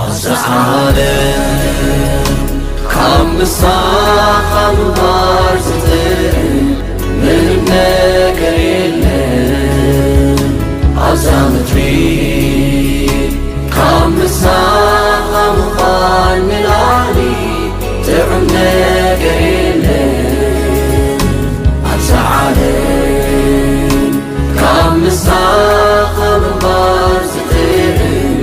ኣብዛ ዓለም ካብ ምሳኻ ምንባር ዝጥዕም ምንም ነገር የለን። ኣብዛ ምድሪ ካብ ምሳኻ ምዃን ንላዕሊ ጥዑም ነገር የለን። ኣብዛ ዓለም ካብ ምሳኻ ምንባር ዝጥዕም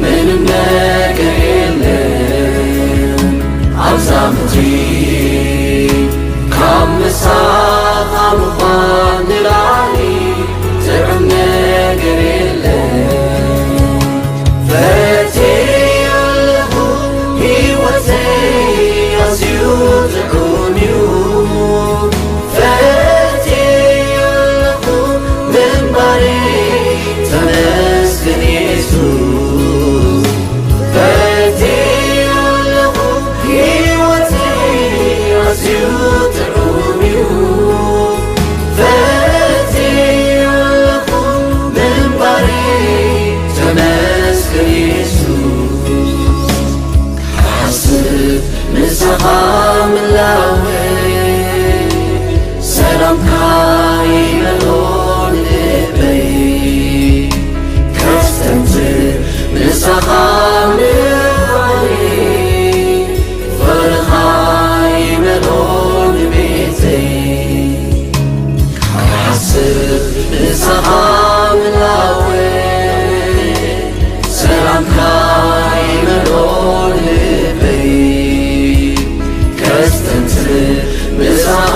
ምንም ነገር የለን። ኣብዛ ምድሪ ካብ ምሳኻ ምዃን ንላዕሊ ጥዑም ነገር የለን። ፈትየ ኣለኹ፣ ህይወተይ ኣዝዩ ጥዑም እዩ። ፈትየ ኣለኹ፣ ምንባረይ ተመስገን የሱስ። ፈትየ ኣለኹ፣ ህይወተይ ኣዝዩ ጥዑም እዩ። ፈትየ ኣለኹ፣ ምንባረይ ተመስገን የሱስ። ክሓስብ ምሳኻ ምላወይ፣ ሰላምካ ይመልኦ ልበይ። ከስተንትር ምሳኻ ምውዓለይ፣ ፍቕርኻ ይመልኦ ንቤተይ። ክሓስብ ምሳኻ ምላወይ፣ ሰላምካ ይመልኦ ልበይ። ከስተንትር ምሳኻ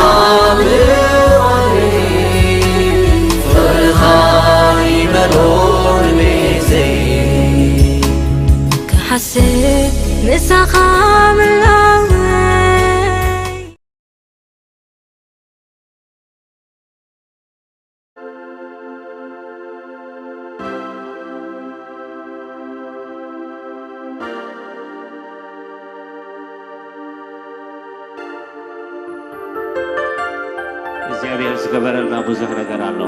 ምውዓለይ፣ ፍቕርኻ ይመልኦ ንቤተይ። ክሓስብ ምሳኻ ምላወይ። እግዚኣብሔር ዝገበረልና ብዙሕ ነገር ኣሎ።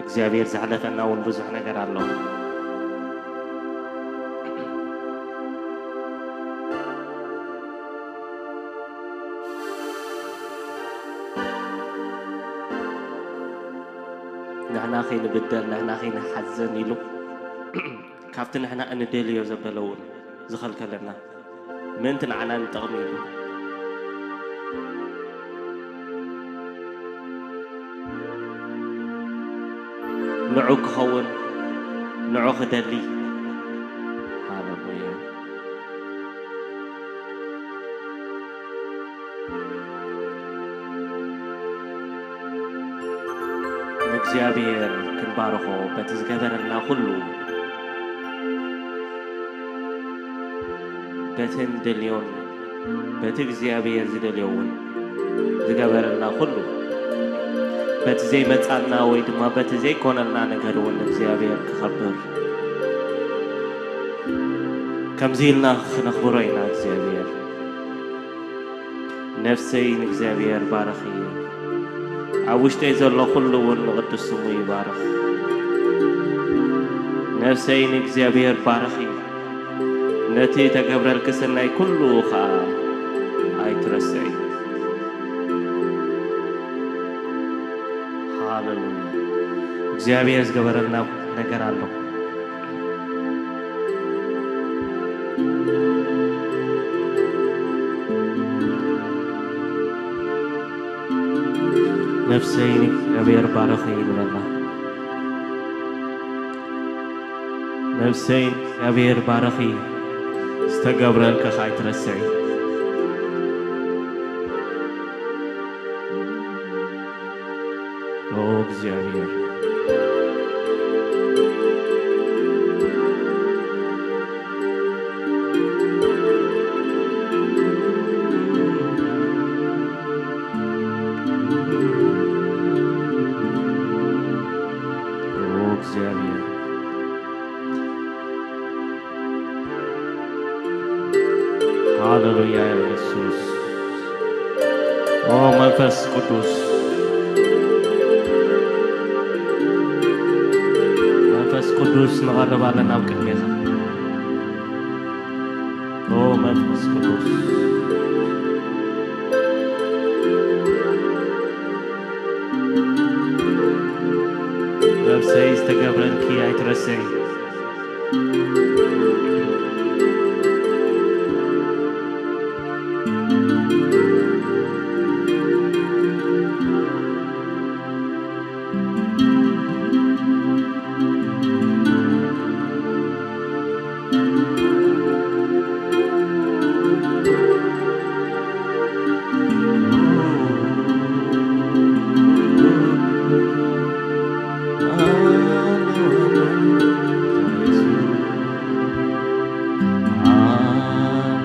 እግዚኣብሔር ዘሕለፈና እውን ብዙሕ ነገር ኣሎ። ንሕና ከይንብደል፣ ንሕና ከይንሓዘን ኢሉ ካብቲ ንሕና እንደልዮ ዘበለ እውን ዝኸልከለና ምእንቲ ንዓና ንጠቕሚ ኢሉ ንዑ ክኸውን፣ ንዑ ክደሊ። ሃሌሉያ። ንእግዚኣብሔር ክንባርኾ በቲ ዝገበረልና ኩሉ፣ በቲ እንደልዮን በቲ እግዚኣብሔር ዝደልዮ እውን ዝገበረልና ኩሉ፣ በቲ ዘይመጻና ወይ ድማ በቲ ዘይኮነልና ነገር እውን እግዚኣብሔር ክኸብር፣ ከምዚ ኢልና ክነኽብሮ ኢና። እግዚኣብሔር፣ ነፍሰይ ንእግዚኣብሔር ባርኺ፣ ኣብ ውሽጠይ ዘሎ ኩሉ እውን ንቕዱስ ስሙ ይባርኽ። ነፍሰይ ንእግዚኣብሔር ባርኺ፣ ነቲ ተገብረልኪ ሰናይ ኩሉ ኸኣ ኣይትረስዒ። ሃሌሉያ። እግዚኣብሔር ዝገበረልና ነገር ኣሎ። ነፍሰይ ንእግዚኣብሔር ባርኺ ንበላ። ነፍሰይ ንእግዚኣብሔር ባርኺ፣ ዝተገብረልኪ ኸኣ ኣይትረስዒ። ኦ እግዚኣብሔር፣ ኦ እግዚኣብሔር፣ ሃሌሉያ የሱስ። ኦ መንፈስ ቅዱስ፣ መንፈስ ቅዱስ ንቐርብ ኣለና ኣብ ቅድሜኻ። ኦ መንፈስ ቅዱስ፣ ነፍሰይ ዝተገብረልኪ ኣይትረስዒ።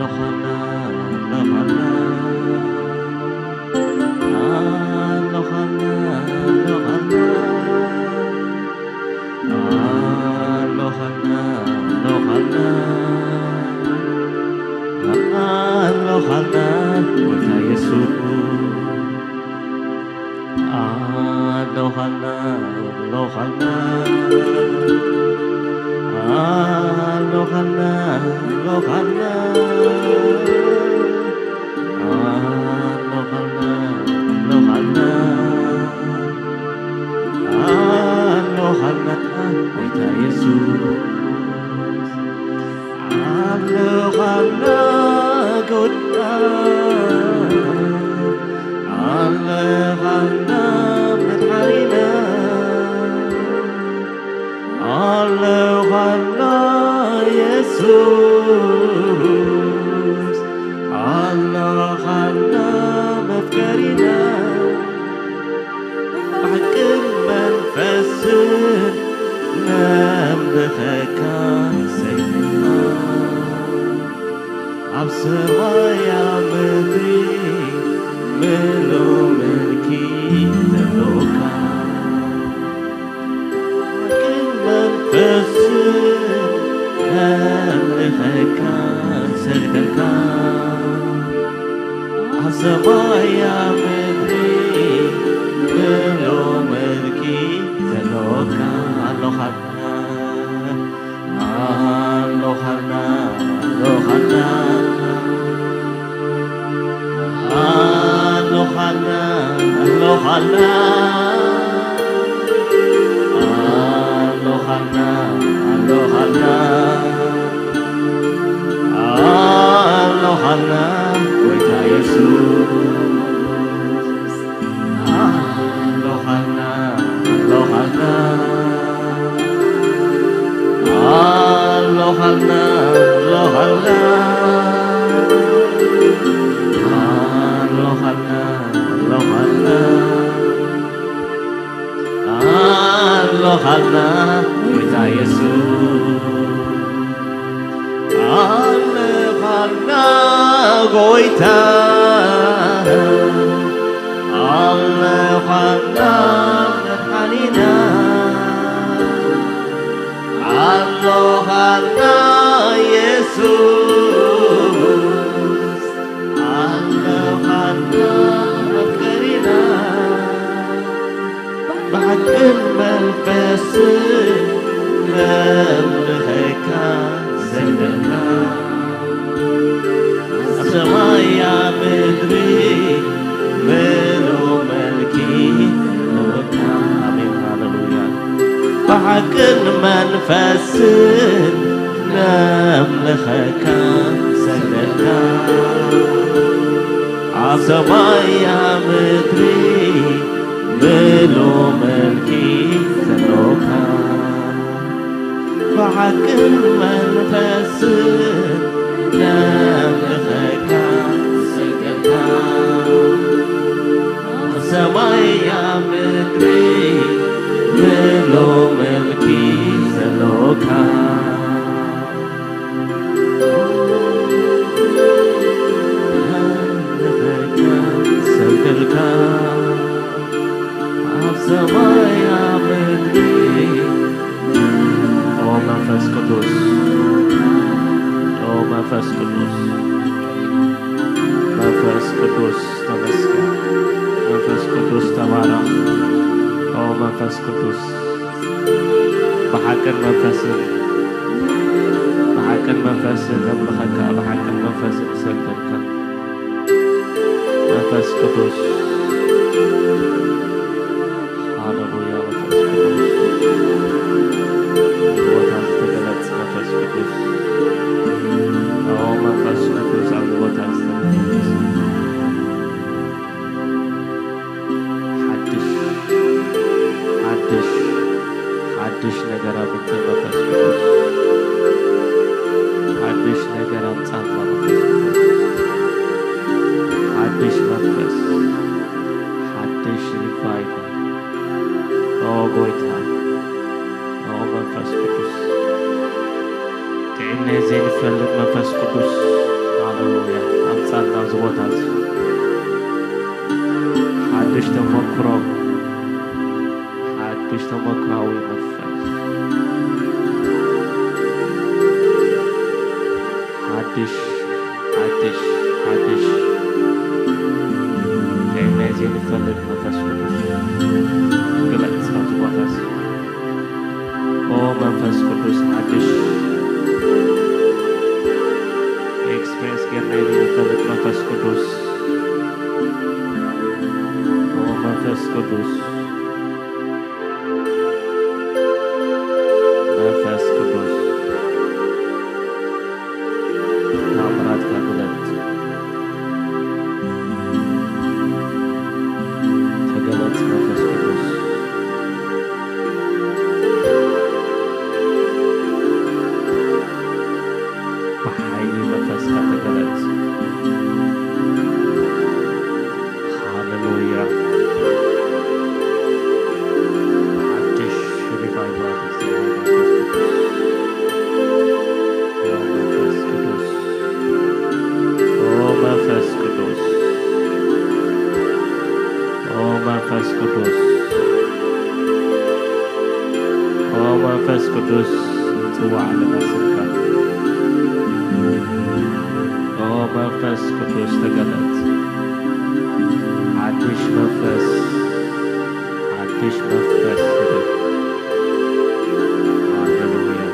ኣሎኻና፣ ኣሎኻና፣ ኣሎኻና፣ ኣሎኻና፣ ጎይታ የሱስ። ኣሎኻና፣ ኣሎኻና፣ ኣሎኻና፣ ኣሎኻና። ኣሎኻና፣ ኣሎኻልና፣ ኣሎኻልና፣ ጎይታ የሱስ። ኣሎኻልና፣ ጎይታ፣ ኣሎኻልና፣ መድሓኒና። ኣለኻና የሱስ፣ ኣለኻና መፍቀሪና፣ ብሓቅን መንፈስን ነምልኸካ ሰይድና። ኣብ ሰማይ ኣብ ምድሪ ምሉእ ምልኪ ዘሎካ፣ ብሓቅን መንፈስን ነምልኸካ ንሰግደልካ። ኣብ ሰማይ ኣብ ምድሪ ምሉእ ምልኪ ዘሎካ ኣሎኻ። ኣሎኻና፣ ኣሎኻና፣ ኣሎኻና፣ ኣሎኻና፣ ኣሎኻና፣ ኣሎኻና፣ ኣሎኻና፣ ጎይታ የሱስ። ኣሎኻልና፣ ኣሎኻልና፣ ኣሎኻልና፣ ኣሎኻልና፣ ኣሎኻልና፣ ኣሎኻልና፣ ኣሎኻልና፣ ጎይታ የሱስ። ኣለኻና ጎይታ፣ ኣለኻና መድሓኒና፣ ኣለኻና የሱስ፣ ኣለኻና መፍቀሪና። ብሓቅን መንፈስን ነምልኸካ ዘለና፣ ኣብ ሰማይ ኣብ ምድሪ ምሉእ መልኪ ዘለካ። ኣሜን፣ ሃሌሉያ። ብሓቅን መንፈስን ነምልኸካ ሰግደልካ፣ ኣብ ሰማይ ኣብ ምድሪ ምሉእ መልኪ ዘሎካ፣ ብሓቅን መንፈስን ነምልኸካ ሰግደልካ፣ ኣብ ሰማይ ኣብ ምድሪ ምሉእ መልኪ ዘሎካ። ሰግደልካ ኣብ ሰማይ ኣብ ምድሪ። ኦ መንፈስ ቅዱስ፣ ኦ መንፈስ ቅዱስ። መንፈስ ቅዱስ፣ ብሓቅን መንፈስን፣ ብሓቅን መንፈስን ነምልኸካ፣ ብሓቅን መንፈስን ንሰግደልካ። መንፈስ ቅዱስ፣ ሃሌሉያ፣ መንፈስ ቅዱስ፣ ኣብዚ ቦታ ዝተገለጽ መንፈስ ቅዱስ፣ ኦ መንፈስ ቅዱስ፣ ኣብዚ ቦታ ዝተገለጽ ሓድሽ፣ ሓድሽ፣ ሓድሽ ነገር ኣምጽእ መንፈስ ቅዱስ። ሓድሽ ነገር ኣምጻልና መንፈስ ቅዱስ። ሓድሽ መንፈስ፣ ሓድሽ ሪቫይቫል። ኦ ጎይታ፣ ኦ መንፈስ ቅዱስ። ጥዕና ዘይንፈልጥ መንፈስ ቅዱስ፣ ሃሌሉያ፣ ኣምጻልና ኣብዚ ቦታ እዚ። ሓድሽ ተመክሮ፣ ሓድሽ ተመክሮኣዊ መንፈስ። ሓድሽ፣ ሓድሽ፣ ሓድሽ። ጥዕና ዘይንፈልጥ መንፈስ ቅዱስ፣ ግለጽ ኣብዚ ቦታ እዚ። ኦ መንፈስ ቅዱስ ሓድሽ ኤክስፕሬስ ጌርና ዘይንፈልጥ መንፈስ ቅዱስ፣ ኦ መንፈስ ቅዱስ፣ መንፈስ ቅዱስ፣ ተኣምራትካ ግለጽ። ተገለጽ መንፈስ ቅዱስ። ብሓይሊ መንፈስካ ተገለጽ። ሃሌሉያ። ሓድሽ ሪቫይቫል፣ ኦ መንፈስ ቅዱስ፣ ኦ መንፈስ ቅዱስ፣ ኦ መንፈስ ቅዱስ፣ ኦ መንፈስ ቅዱስ፣ ንጽዋዕ ኣለና ስምካ። ኦ መንፈስ ቅዱስ ተገለጽ። ሓድሽ መንፈስ፣ ሓድሽ መንፈስ ስደድ። ሃሌሉያ።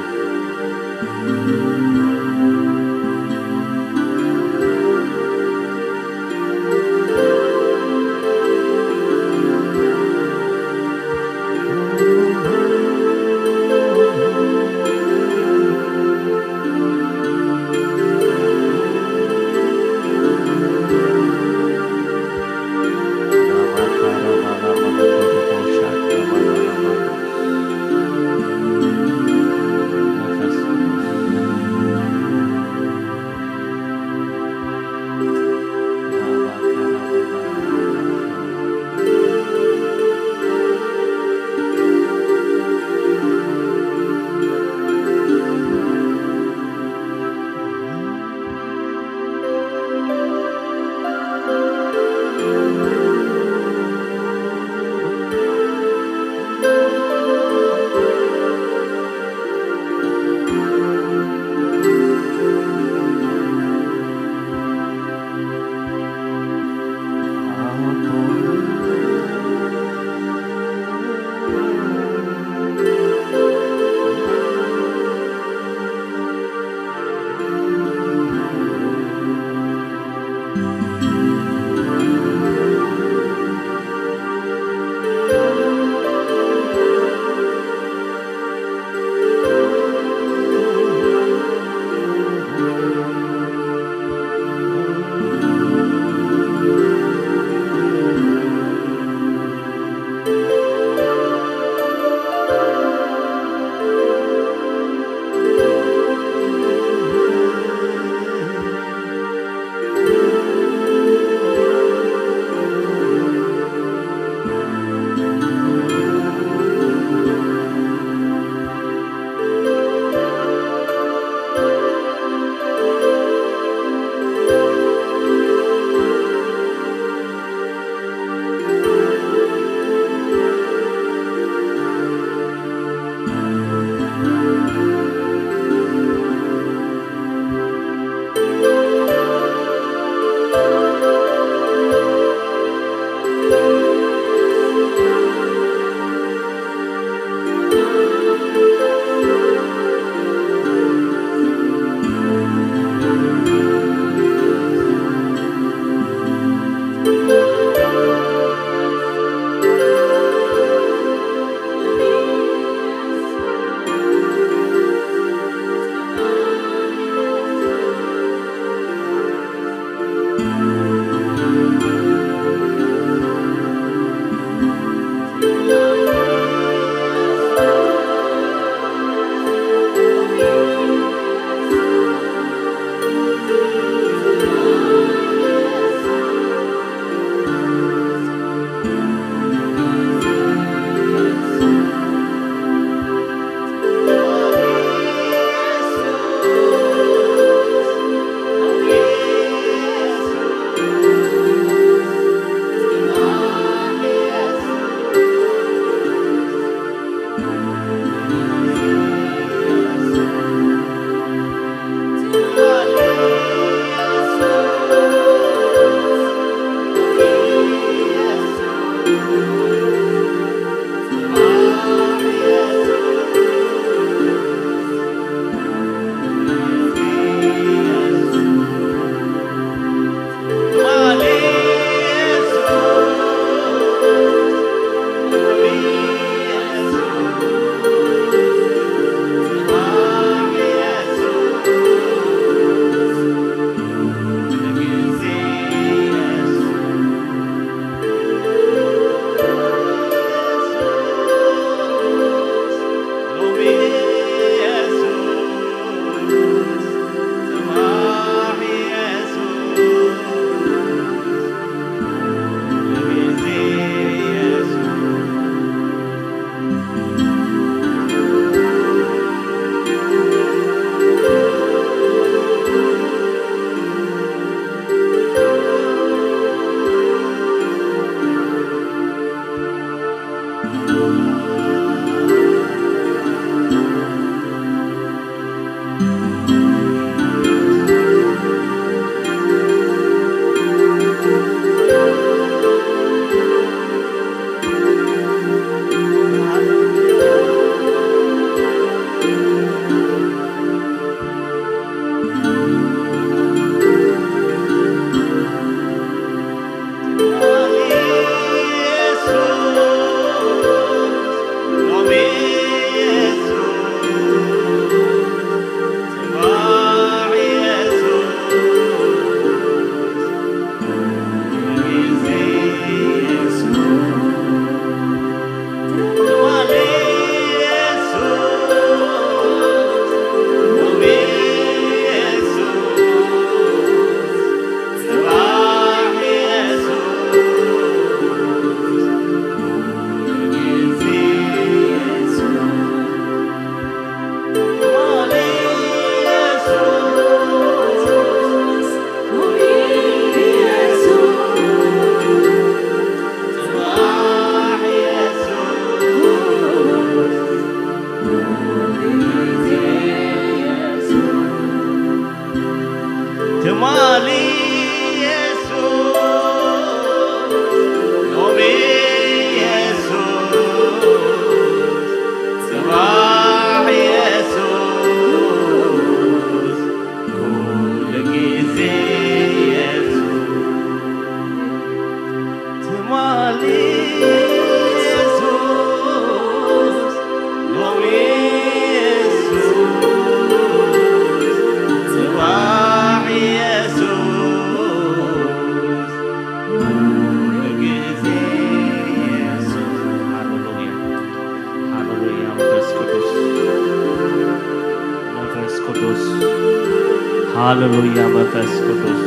ሃሌሉያ መንፈስ ቅዱስ፣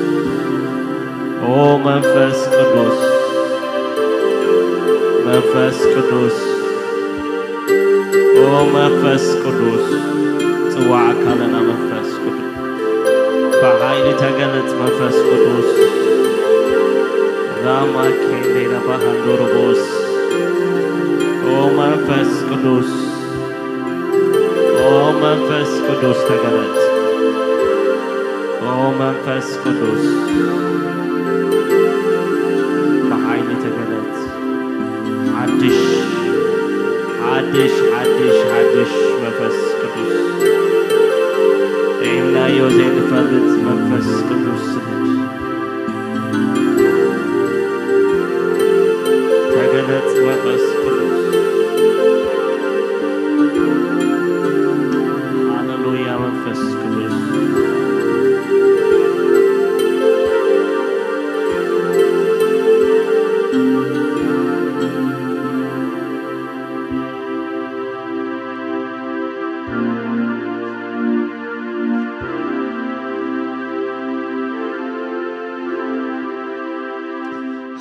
ኦ መንፈስ ቅዱስ፣ መንፈስ ቅዱስ፣ ኦ መንፈስ ቅዱስ፣ ጽዋዕ ኣካልና መንፈስ ቅዱስ፣ ብሓይሊ ተገለጽ መንፈስ ቅዱስ። ራማ ኬንዴ ራባሃንዶሮቦስ፣ ኦ መንፈስ ቅዱስ፣ ኦ መንፈስ ቅዱስ ተገለጽ። ኦ መንፈስ ቅዱስ ብሓይሊ ተገለጽ። ሓድሽ፣ ሓድሽ፣ ሓድሽ፣ ሓድሽ መንፈስ ቅዱስ፣ ርኢናዮ ዘይንፈልጥ መንፈስ ቅዱስ ስደድ። ተገለጽ መንፈስ ቅዱስ። ሃሌሉያ መንፈስ ቅዱስ።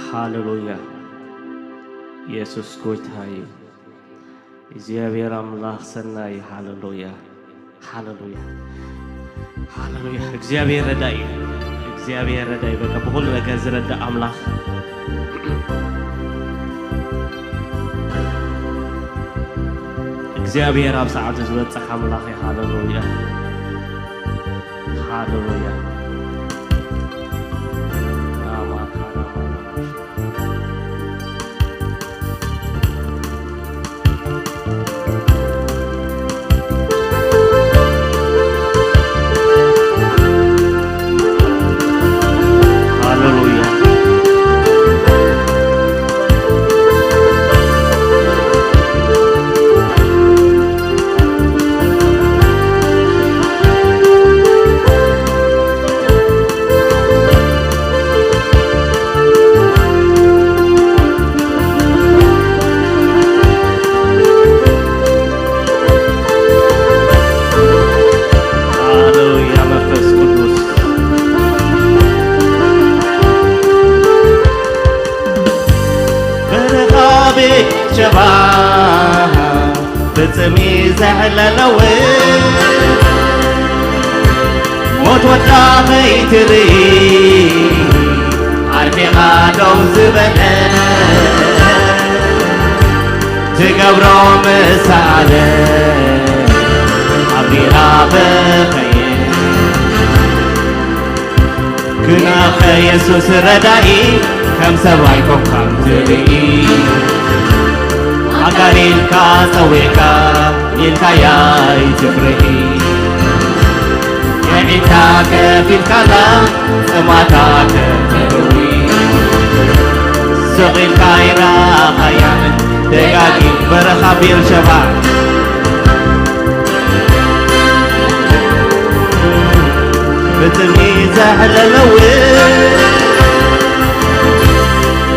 ሃሌሉያ። ኢየሱስ ጎይታ እዩ። እግዚኣብሔር ኣምላኽ ሰናይ። ሃሌሉያ፣ ሃሌሉያ፣ ሃሌሉያ። እግዚኣብሔር ረዳኢ እዩ። እግዚኣብሔር ረዳኢ፣ በቃ ብኹሉ ነገር ዝረዳእ ኣምላኽ። እግዚኣብሔር ኣብ ሰዓቱ ዝበጽሕ ኣምላኽ እዩ። ሃሌሉያ፣ ሃሌሉያ። ሃሌሉያ። ሃሌሉያ መንፈስ ቅዱስ። በረኻ ቤት ሸባ ብጽሚ ዘሕለለውን ሞት ወዳ ከይትርኢ ዓርቢኻ ደው ዝበለ ትገብሮ ምሳለ ኣቢራ በኸየ ግናኸ የሱስ ረዳኢ ከም ሰብ ኣይኮንካን ትርኢ ኣጋኒንካ ጸዊዕካ ኢልካያ ኣይትፍርሂ የዒንታ ከፊትካላ ጽማታ ከተርዊ ስቕ ኢልካ ኣይረኣኻያን ደጋጊም በረኻ ቤርሸባ ብጥሚ ዘሕለለውን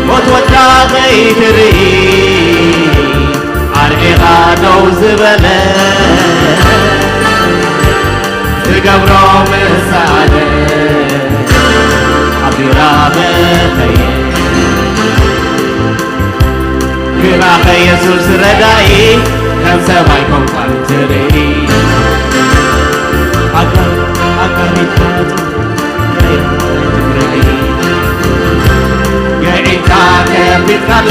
ሞት ወዳ ከይትርኢ ዓርዒኻ ደው ዝበለ ትገብሮ ምሳለ ኣቢራ በኸየ ግናኸ የሱስ ረዳኢ ከም ሰብ ኣይኮንካን ትርኢ ኣካ ኣካሪትካ የዒንታ ከፊትካላ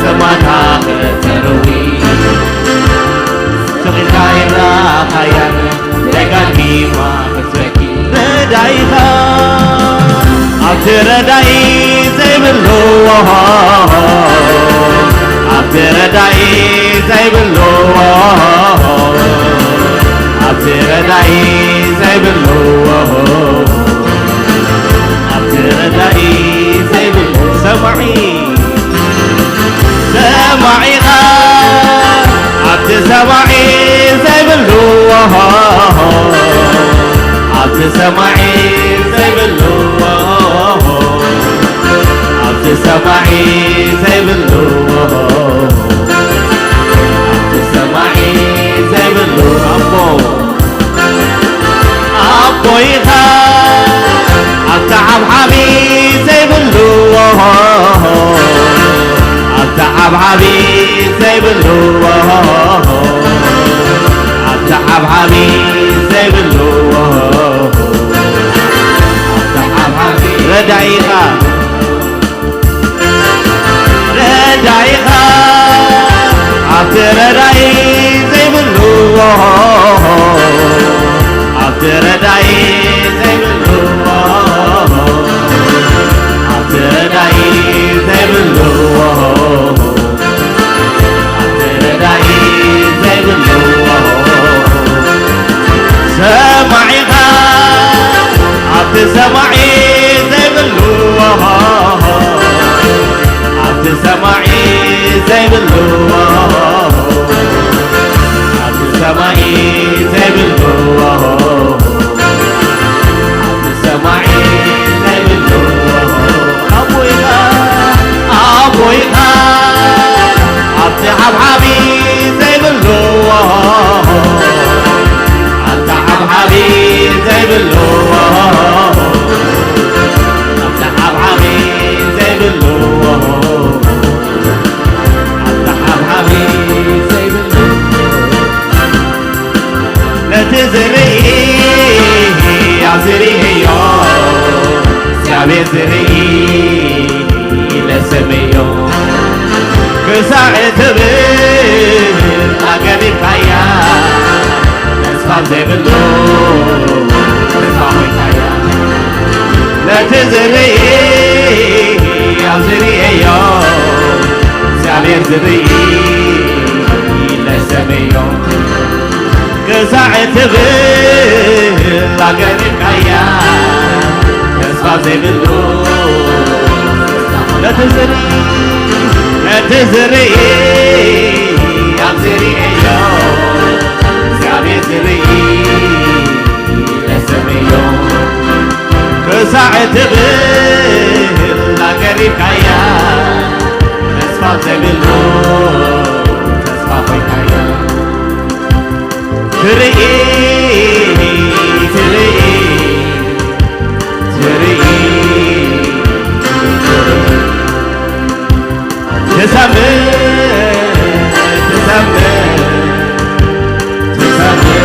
ጽማታ ከተርዊ ስቒልካ ይራኻያን ደጋጊማ ክትበኪ ረዳኢኻ ኣብቲ ረዳኢ ዘይብሉ ኣብቲ ረዳኢ ዘይብሉ ኣብቲ ረዳኢ ዘይብሉ ኣብቲ ረዳኢ ዘይብሉ ሰማዒ ሰማዒኻ ኣብቲ ሰማዒ ዘይብሉ ኣብቲ ሰማዒ ዘይብሉ ኣብቲ ሰማዒ ዘይብሉ ኣብቲ ሰማዒ ዘይብሉ ኣቦ ኣቦ ኢኻ ዘይብሉ፣ ኣብቲ ረዳኢ ዘይብሉ፣ ኣብቲ ረዳኢ ዘይብሉ፣ ሰማዒኻ ኣብቲ ሰማዒ ዘይብሉ፣ ኣብቲ ሰማዒ ዘይብሉ፣ ኣብቲ ሰማዒ ዘይብሉ፣ ኣብቲ ሰማዒ ዘይብሉ፣ ኣቦይኻ፣ ኣቦይኻ፣ ኣብቲ ሓብሓቢ ዘይብሉ፣ ኣብቲ ሓብሓቢ ዘይብሉ፣ ኣብቲ ሓብሓቢ ዘይብሉ፣ ኣብቲ ሓብሓቢ ዘይብሉ፣ ነቲ ዝርኢ ኣብ ዝርእዮ እግዚኣብሔር ዝርኢ ኢለ ሰመዮ። ክሳዕ ትብል ኣገዲፍካያ፣ ተስፋ ዘይብሉ ተስፋ ኮይንካያ። ነቲ ዝርኢ ኣብ ዝርእዮ እግዚኣብሔር ዝርኢ ኢለ ሰመዮ። ክሳዕ ትብል ኣገዲፍካያ፣ ተስፋ ዘይብሉ ነቲ ዝርኢ፣ ነቲ ዝርኢ ኣብ ዝርእዮ እግዚኣብሔር ዝርኢ ኢለ ሰመዮ። ክሳዕ ትብል ኣገዲፍካያ፣ ተስፋ ዘይብሉ ተስፋ ኮይንካያ። ትርኢ፣ ትርኢ፣ ትርኢ፣ ትሰምዕ፣ ትሰምዕ፣ ትሰምዕ፣ ትሰምዕ።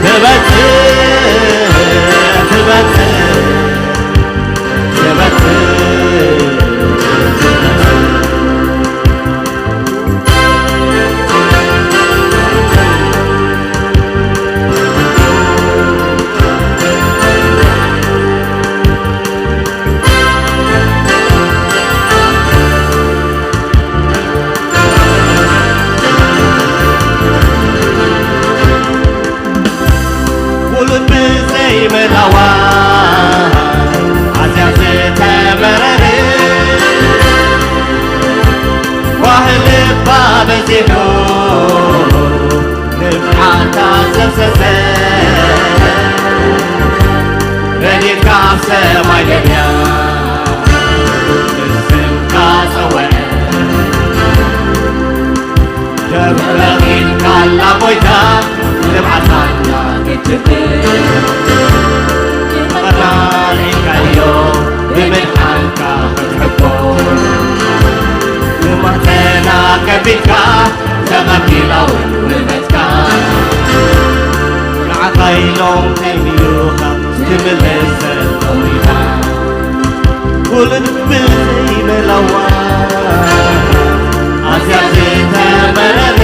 ትበጽሕ፣ ትበጽሕ፣ ትበጽሕ፣ ትበጽሕ። ውሉድ ብዘይምህላዋ ኣዝያ ዝተመረረ፣ ጓሂ ልባ በዚሑ ንብዓታ ዘፍሰሰ፣ ረድኤት ካብ ሰማይ ደልያ፣ ንስምካ ጸውዐ። ተበቒልካላ ጎይታ፣ ንብዓታና ክትብል፣ ፍቕርና ኣልዒልካዮ፣ ብምድሓንካ ክትሕቦ። ንማህፀና ከፊትካ፣ ተቐቢላ እውን ውህበትካ። ንዓኻ ኢሎም ዘይምዩኻ፣ ትምልስ ሰሎሚኻ። ውሉድ ብዘይመላዋ ኣዝያ ዝተመረረ፣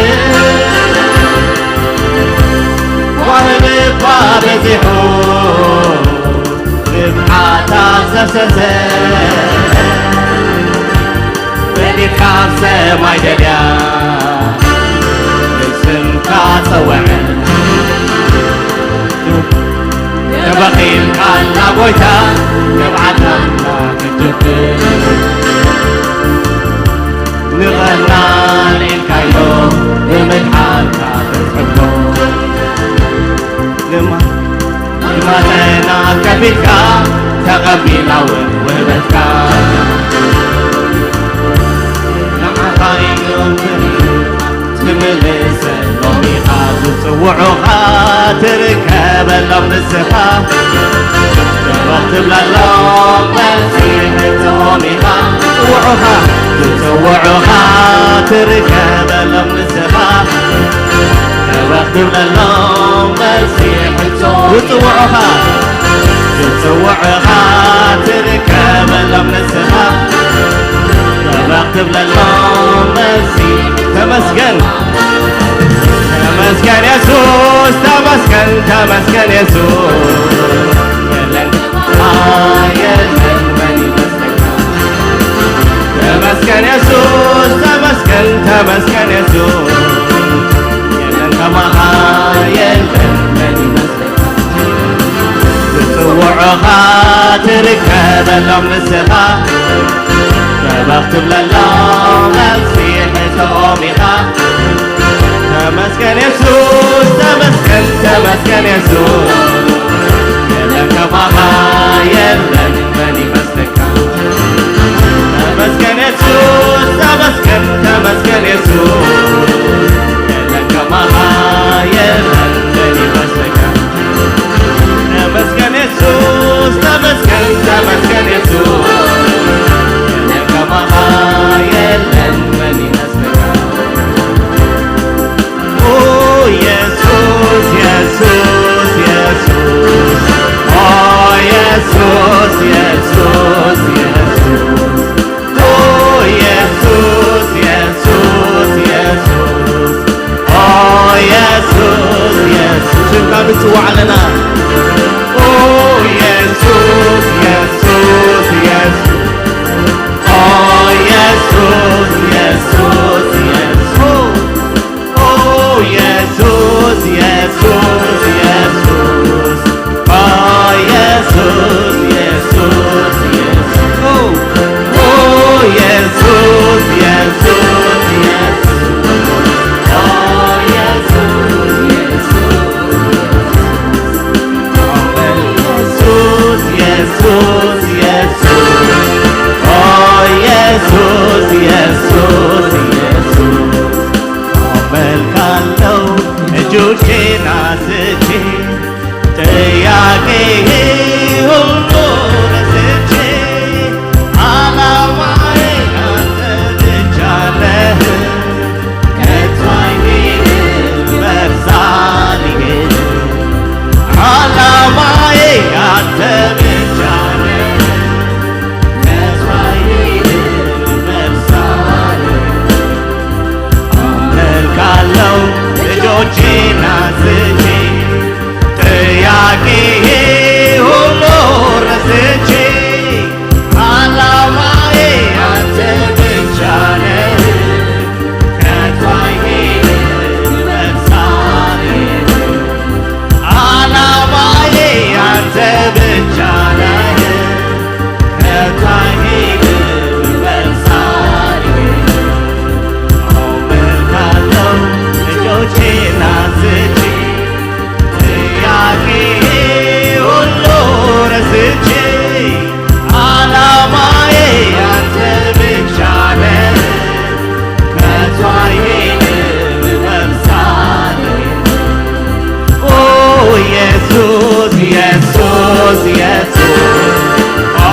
ጓሂ ልባ በዚሑ ንብዓታ ዘፍሰሰ። ረድኤት ካብ ሰማይ ደልያ ንስምካ ጸውዐ። ተበኺልካላ ጎይታ ንብዓታና ክትብል። ንቐና ኣልዒልካዮ ብምድሓንካ ክትሕቦ። ንማ-፣ ንማህፀና ከፊትካ ተቐቢላ እውን ውህበትካ። ንዓኻ እዮም ትምልሰሎም ኢኻ። ዝጽውዑኻ ትርከበሎም ንስኻ። ደረኽ ትብለሎም መልሲ ሕቶኦም ኢኻ። ዝጽውዑኻ፣ ዝጽውዑኻ ትርከበሎም ንስኻ። ደረኽ ትብለሎም መልሲ ሕቶኦም ኢኻ። ዝጽውዑኻ፣ ዝጽውዑኻ ትርከበሎም ንስኻ። ደረኽ ትብለሎም መልሲ። ተመስገን። ተመስገን ተመስገን የሱስ፣ የለን ከማኻ የለን መን ይመስለካ። ተመስገን የሱስ፣ ተመስገን፣ ተመስገን የሱስ፣ የለን ከማኻ የለን መን ይመስለካ። ዝጽውዑኻ ትርከበሎም ንስኻ፣ ፈበኽ ትብለሎም ነፍሲ ሕቶኦም ኢኻ። ተመስገን የሱስ፣ ተመስገን፣ ተመስገን የሱስ፣ የለን ከማኻ የለን መን ይመስለካ። ተመስገን የሱስ፣ ተመስገን፣ ተመስገን የሱስ፣ የለን ከማኻ የለን መን ይመስለካ። ተመስገን የሱስ፣ ተመስገን፣ ተመስገን የሱስ፣ የለን ከማኻ የለን መን ይመስለካ። ኦ የሱስ፣ የሱስ፣ የሱስ፣ ኦ የሱስ፣ የሱስ፣ የሱስ፣ ኦ የሱስ፣ የሱስ፣ የሱስ፣ ኦ የሱስ፣ የሱስ፣ ሽምካ ንጽዋዕ ኣለና። ኦ የሱስ፣ የሱስ፣ የሱስ፣ ኦ የሱስ፣ የሱስ፣ የሱስ፣ ኦ የሱስ፣ የሱስ፣ የሱስ፣ ኦ የሱስ፣ የሱስ፣ የሱስ፣ ኦ፣ ኦ የሱስ፣ የሱስ፣ የሱስ፣ ኦ የሱስ፣ የሱስ፣ የሱስ፣ የሱስ፣ የሱስ፣ ኦ የሱስ፣ የሱስ፣ የሱስ፣ አመልካለሁ እጆቼን አንስቼ፣ ጥያቄ ሁሉ ረስቼ፣ ዓላማዬ አንተ ብቻ ነህ። ከቶ አይሄድም በርሳልዬ፣ ዓላማዬ አንተ ብቻ ነህ። ከቶ አይሄድም በርሳልዬ፣ አመልካለሁ እጆቼን አንስቼ፣ ጥያቄ ሁሉ ረስቼ፣ ዓላማዬ አንተ ብቻ ነህ። ከቶ አይሄድም በርሳልዬ፣ ዓላማዬ አንተ ብቻ ነህ። ከቶ አይሄድም በርሳልዬ፣ አመልካለሁ እጆቼን አንስቼ፣ ጥያቄ ሁሉ ረስቼ፣ ዓላማዬ አንተ ብቻ ነህ። ከቶ አይሄድም በርሳልዬ፣ ኦ ኢየሱስ፣ ኢየሱስ፣ ኢየሱስ። ኦ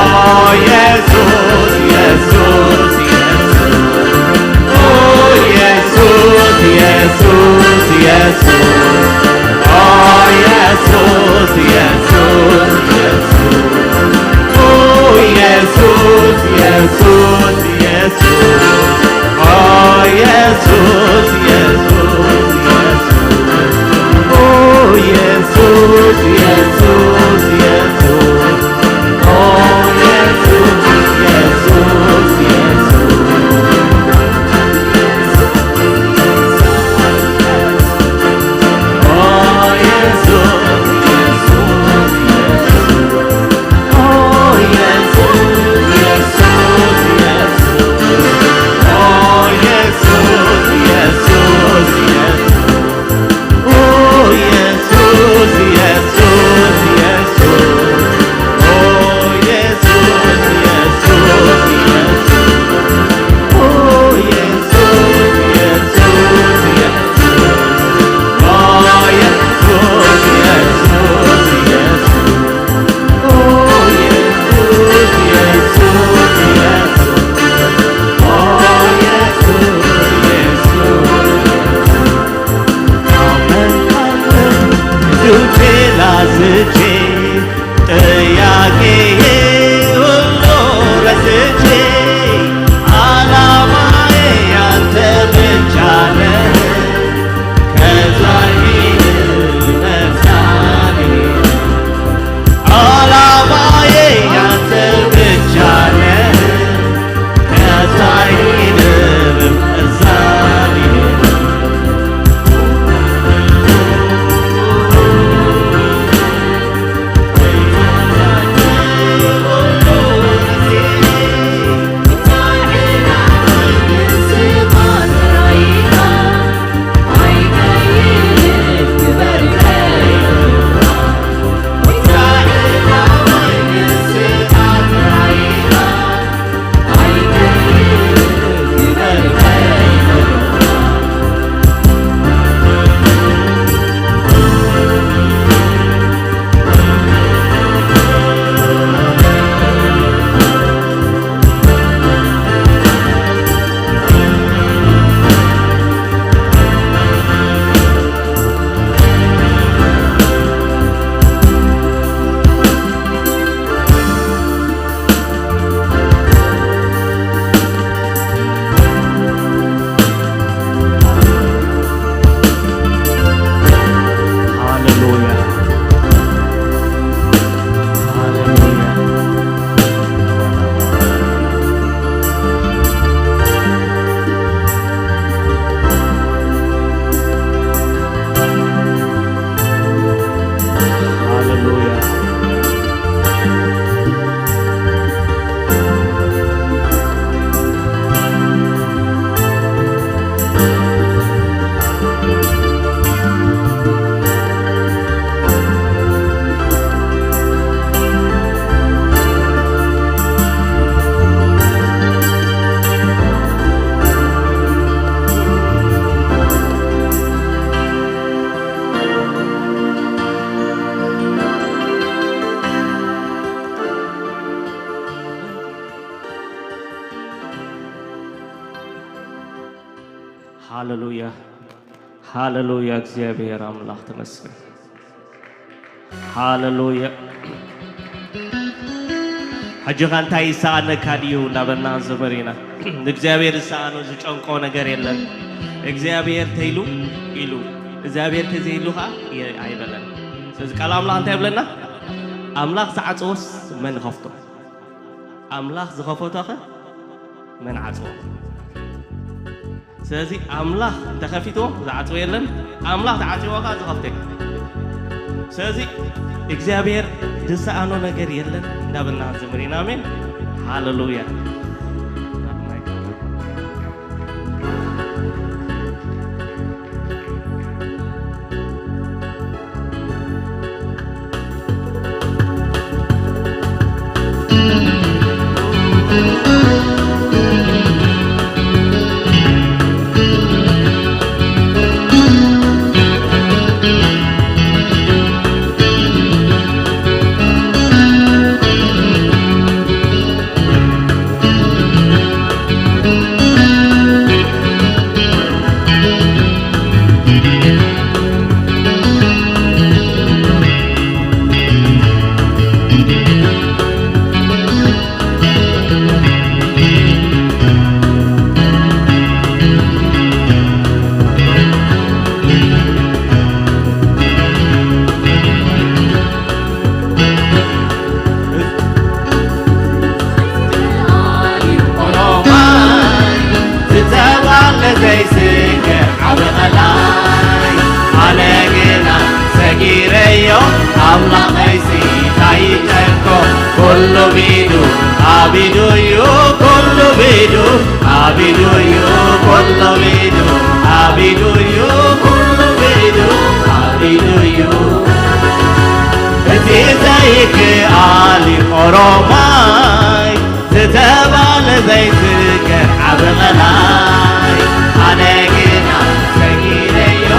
ኢየሱስ፣ ኢየሱስ፣ ኢየሱስ። ኦ ኢየሱስ፣ ኢየሱስ፣ ኢየሱስ። ኦ ኢየሱስ፣ ኢየሱስ፣ ኢየሱስ። ኦ ኢየሱስ፣ ኢየሱስ፣ ኢየሱስ። ኦ ኢየሱስ፣ ኢየሱስ፣ ኢየሱስ። ኦ ኢየሱስ፣ ኢየሱስ፣ ኢየሱስ። ኦ ኢየሱስ፣ ኢየሱስ፣ ኢየሱስ። ኦ ኢየሱስ፣ ኢየሱስ፣ ኢየሱስ። ጥያቄ ሁሉ ረስቼ፣ ዓላማዬ ያንተ ብቻ ነህ። ከቶ አይሄድም ሃሌሉያ፣ እግዚኣብሔር ኣምላኽ ተመስገን። ሃሌሉያ። ሕጂ ኸ እንታይ ይሰኣነካ ድዩ እንዳበልና ንዘምር ኢና። ንእግዚኣብሔር ዝሰኣኖ ዝጨንቆ ነገር የለን። እግዚኣብሔር ተይሉ ኢሉ፣ እግዚኣብሔር ተዘይሉ ኸዓ የ-፣ ኣይበለን። ስለዚ ቃል ኣምላኽ እንታይ ይብለና? ኣምላኽ ዝዓጸወስ መን ይኸፍቶ? ኣምላኽ ዝኸፈቶ ኸ መን ዓጽዎ? ስለዚ ኣምላኽ እንተኸፊትዎ ዝዓጽዎ የለን፣ ኣምላኽ ዝዓጽዎ ኸዓ ዝኸፍቶ የለን። ስለዚ እግዚኣብሔር ዝሰኣኖ ነገር የለን እንዳበልና ክንዝምር ኢና። ኣሜን። ሃሌሉያ። ኦሮማይ ዝተባለ ዘይስገር ዓቢ ቐላይ፣ ኣነ ግና ሰጊረዮ ኣምላኸይሲ ታይጨንቆ። ኩሉ ቢዱ ኣቢዱዩ፣ ኩሉ ቢዱ ኣቢዱዩ፣ ኩሉ ቢዱ ኣቢዱዩ፣ ኩሉ ቢዱ ኣቢዱዩ። እቲ ዘይከኣል ኦሮማይ ዝተባለ ዘይትገር ዓቢ ቐላይ፣ ኣነ ግና ሰጊረዮ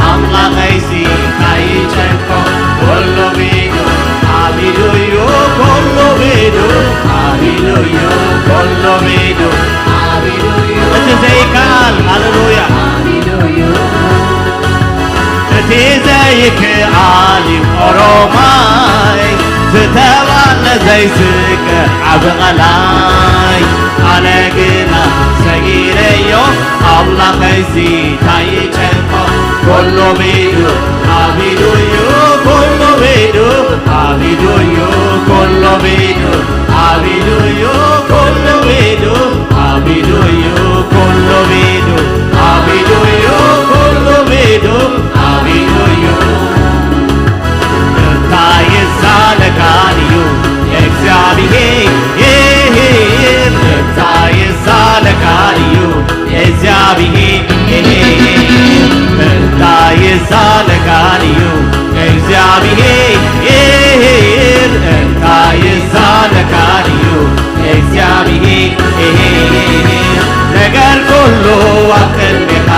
ኣምላኸይሲ ካይጨንቆ። ኩሉ ቢዱ ኣቢዱዩ፣ ኩሉ ቢዱ ኣቢዱዩ፣ ኩሉ ቢዱ ኣቢዱዩ። እቲ ዘይከኣል፣ ሃሌሉያ። እቲ ዘይከኣል ኦሮማይ ዝተባለ ዘይስገር ዓቢ ቐላይ፣ ኣነ ግና ሰጊረዮ ኣምላኸይሲ ታይጨንቆ። ኩሉ ቢዱ ኣቢዱዩ፣ ኩሉ ቢዱ ኣቢዱዩ፣ ኩሉ ቢዱ ኣቢዱዩ፣ ኩሉ ቢዱ ኣቢዱዩ፣ ኩሉ ቢዱ ኣቢዱዩ፣ ኩሉ ቢዱ ኣቢዱዩ። እንታይ ይሳነካልዩ እግዚኣብሔር፣ እንታይ ይሳነካልዩ እግዚኣብሔር፣ እንታይ ይሳነካልዩ እግዚኣብሔር፣ እንታይ ይሳነካልዩ እግዚኣብሔር። ነገር ኩሉ ኣብ ቅድሜኻ፣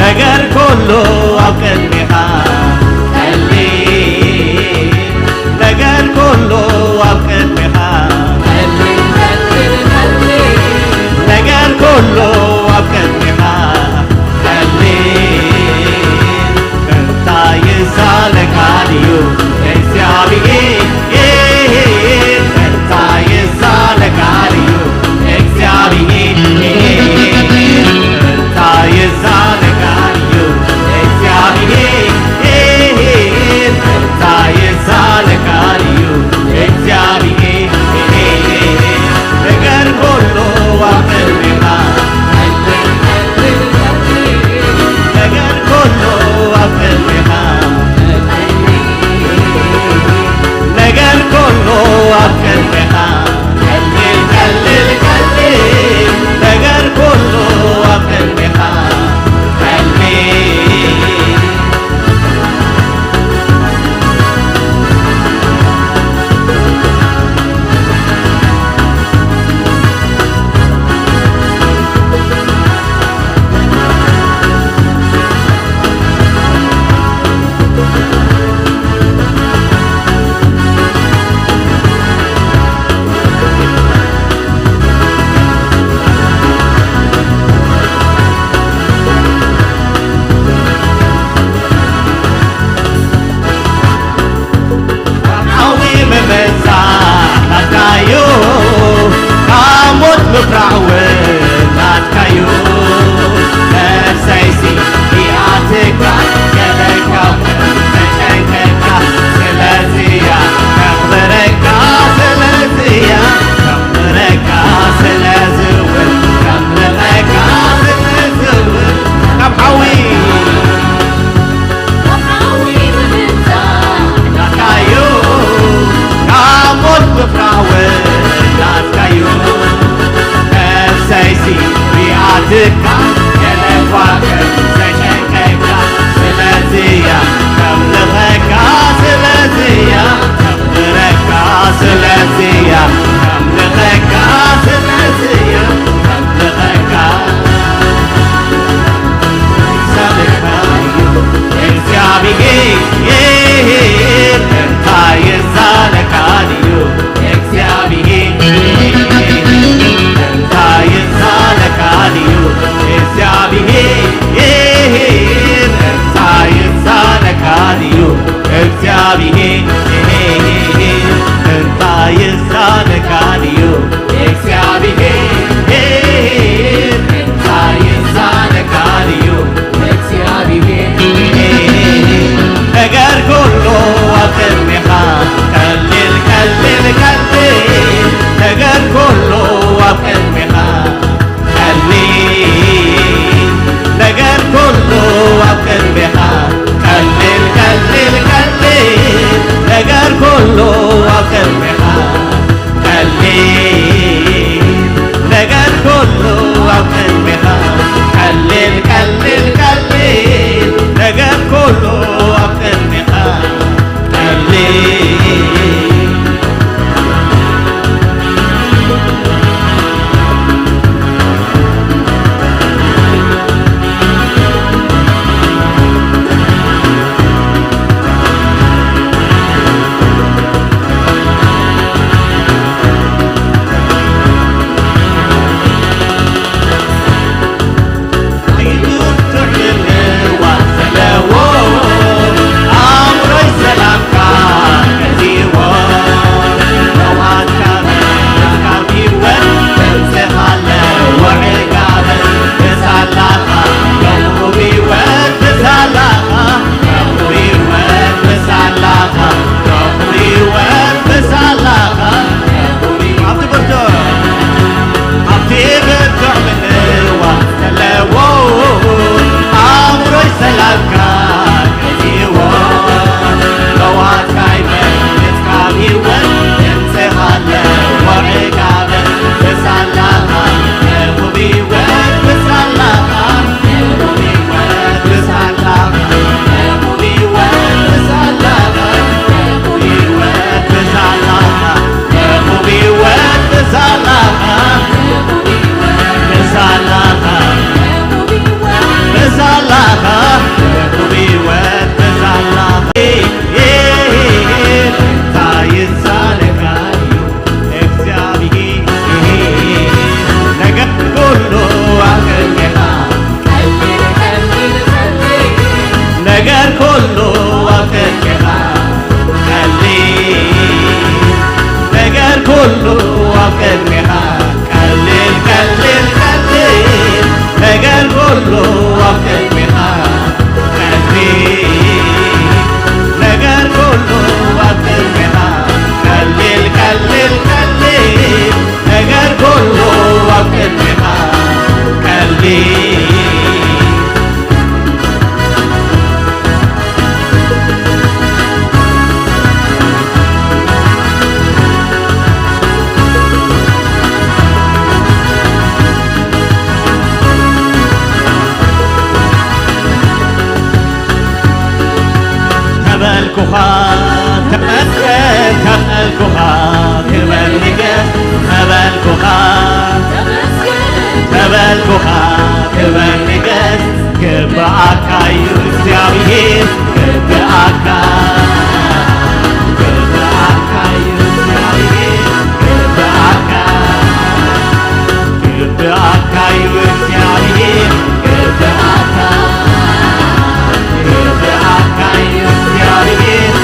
ነገር ኩሉ ኣብ ቅድሜኻ፣ ነገር ኩሉ ኣብ ቅድሜኻ፣ ነገር ኩሉ ኣብ ቅድሜኻ። እንታይ ይሳነካልዩ እግዚኣብሔር፣ እንታይ ይሳነካልዩ እግዚኣብሔር፣ እንታይ ይሳነካልዩ ተመስገን ተበልኩኻ ክበር ንገስ ተበልኩኻ ተበልኩኻ ክበር ንገስ ክብኣካ እዩ እግዚኣብሔር ክብኣካ ክብኣካ እዩ እግዚኣብሔር ክብኣካ ክብኣካ እዩ እግዚኣብሔር ክብኣካ ክብኣካ እዩ እግዚኣብሔር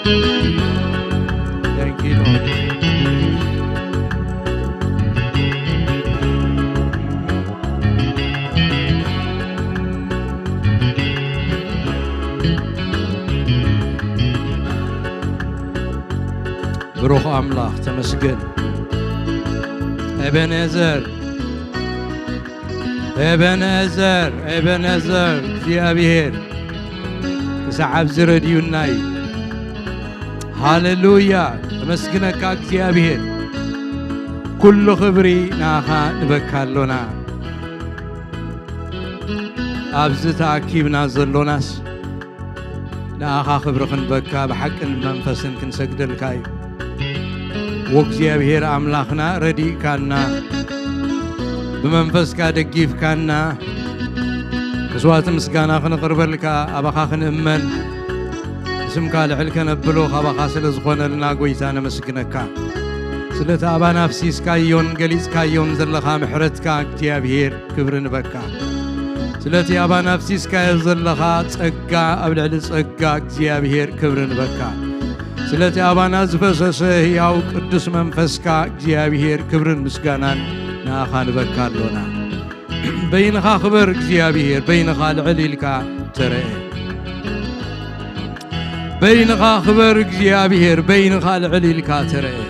Thank you, Lord. ብሩኽ ኣምላኽ ተመስገን። ኤቤኔዘር፣ ኤቤኔዘር፣ ኤቤኔዘር፣ እግዚኣብሔር ክሳዕ ኣብዚ ረድዩና እዩ። ሃሌሉያ! ተመስግነካ እግዚኣብሔር። ኩሉ ክብሪ ንኣኻ ንበካ ኣሎና። ኣብዚ ተኣኪብና ዘሎናስ ንኣኻ ክብሪ ክንበካ ብሓቅን መንፈስን ክንሰግደልካ እዩ። ወእግዚኣብሔር ኣምላኽና ረዲእካና፣ ብመንፈስካ ደጊፍካና፣ መስዋዕቲ ምስጋና ክንቕርበልካ፣ ኣባኻ ክንእመን፣ ስምካ ልዕል ከነብሎ ካባኻ ስለ ዝኾነልና ጎይታ ነመስግነካ። ስለቲ ኣባና ኣፍሲስካዮን ገሊጽካዮን ዘለኻ ምሕረትካ እግዚኣብሔር ክብሪ ንበካ። ስለቲ ኣባና ኣፍሲስካዮ ዘለኻ ጸጋ ኣብ ልዕሊ ጸጋ እግዚኣብሔር ክብሪ ንበካ። ስለቲ ኣባና ዝፈሰሰ ህያው ቅዱስ መንፈስካ እግዚኣብሔር ክብርን ምስጋናን ንኣኻ ንበካ ኣሎና። በይንኻ ክበር እግዚኣብሔር፣ በይንኻ ልዕል ኢልካ ተረአ። በይንኻ ክበር እግዚኣብሔር፣ በይንኻ ልዕል ኢልካ ተረአ።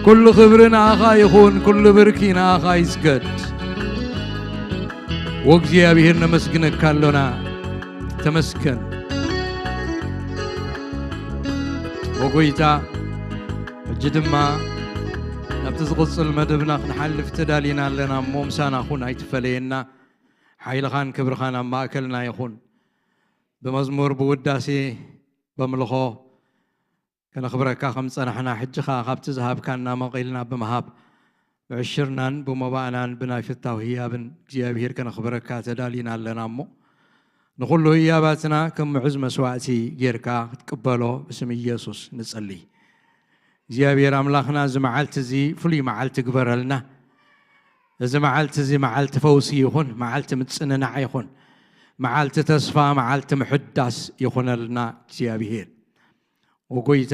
ኩሉ ክብሪ ንኣኻ ይኹን፣ ኩሉ ብርኪ ንኣኻ ይስገድ። ወእግዚኣብሔር ነመስግነካ ኣሎና። ተመስገን ወጎይታ። ሕጂ ድማ ናብቲ ዝቕጽል መደብና ክንሓልፍ ተዳሊና ኣለና እሞ ምሳና ኩን፣ ኣይትፈለየና። ሓይልኻን ክብርኻን ኣብ ማእከልና ይኹን። ብመዝሙር ብውዳሴ በምልኾ ከነኽብረካ ከም ዝጸናሕና፣ ሕጂ ኸኣ ካብቲ ዝሃብካና መቒልና ብምሃብ፣ ብዕሽርናን ብሞባእናን ብናይ ፍታው ህያብን እግዚኣብሔር ከነኽብረካ ተዳሊና ኣለና እሞ፣ ንኹሉ ህያባትና ከም ምዑዝ መስዋዕቲ ጌርካ ክትቅበሎ ብስም ኢየሱስ ንጸሊ። እግዚኣብሔር ኣምላኽና፣ እዚ መዓልቲ እዚ ፍሉይ መዓልቲ ግበረልና። እዚ መዓልቲ እዚ መዓልቲ ፈውሲ ይኹን፣ መዓልቲ ምጽንናዕ ይኹን፣ መዓልቲ ተስፋ፣ መዓልቲ ምሕዳስ ይኹነልና እግዚኣብሔር። ወጎይታ፣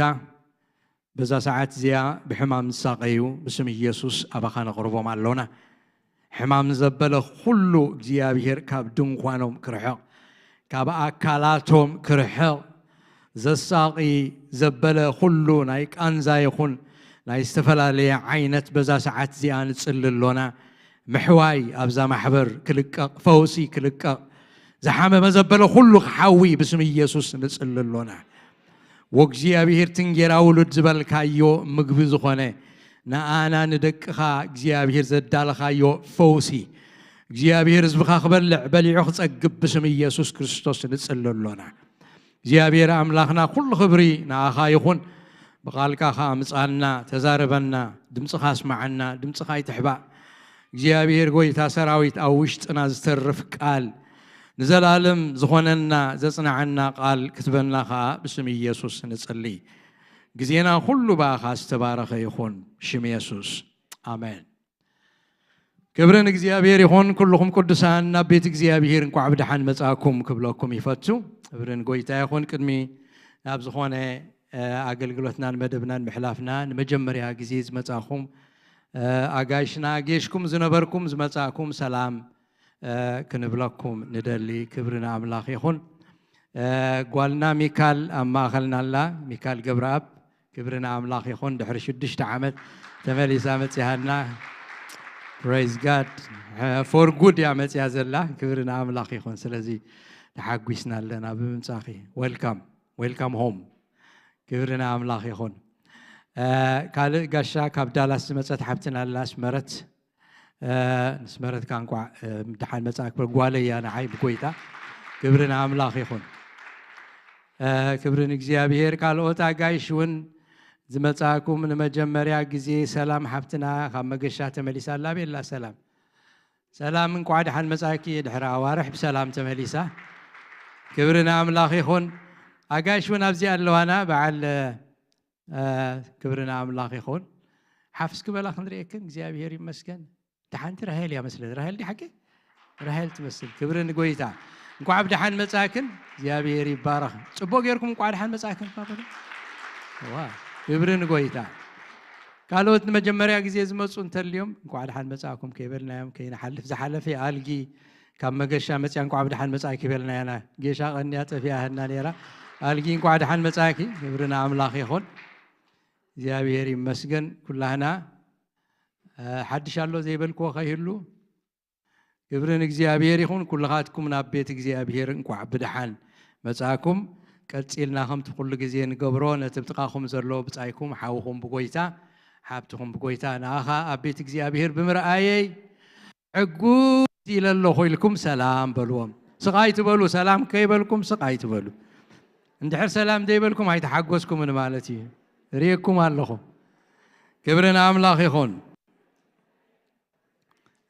በዛ ሰዓት እዚኣ ብሕማም ዝሳቐዩ ብስም ኢየሱስ ኣባኻ ነቕርቦም ኣሎና። ሕማም ዘበለ ኩሉ እግዚኣብሔር ካብ ድንኳኖም ክርሕቕ፣ ካብ ኣካላቶም ክርሕቕ፣ ዘሳቒ ዘበለ ኩሉ ናይ ቃንዛ ይኹን ናይ ዝተፈላለየ ዓይነት በዛ ሰዓት እዚኣ ንጽሊ ኣሎና። ምሕዋይ ኣብዛ ማሕበር ክልቀቕ፣ ፈውሲ ክልቀቕ፣ ዝሓመመ ዘበለ ኩሉ ክሓዊ ብስም ኢየሱስ ንጽሊ ኣሎና። ወእግዚኣብሔር ትንጌራ ውሉድ ዝበልካዮ ምግቢ ዝኾነ ንኣና ንደቅኻ እግዚኣብሔር ዘዳለኻዮ ፈውሲ እግዚኣብሔር ህዝብኻ ክበልዕ በሊዑ ክጸግብ ብስም ኢየሱስ ክርስቶስ ንጽሊ ኣሎና። እግዚኣብሔር ኣምላኽና ኩሉ ክብሪ ንኣኻ ይኹን። ብቓልካ ኸኣ ምጻና፣ ተዛረበና፣ ድምጽኻ ኣስምዓና፣ ድምጽኻ ኣይትሕባእ። እግዚኣብሔር ጎይታ ሰራዊት ኣብ ውሽጥና ዝተርፍ ቃል ንዘለኣለም ዝኾነና ዘጽንዓና ቃል ክትበና ኸኣ ብስም ኢየሱስ ንጽሊ። ግዜና ኩሉ ብኣኻ ዝተባረኸ ይኹን። ሽም የሱስ። ኣሜን። ክብሪ ንእግዚኣብሔር ይኹን። ኩልኹም ቅዱሳን ናብ ቤት እግዚኣብሔር እንቋዕ ብደሓን መጻእኩም ክብለኩም ይፈቱ። ክብሪ ንጎይታ ይኹን። ቅድሚ ናብ ዝኾነ፣ እ፣ ኣገልግሎትናን መደብናን ምሕላፍና ንመጀመርያ ግዜ ዝመጻኹም፣ እ፣ ኣጋይሽና ጌሽኩም ዝነበርኩም ዝመጻእኩም ሰላም፣ እ፣ ክንብለኩም ንደሊ። ክብሪ ንኣምላኽ ይኹን። እ፣ ጓልና ሚካል ኣብ ማእኸልና ኣላ። ሚካል ገብረኣብ፣ ክብሪ ንኣምላኽ ይኹን። ድሕሪ ሽዱሽተ ዓመት ተመሊሳ መጺሃና። Praise God። For good እያ መጺኣ ዘላ። ክብሪ ንኣምላኽ ይኹን። ስለዚ ተሓጒስና ኣለና ብምምጻኺ። Welcome። Welcome home። ክብሪ ንኣምላኽ ይኹን። እ፣ ካልእ ጋሻ ካብ ዳላስ ዝመጸት ሓብትና ኣላ ኣስመረት። እ፣ ንስመረት ከኣ እንቋዕ፣ እ፣ ደሓን መጻእክ። ጓለይ እያ ንዓይ ብጎይታ። ክብሪ ንኣምላኽ ይኹን። እ፣ ክብሪ ንእግዚኣብሔር። ካልኦት ኣጋይሽ እውን ዝመጻእኩም ንመጀመርያ ግዜ ሰላም ሓብትና ካብ መገሻ ተመሊሳ ኣላ። ኣበይ ኣላ ሰላም? ሰላም እንቋዕ ደሓን መጻእኪ። ድሕሪ ኣዋርሕ ብሰላም ተመሊሳ። ክብሪ ንኣምላኽ ይኹን። ኣጋይሽ እውን ኣብዚ ኣለዋና። በዓል፣ እ፣ ክብሪ ንኣምላኽ ይኹን። ሓፍስ ክበላ ክንርእየክን እግዚኣብሔር ይመስገን። እታ ሓንቲ ራሄል እያ መስለኒ። ራሄል ድያ ሓቂ? ራሄል ትመስል። ክብሪ ንጎይታ። እንኳዕ ብደሓን መጻክን። እግዚኣብሔር ይባረኽ። ጽቡቅ ጌርኩም እንኳዕ ደሓን መጻክን እኳ በሉ። ዋ፣ ክብሪ ንጎይታ። ካልኦት ንመጀመርያ ግዜ ዝመጹ እንተልዮም እንኳዕ ደሓን መጻእኩም ከይበልናዮም ከይንሓልፍ፣ ዝሓለፈ ኣልጊ ካብ መገሻ መጽያ እንኳዕ ብደሓን መጻእኪ በልናያና። ጌሻ ቀንያ ጠፊኣ ህና ነይራ። ኣልጊ እንኳዕ ደሓን መጻእኪ። ክብሪ ንኣምላኽ ይኹን። እግዚኣብሔር ይመስገን። ኩላህና እ፣ ሓድሽ ኣሎ ዘይበልክዎ ከይህሉ፣ ክብሪ ንእግዚኣብሔር ይኹን። ኩልኻትኩም ናብ ቤት እግዚኣብሔር እንቋዕ ብደሓን መጻእኩም። ቀጺልና ከምቲ ኩሉ ግዜ ንገብሮ ነቲ ብጥቓኹም ዘሎ ብጻይኩም ሓውኹም ብጎይታ ሓብትኹም ብጎይታ ንኣኻ ኣብ ቤት እግዚኣብሔር ብምርኣየይ ሕጉስ ኢለ ኣለኹ ኢልኩም ሰላም በልዎም። ስቕ ኣይትበሉ፣ ሰላም ከይበልኩም ስቕ ኣይትበሉ። እንድሕር ሰላም ዘይበልኩም ኣይተሓጎስኩምን ማለት እዩ። ርእየኩም ኣለኹ። ክብሪ ንኣምላኽ ይኹን።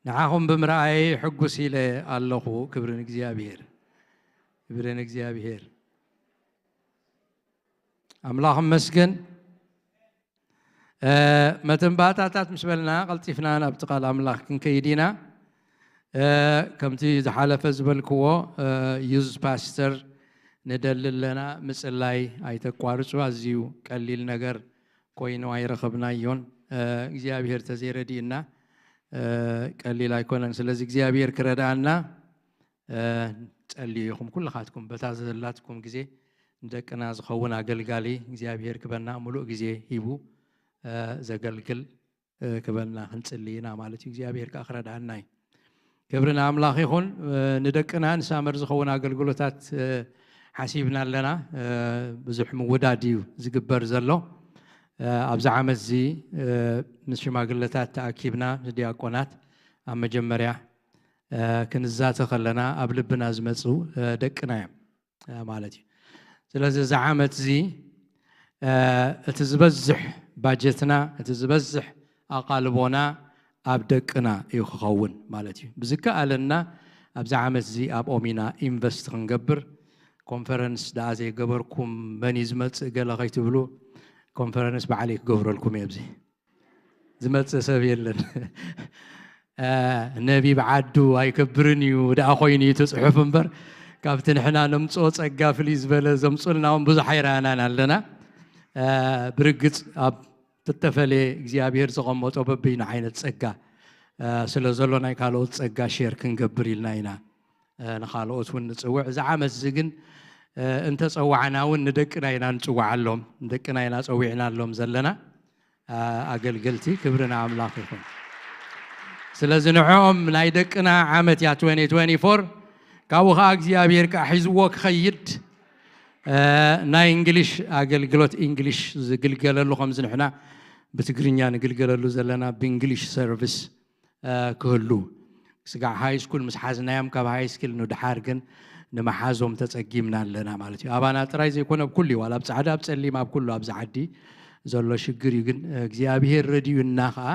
ንዓኹም ብምርኣየይ ሕጉስ ኢለ ኣለኹ። ክብሪ ንእግዚኣብሔር፣ ክብሪ ንእግዚኣብሔር። ኣምላኽ መስገን። እ፣ መተንባእታታት ምስ በልና ቀልጢፍና ናብቲ ቃል ኣምላኽ ክንከይድ ኢና። እ፣ ከምቲ ዝሓለፈ ዝበልክዎ፣ እ፣ ዩዝ ፓስተር ንደሊ ኣለና። ምጽላይ ኣይተቋርጹ። ኣዝዩ ቀሊል ነገር ኮይኑ ኣይረኸብናዮን። እ፣ እግዚኣብሔር ተዘይረድእና፣ እ፣ ቀሊል ኣይኮነን። ስለዚ እግዚኣብሔር ክረድኣና፣ እ፣ ጸልዩ ኢኹም ኩልኻትኩም በታ ዘላትኩም ግዜ ንደቅና ዝኸውን ኣገልጋሊ እግዚኣብሔር ክበና ምሉእ ግዜ ሂቡ፣ እ፣ ዘገልግል፣ እ፣ ክበና ክንጽሊ ኢና ማለት እዩ። እግዚኣብሔር ከኣ ክረድኣና እዩ። ክብሪ ንኣምላኽ ይኹን። እ፣ ንደቅና ንሳመር ዝኸውን ኣገልግሎታት፣ እ፣ ሓሲብና ኣለና። እ፣ ብዙሕ ምውዳድ እዩ ዝግበር ዘሎ። እ፣ ኣብዚ ዓመት እዚ፣ እ፣ ምስ ሽማግለታት ተኣኪብና፣ ምስ ዲያቆናት ኣብ መጀመርያ፣ እ፣ ክንዛተ ከለና ኣብ ልብና ዝመጹ፣ እ፣ ደቅና እዮም፣ እ፣ ማለት እዩ። ስለዚ እዚ ዓመት እዚ፣ እ፣ እቲ ዝበዝሕ ባጀትና፣ እቲ ዝበዝሕ ኣቓልቦና ኣብ ደቅና እዩ ክኸውን ማለት እዩ። ብዝከኣለና ኣብዚ ዓመት እዚ ኣብኦም ኢና ኢንቨስት ክንገብር። ኮንፈረንስ ደኣ ዘይገበርኩም መን እዩ ዝመጽእ ገለ ከይትብሉ፣ ኮንፈረንስ ባዕለይ ክገብረልኩም እየ። ኣብዚ ዝመጽእ ሰብ የለን። እ፣ ነቢብ ዓዱ ኣይከብርን እዩ ደኣ ኮይኑ እዩ እቲ ጽሑፍ እምበር፣ ካብቲ ንሕና ነምጽኦ ጸጋ ፍልይ ዝበለ ዘምጹልና እውን ብዙሕ ኣይረኣናን ኣለና። እ፣ ብርግጽ ኣብ እተፈለየ እግዚኣብሔር ዘቐመጦ በበይኑ ዓይነት ጸጋ፣ እ፣ ስለ ዘሎ ናይ ካልኦት ጸጋ ሼር ክንገብር ኢልና ኢና፣ እ፣ ንኻልኦት እውን ንጽውዕ። እዚ ዓመት እዚ ግን፣ እ፣ እንተጸዋዕና እውን ንደቅና ኢና ንጽውዓሎም፣ ንደቅና ኢና ጸዊዕናሎም ዘለና፣ እ፣ ኣገልገልቲ። ክብሪ ንኣምላኽ ይኹን። ስለዚ ንዕኦም ናይ ደቅና ዓመት እያ ትወንቲ ትወንቲ ፎር። ካብኡ ኸዓ እግዚኣብሔር ከኣ ሒዝዎ ክኸይድ፣ እ፣ ናይ እንግሊሽ ኣገልግሎት፣ እንግሊሽ ዝግልገለሉ፣ ከምዚ ንሕና ብትግርኛ ንግልገለሉ ዘለና ብእንግሊሽ ሰርቪስ፣ እ፣ ክህሉ። ስጋዕ ሃይ ስኩል ምስ ሓዝናዮም ካብ ሃይ ስኩል ንድሓር ግን ንምሓዞም ተጸጊምና ኣለና ማለት እዩ። ኣባና ጥራይ ዘይኮነ ኣብ ኩሉ እዩ፣ ዋላ ኣብ ጻዕዳ፣ ኣብ ጸሊም፣ ኣብ ኩሉ ኣብዚ ዓዲ ዘሎ ሽግር እዩ። ግን እግዚኣብሔር ረድዩና ኸኣ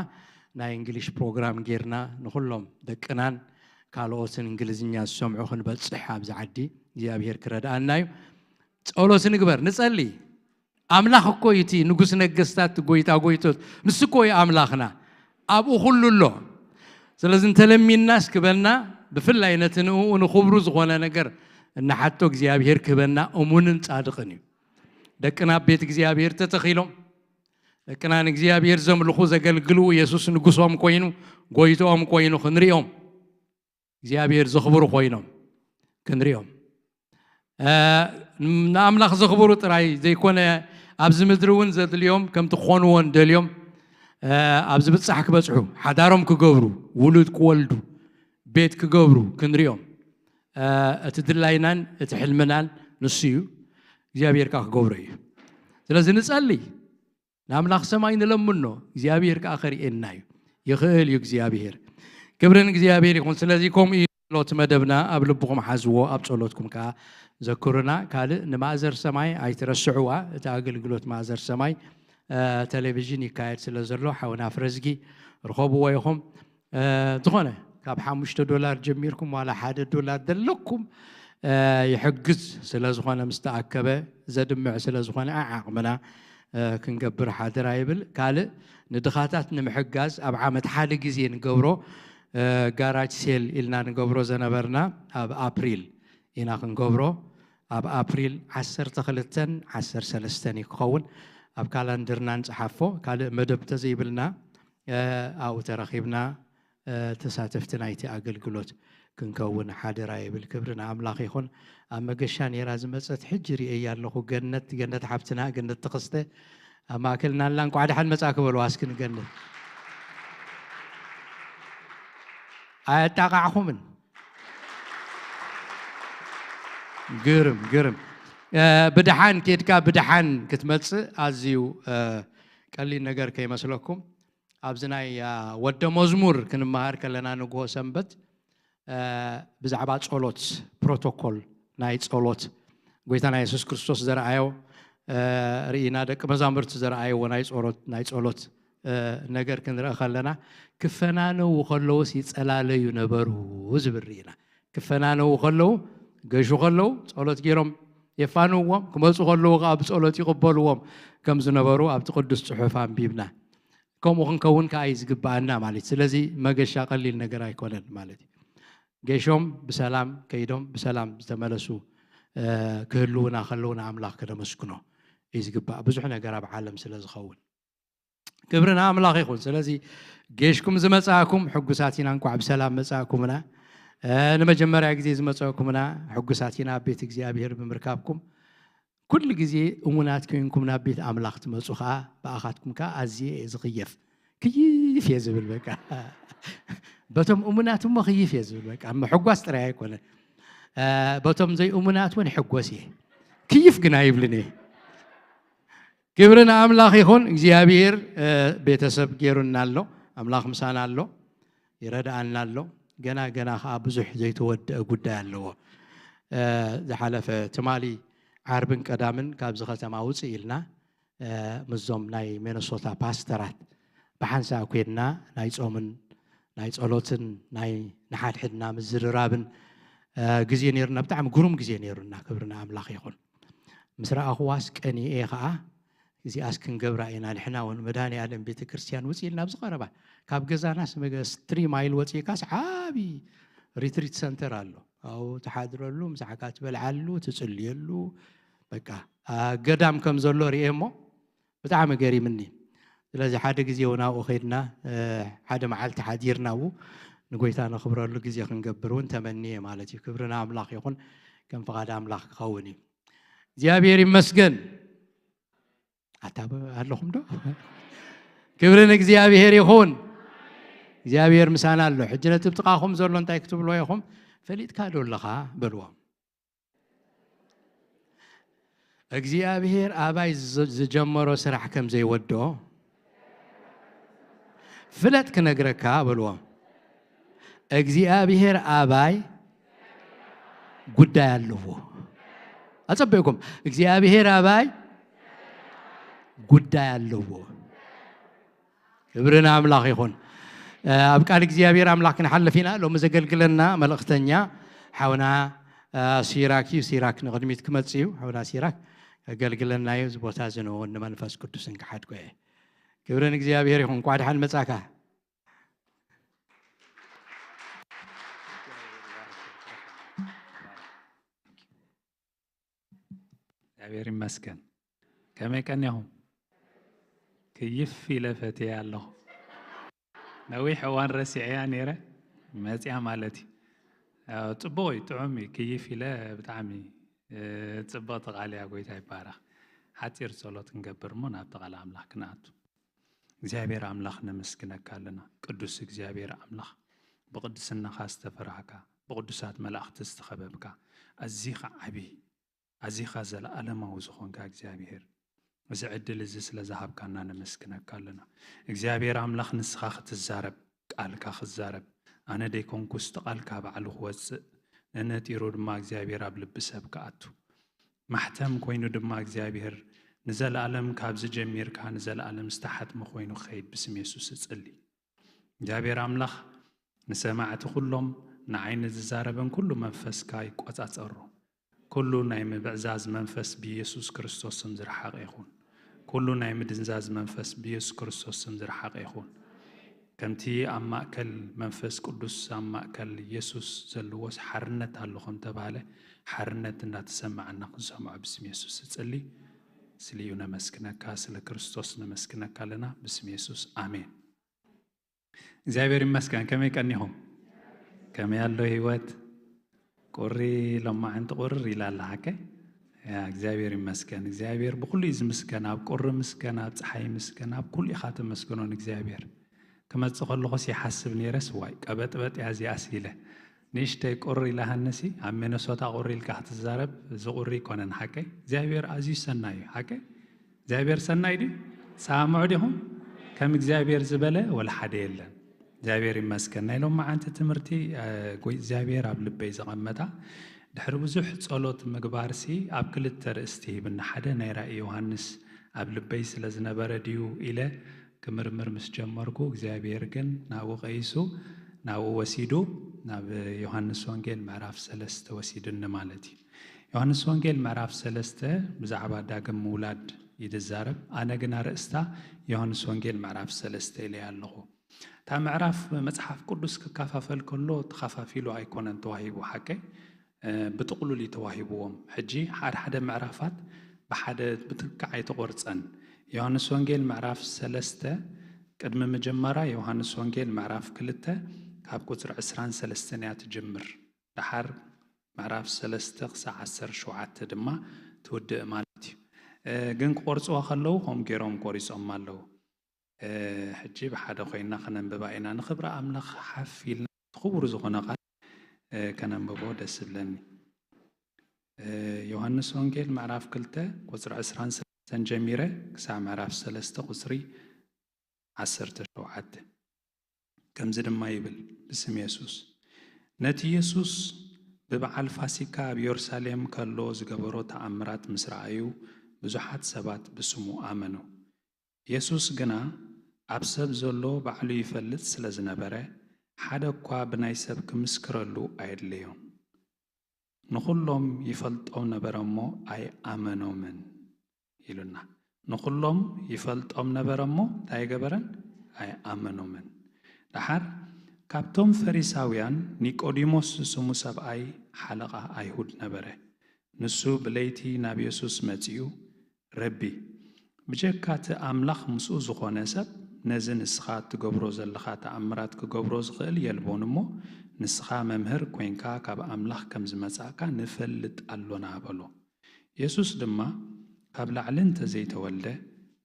ናይ እንግሊሽ ፕሮግራም ጌርና ንኹሎም ደቅናን ካልኦትን እንግሊዝኛ ዝሰምዑ ክንበጽሕ ኣብዚ ዓዲ እግዚኣብሔር ክረድኣና እዩ። ጸሎት ንግበር፣ ንጸሊ። ኣምላኽ እኮ እዩ እቲ ንጉስ ነገስታት፣ እቲ ጎይታ ጎይቶት፣ ንሱ እኮ እዩ ኣምላኽና። ኣብኡ ኩሉ ኣሎ። ስለዚ እንተለሚንናስ ክበና፣ ብፍላይ ነቲ ንእኡ ንኽብሩ ዝኾነ ነገር እንሓቶ እግዚኣብሔር ክበና እሙንን ጻድቕን እዩ። ደቅና ኣብ ቤት እግዚኣብሔር ተተኺሎም፣ ደቅና ንእግዚኣብሔር ዘምልኹ ዘገልግሉ፣ የሱስ ንጉሶም ኮይኑ፣ ጎይቶኦም ኮይኑ ክንሪኦም፣ እግዚኣብሔር ዘኽብሩ ኮይኖም ክንሪኦም፣ እ፣ ንኣምላኽ ዘኽብሩ ጥራይ ዘይኮነ፣ ኣብዚ ምድሪ እውን ዘድልዮም ከምቲ ክኾንዎ እንደልዮም፣ እ፣ ኣብ ዝብጻሕ ክበጽሑ፣ ሓዳሮም ክገብሩ፣ ውሉድ ክወልዱ፣ ቤት ክገብሩ ክንሪኦም፣ እ፣ እቲ ድላይናን እቲ ሕልምናን ንሱ እዩ። እግዚኣብሔር ከኣ ክገብሮ እዩ። ስለዚ ንጸሊ፣ ንኣምላኽ ሰማይ ንለምኖ፣ እግዚኣብሔር ከኣ ከርእየና እዩ። ይኽእል እዩ እግዚኣብሔር። ክብሪ ንእግዚኣብሔር ይኹን። ስለዚ ከምኡ እዩ ጸሎት መደብና፣ ኣብ ልብኹም ሓዝዎ፣ ኣብ ጸሎትኩም ከኣ ዘክሩና። ካልእ ንማእዘር ሰማይ ኣይትረስዕዋ። እቲ ኣገልግሎት ማእዘር ሰማይ፣ እ፣ ቴሌቪዥን ይካየድ ስለ ዘሎ፣ ሓውና ፍረዝጊ ርኸብዎ ኢኹም። እ፣ ዝኾነ ካብ ሓሙሽተ ዶላር ጀሚርኩም ዋላ ሓደ ዶላር ዘለኩም፣ እ፣ ይሕግዝ ስለ ዝኾነ፣ ምስ ተኣከበ ዘድምዕ ስለ ዝኾነ፣ ዓዓቕምና፣ እ፣ ክንገብር ሓደራ ይብል። ካልእ ንድኻታት ንምሕጋዝ ኣብ ዓመት ሓደ ግዜ ንገብሮ፣ እ፣ ጋራጅ ሴል ኢልና ንገብሮ ዘነበርና ኣብ ኣፕሪል ኢና ክንገብሮ። ኣብ ኣፕሪል ዓሰርተ ክልተን ዓሰርተ ሰለስተን እዩ ክኸውን። ኣብ ካላንደርና ንጽሓፎ። ካልእ መደብ ተዘይብልና፣ እ፣ ኣብኡ ተረኺብና፣ እ፣ ተሳተፍቲ ናይቲ ኣገልግሎት ክንከውን ሓደራ ይብል። ክብሪ ንኣምላኽ ይኹን። ኣብ መገሻ ነይራ ዝመጸት ሕጂ ርእየያ ኣለኹ። ገነት፣ ገነት ሓብትና፣ ገነት ተኸስተ ኣብ ማእከልና ኣላ። እንቋዕ ደሓን መጻእኪ በልዋ እስኪ ንገነት። ኣየጣቃዕኹምን። ግርም፣ ግርም። እ፣ ብደሓን ኬድካ ብደሓን ክትመጽእ ኣዝዩ፣ እ፣ ቀሊል ነገር ከይመስለኩም። ኣብዚ ናይ፣ እ፣ ወደ መዝሙር ክንመሃር ከለና ንግሆ ሰንበት፣ እ፣ ብዛዕባ ጸሎት፣ ፕሮቶኮል ናይ ጸሎት፣ ጎይታና የሱስ ክርስቶስ ዘርኣዮ፣ እ፣ ርኢና፣ ደቂ መዛሙርቲ ዘርኣይዎ ናይ ጸሎት፣ ናይ ጸሎት፣ እ፣ ነገር ክንርኢ ከለና፣ ክፈናነዉ ከለዉስ ይጸላለዩ ነበሩ ዝብል ርኢና። ክፈናነዉ ከለዉ ገሹ ከለዉ ጸሎት ገይሮም የፋንውዎም፣ ክመጹ ከለዉ ከኣ ብጸሎት ይቕበልዎም ከም ዝነበሩ ኣብቲ ቅዱስ ጽሑፍ ኣንቢብና። ከምኡ ክንከውን ከኣ እዩ ዝግብኣና ማለት እዩ። ስለዚ መገሻ ቀሊል ነገር ኣይኮነን ማለት እዩ። ገሾም ብሰላም ከይዶም ብሰላም ዝተመለሱ፣ እ፣ ክህልዉና ከለዉ ንኣምላኽ ከነመስግኖ እዩ ዝግባእ። ብዙሕ ነገር ኣብ ዓለም ስለ ዝኸውን። ክብሪ ንኣምላኽ ይኹን። ስለዚ ጌሽኩም ዝመጻእኩም ሕጉሳት ኢና፣ እንቋዕ ብሰላም መጻእኩምና። እ፣ ንመጀመርያ ግዜ ዝመጻእኩምና ሕጉሳት ኢና ኣብ ቤት እግዚኣብሔር ብምርካብኩም። ኩሉ ግዜ እሙናት ኮይንኩም ናብ ቤት ኣምላኽ ትመጹ ኸኣ፣ ብኣኻትኩም ከኣ ኣዝየ እየ ዝኽየፍ። ክይፍ እየ ዝብል በቃ። በቶም እሙናት እሞ ክይፍ እየ ዝብል በቃ። ምሕጓስ ጥራይ ኣይኮነን። እ፣ በቶም ዘይእሙናት እውን ሕጎስ እየ። ክይፍ ግን ኣይብልን እየ። ክብሪ ንኣምላኽ ይኹን። እግዚኣብሔር፣ እ፣ ቤተሰብ ገይሩና ኣሎ። ኣምላኽ ምሳና ኣሎ። ይረድኣና ኣሎ። ገና ገና ኸዓ ብዙሕ ዘይተወድአ ጉዳይ ኣለዎ። እ፣ ዝሓለፈ ትማሊ ዓርብን ቀዳምን ካብዚ ከተማ ውፅእ ኢልና፣ እ፣ ምስዞም ናይ ሚነሶታ ፓስተራት ብሓንሳእ ኮይንና ናይ ጾምን ናይ ጸሎትን ናይ ንሓድሕድና ምዝርራብን፣ እ፣ ግዜ ነይሩና። ብጣዕሚ ግሩም ግዜ ነይሩና። ክብሪ ንኣምላኽ ይኹን። ምስ ረኣኽዋስ ቀኒኤ ኸዓ እዚኣስ ክንገብራ ኢና ንሕና እውን መድኃኔ ዓለም ቤተ ክርስቲያን ውፅእ ኢልና ኣብዚ ቀረባ ካብ ገዛናስ መገስ ትሪ ማይል ወፂእካስ ዓቢ ሪትሪት ሰንተር ኣሎ። ኣብኡ ትሓድረሉ፣ ምሳሕካ ትበልዓሉ፣ ትጽልየሉ፣ በቃ፣ አ፣ ገዳም ከም ዘሎ ርኤ እሞ ብጣዕሚ ገሪምኒ። ስለዚ ሓደ ግዜ እውን ኣብኡ ኸይድና፣ እ፣ ሓደ መዓልቲ ሓዲርና ኣብኡ ንጎይታ ነኽብረሉ ግዜ ክንገብር እውን ተመንየ ማለት እዩ። ክብሪ ንኣምላኽ ይኹን። ከም ፍቓድ ኣምላኽ ክኸውን እዩ። እግዚኣብሔር ይመስገን። ኣታ ብ-፣ ኣለኹም ዶ? ክብሪ ንእግዚኣብሔር ይኹን። እግዚኣብሔር ምሳና ኣሎ። ሕጂ ነቲ ብጥቓኹም ዘሎ እንታይ ክትብልዎ ኢኹም? ፈሊጥካ ዶ ኣለኻ? በልዎም። እግዚኣብሔር ኣባይ ዝ-፣ ዝጀመሮ ስራሕ ከም ዘይወድኦ ፍለጥ ክነግረካ በልዎም። እግዚኣብሔር ኣባይ ጉዳይ ኣለዎ። ኣጸቢቕኩም፣ እግዚኣብሔር ኣባይ ጉዳይ ኣለዎ። ክብሪ ንኣምላኽ ይኹን። እ፣ ኣብ ቃል እግዚኣብሔር ኣምላኽ ክንሓልፍ ኢና። ሎሚ ዘገልግለና መልእኽተኛ ሓውና፣ እ፣ ሲራክ እዩ። ሲራክ ንቕድሚት ክመጽእ እዩ። ሓውና ሲራክ ከገልግለና እዩ። እዚ ቦታ እዚ ንእውን ንመንፈስ ቅዱስን ክሓድጎ እየ። ክብሪ ንእግዚኣብሔር ይኹን። እንኳዕ ደሓን መጻካ። እግዚኣብሔር ይመስገን። ከመይ ቀኒኹም? ክይፍ ኢለ ፈትየ ኣለኹ። ነዊሕ እዋን ረሲዐያ ነይረ፣ መጽያ ማለት እዩ። ኣዎ፣ ጽቡቕ እዩ፣ ጥዑም እዩ። ክይፍ ኢለ ብጣዕሚ፣ እ፣ ጽብቕቲ ቃል እያ። ጎይታ ይባረኽ። ሓጺር ጸሎት ክንገብር እሞ ናብቲ ቃል ኣምላኽ ክንኣቱ። እግዚኣብሔር ኣምላኽ ነመስግነካ ኣለና። ቅዱስ እግዚኣብሔር ኣምላኽ፣ ብቅድስናኻ ዝተፈራህካ፣ ብቅዱሳት መላእኽቲ ዝተኸበብካ፣ ኣዚኻ ዓቢ፣ ኣዚኻ ዘለኣለማዊ ዝኾንካ እግዚኣብሔር፣ እዚ ዕድል እዚ ስለ ዝሃብካና ነመስግነካ ኣለና። እግዚኣብሔር ኣምላኽ፣ ንስኻ ክትዛረብ፣ ቃልካ ክዛረብ፣ ኣነ ደይኮንኩስ እቲ ቃልካ ባዕሉ ክወጽእ፣ ነነጢሩ ድማ እግዚኣብሔር ኣብ ልቢ ሰብ ክኣቱ፣ ማሕተም ኮይኑ ድማ እግዚኣብሔር ንዘለኣለም ካብዚ ጀሚርካ ንዘለኣለም ዝተሓትመ ኮይኑ ክኸይድ ብስም የሱስ እጽሊ። እግዚኣብሔር ኣምላኽ ንሰማዕቲ ኩሎም ንዓይ ንዝዛረበን ኩሉ መንፈስካ ይቆጻጸሮ። ኩሉ ናይ ምብዕዛዝ መንፈስ ብየሱስ ክርስቶስ ስም ዝረሓቐ ይኹን። ኩሉ ናይ ምድንዛዝ መንፈስ ብየሱስ ክርስቶስ ስም ዝረሓቐ ይኹን። ከምቲ ኣብ ማእከል መንፈስ ቅዱስ ኣብ ማእከል የሱስ ዘለዎስ ሓርነት ኣሎ ከም ተባህለ፣ ሓርነት እንዳተሰማዓና ክንሰምዖ ብስም የሱስ እጽሊ። ስሊኡ ነመስግነካ፣ ስለ ክርስቶስ ነመስግነካ ኣለና ብስም የሱስ ኣሜን። እግዚኣብሔር ይመስገን። ከመይ ቀኒኹም? ከመይ ኣሎ ህይወት? ቁሪ ሎማዓንቲ ቁርር ኢላ ኣላ ሓቀ? ያ እግዚኣብሔር ይመስገን። እግዚኣብሔር ብኩሉ እዩ ዝምስገን። ኣብ ቁሪ ምስገን፣ ኣብ ፀሓይ ምስገን፣ ኣብ ኩሉ ኢኻ ተመስገኖ ንእግዚኣብሔር። ክመፅእ ከለኹስ ይሓስብ ነይረስ ዋይ ቀበጥበጥ እያ እዚኣስ ኢለ። ንእሽተይ ቁር ኢላሃንሲ ኣብ ሚነሶታ ቁር ኢልካ ክትዛረብ እዚ ቁሪ ኣይኮነን ሓቀይ? እግዚኣብሔር ኣዝዩ ሰናይ እዩ ሓቀይ? እግዚኣብሔር ሰናይ ድዩ? ትሰማምዑ ዲኹም? ከም እግዚኣብሔር ዝበለ ወላ ሓደ የለን። እግዚኣብሔር ይመስገን። ናይ ሎማዓንቲ ትምህርቲ እግዚኣብሔር ኣብ ልበይ ዘቐመጣ ድሕሪ ብዙሕ ጸሎት ምግባርሲ ኣብ ክልተ ርእስቲ ሂብና ሓደ ናይ ራእይ ዮሃንስ ኣብ ልበይ ስለ ዝነበረ ድዩ ኢለ ክምርምር ምስ ጀመርኩ እግዚኣብሔር ግን ናብኡ ቀይሱ ናብኡ ወሲዱ ናብ ዮሃንስ ወንጌል ምዕራፍ ሰለስተ ወሲዱኒ ማለት እዩ። ዮሃንስ ወንጌል ምዕራፍ ሰለስተ ብዛዕባ ዳግም ምውላድ እዩ ዝዛረብ። ኣነ ግን ኣርእስታ ዮሃንስ ወንጌል ምዕራፍ ሰለስተ ኢለያ ኣለኹ። እታ ምዕራፍ መጽሓፍ ቅዱስ ክከፋፈል ከሎ ተኸፋፊሉ ኣይኮነን ተዋሂቡ ሓቀይ ብጥቕሉል እዩ ተዋሂብዎም። ሕጂ ሓደ ሓደ ምዕራፋት ብሓደ ብትክዕ ኣይተቖርጸን። ዮሃንስ ወንጌል ምዕራፍ ሰለስተ ቅድሚ ምጅማራ ዮሃንስ ወንጌል ምዕራፍ ክልተ ካብ ቁጽሪ ዕስራን ሰለስተን እያ ትጅምር። ደሓር ምዕራፍ ሰለስተ ክሳዕ ዓሰርተ ሸውዓተ ድማ ትውድእ ማለት እዩ። ግን ክቆርፅዋ ከለዉ ከምኡ ገይሮም ቆሪፆም ኣለዉ። ሕጂ ብሓደ ኮይና ከነንብባ ኢና። ንክብሪ ኣምላኽ ሓፍ ኢልና እቲ ክቡር ዝኾነ ቃል ከነንብቦ ደስ ዝብለኒ። ዮሃንስ ወንጌል ምዕራፍ ክልተ ቁፅሪ ዕስራን ሰለስተን ጀሚረ ክሳብ ምዕራፍ ሰለስተ ቁፅሪ ዓሰርተ ሸውዓተ። ከምዚ ድማ ይብል ብስም የሱስ። ነቲ የሱስ ብበዓል ፋሲካ ኣብ የሩሳሌም ከሎ ዝገበሮ ተኣምራት ምስ ረኣዩ ብዙሓት ሰባት ብስሙ ኣመኑ። የሱስ ግና ኣብ ሰብ ዘሎ ባዕሉ ይፈልጥ ስለ ዝነበረ ሓደ እኳ ብናይ ሰብ ክምስክረሉ ኣየድለዮን። ንኹሎም ይፈልጦም ነበረ እሞ ኣይኣመኖምን ኢሉና። ንኹሎም ይፈልጦም ነበረ እሞ እንታይ ገበረን? ኣይኣመኖምን። ደሓር ካብቶም ፈሪሳውያን ኒቆዲሞስ ዝስሙ ሰብኣይ ሓለቓ ኣይሁድ ነበረ። ንሱ ብለይቲ ናብ የሱስ መጺኡ ረቢ፣ ብጀካ እቲ ኣምላኽ ምስኡ ዝኾነ ሰብ ነዚ ንስኻ እትገብሮ ዘለኻ ተኣምራት ክገብሮ ዝኽእል የልቦን እሞ፣ ንስኻ መምህር ኮይንካ ካብ ኣምላኽ ከም ዝመጻእካ ንፈልጥ ኣሎና በሎ። የሱስ ድማ፣ ካብ ላዕሊ እንተ ዘይተወልደ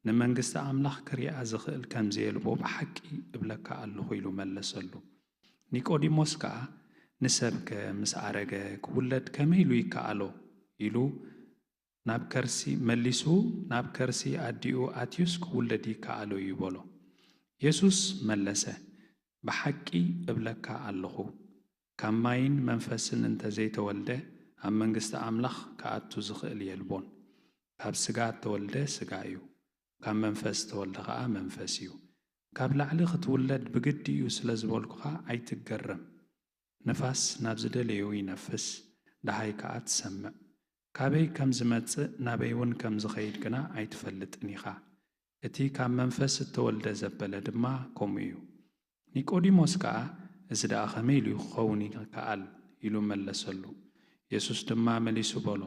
ንመንግስቲ ኣምላኽ ክሪኣ ዝኽእል ከም ዘየልቦ ብሓቂ እብለካ ኣለኹ ኢሉ መለሰሉ። ኒቆዲሞስ ከኣ፣ ንሰብከ ምስ ኣረገ ክውለድ ከመይ ኢሉ ይከኣሎ? ኢሉ ናብ ከርሲ መሊሱ ናብ ከርሲ ኣዲኡ ኣትዩስ ክውለድ ይከኣሎ እዩ በሎ። የሱስ መለሰ፣ ብሓቂ እብለካ ኣለኹ፣ ካብ ማይን መንፈስን እንተ ዘይተወልደ ኣብ መንግስቲ ኣምላኽ ክኣቱ ዝኽእል የልቦን። ካብ ስጋ እተወልደ ስጋ እዩ፣ ካብ መንፈስ እተወልደ ኸኣ መንፈስ እዩ። ካብ ላዕሊ ክትውለድ ብግዲ እዩ ስለ ዝበልኩኻ ኣይትገረም። ንፋስ ናብ ዝደለዮ ይነፍስ፣ ደሃይ ከኣ ትሰምዕ። ካበይ ከም ዝመጽእ ናበይ እውን ከም ዝኸይድ ግና ኣይትፈልጥን ኢኻ። እቲ ካብ መንፈስ እተወልደ ዘበለ ድማ ከምኡ እዩ። ኒቆዲሞስ ከኣ፣ እዚ ደኣ ኸመይ ኢሉ ክኸውን ይከኣል? ኢሉ መለሰሉ። የሱስ ድማ መሊሱ በሎ፣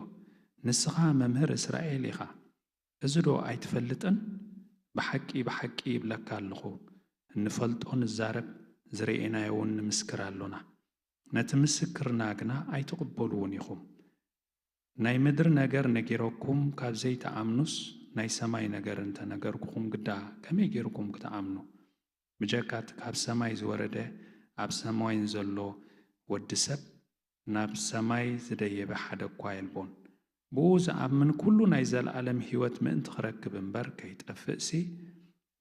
ንስኻ መምህር እስራኤል ኢኻ፣ እዚ ዶ ኣይትፈልጥን? ብሓቂ ብሓቂ ይብለካ ኣለኹ፣ እንፈልጦ ንዛረብ፣ ዝረኤናዮ እውን ንምስክር ኣሎና። ነቲ ምስክርና ግና ኣይትቕበልዎን ኢኹም። ናይ ምድሪ ነገር ነጊረኩም ካብ ዘይትኣምኑስ፣ ናይ ሰማይ ነገር እንተ ነገርኩኹም ግዳ ከመይ ጌርኩም ክትኣምኑ? ብጀካ እቲ ካብ ሰማይ ዝወረደ፣ ኣብ ሰማይን ዘሎ ወዲ ሰብ፣ ናብ ሰማይ ዝደየበ ሓደ እኳ የልቦን። ብኡ ዝኣምን ኩሉ ናይ ዘለኣለም ህይወት ምእንቲ ክረክብ እምበር ከይጠፍእሲ፣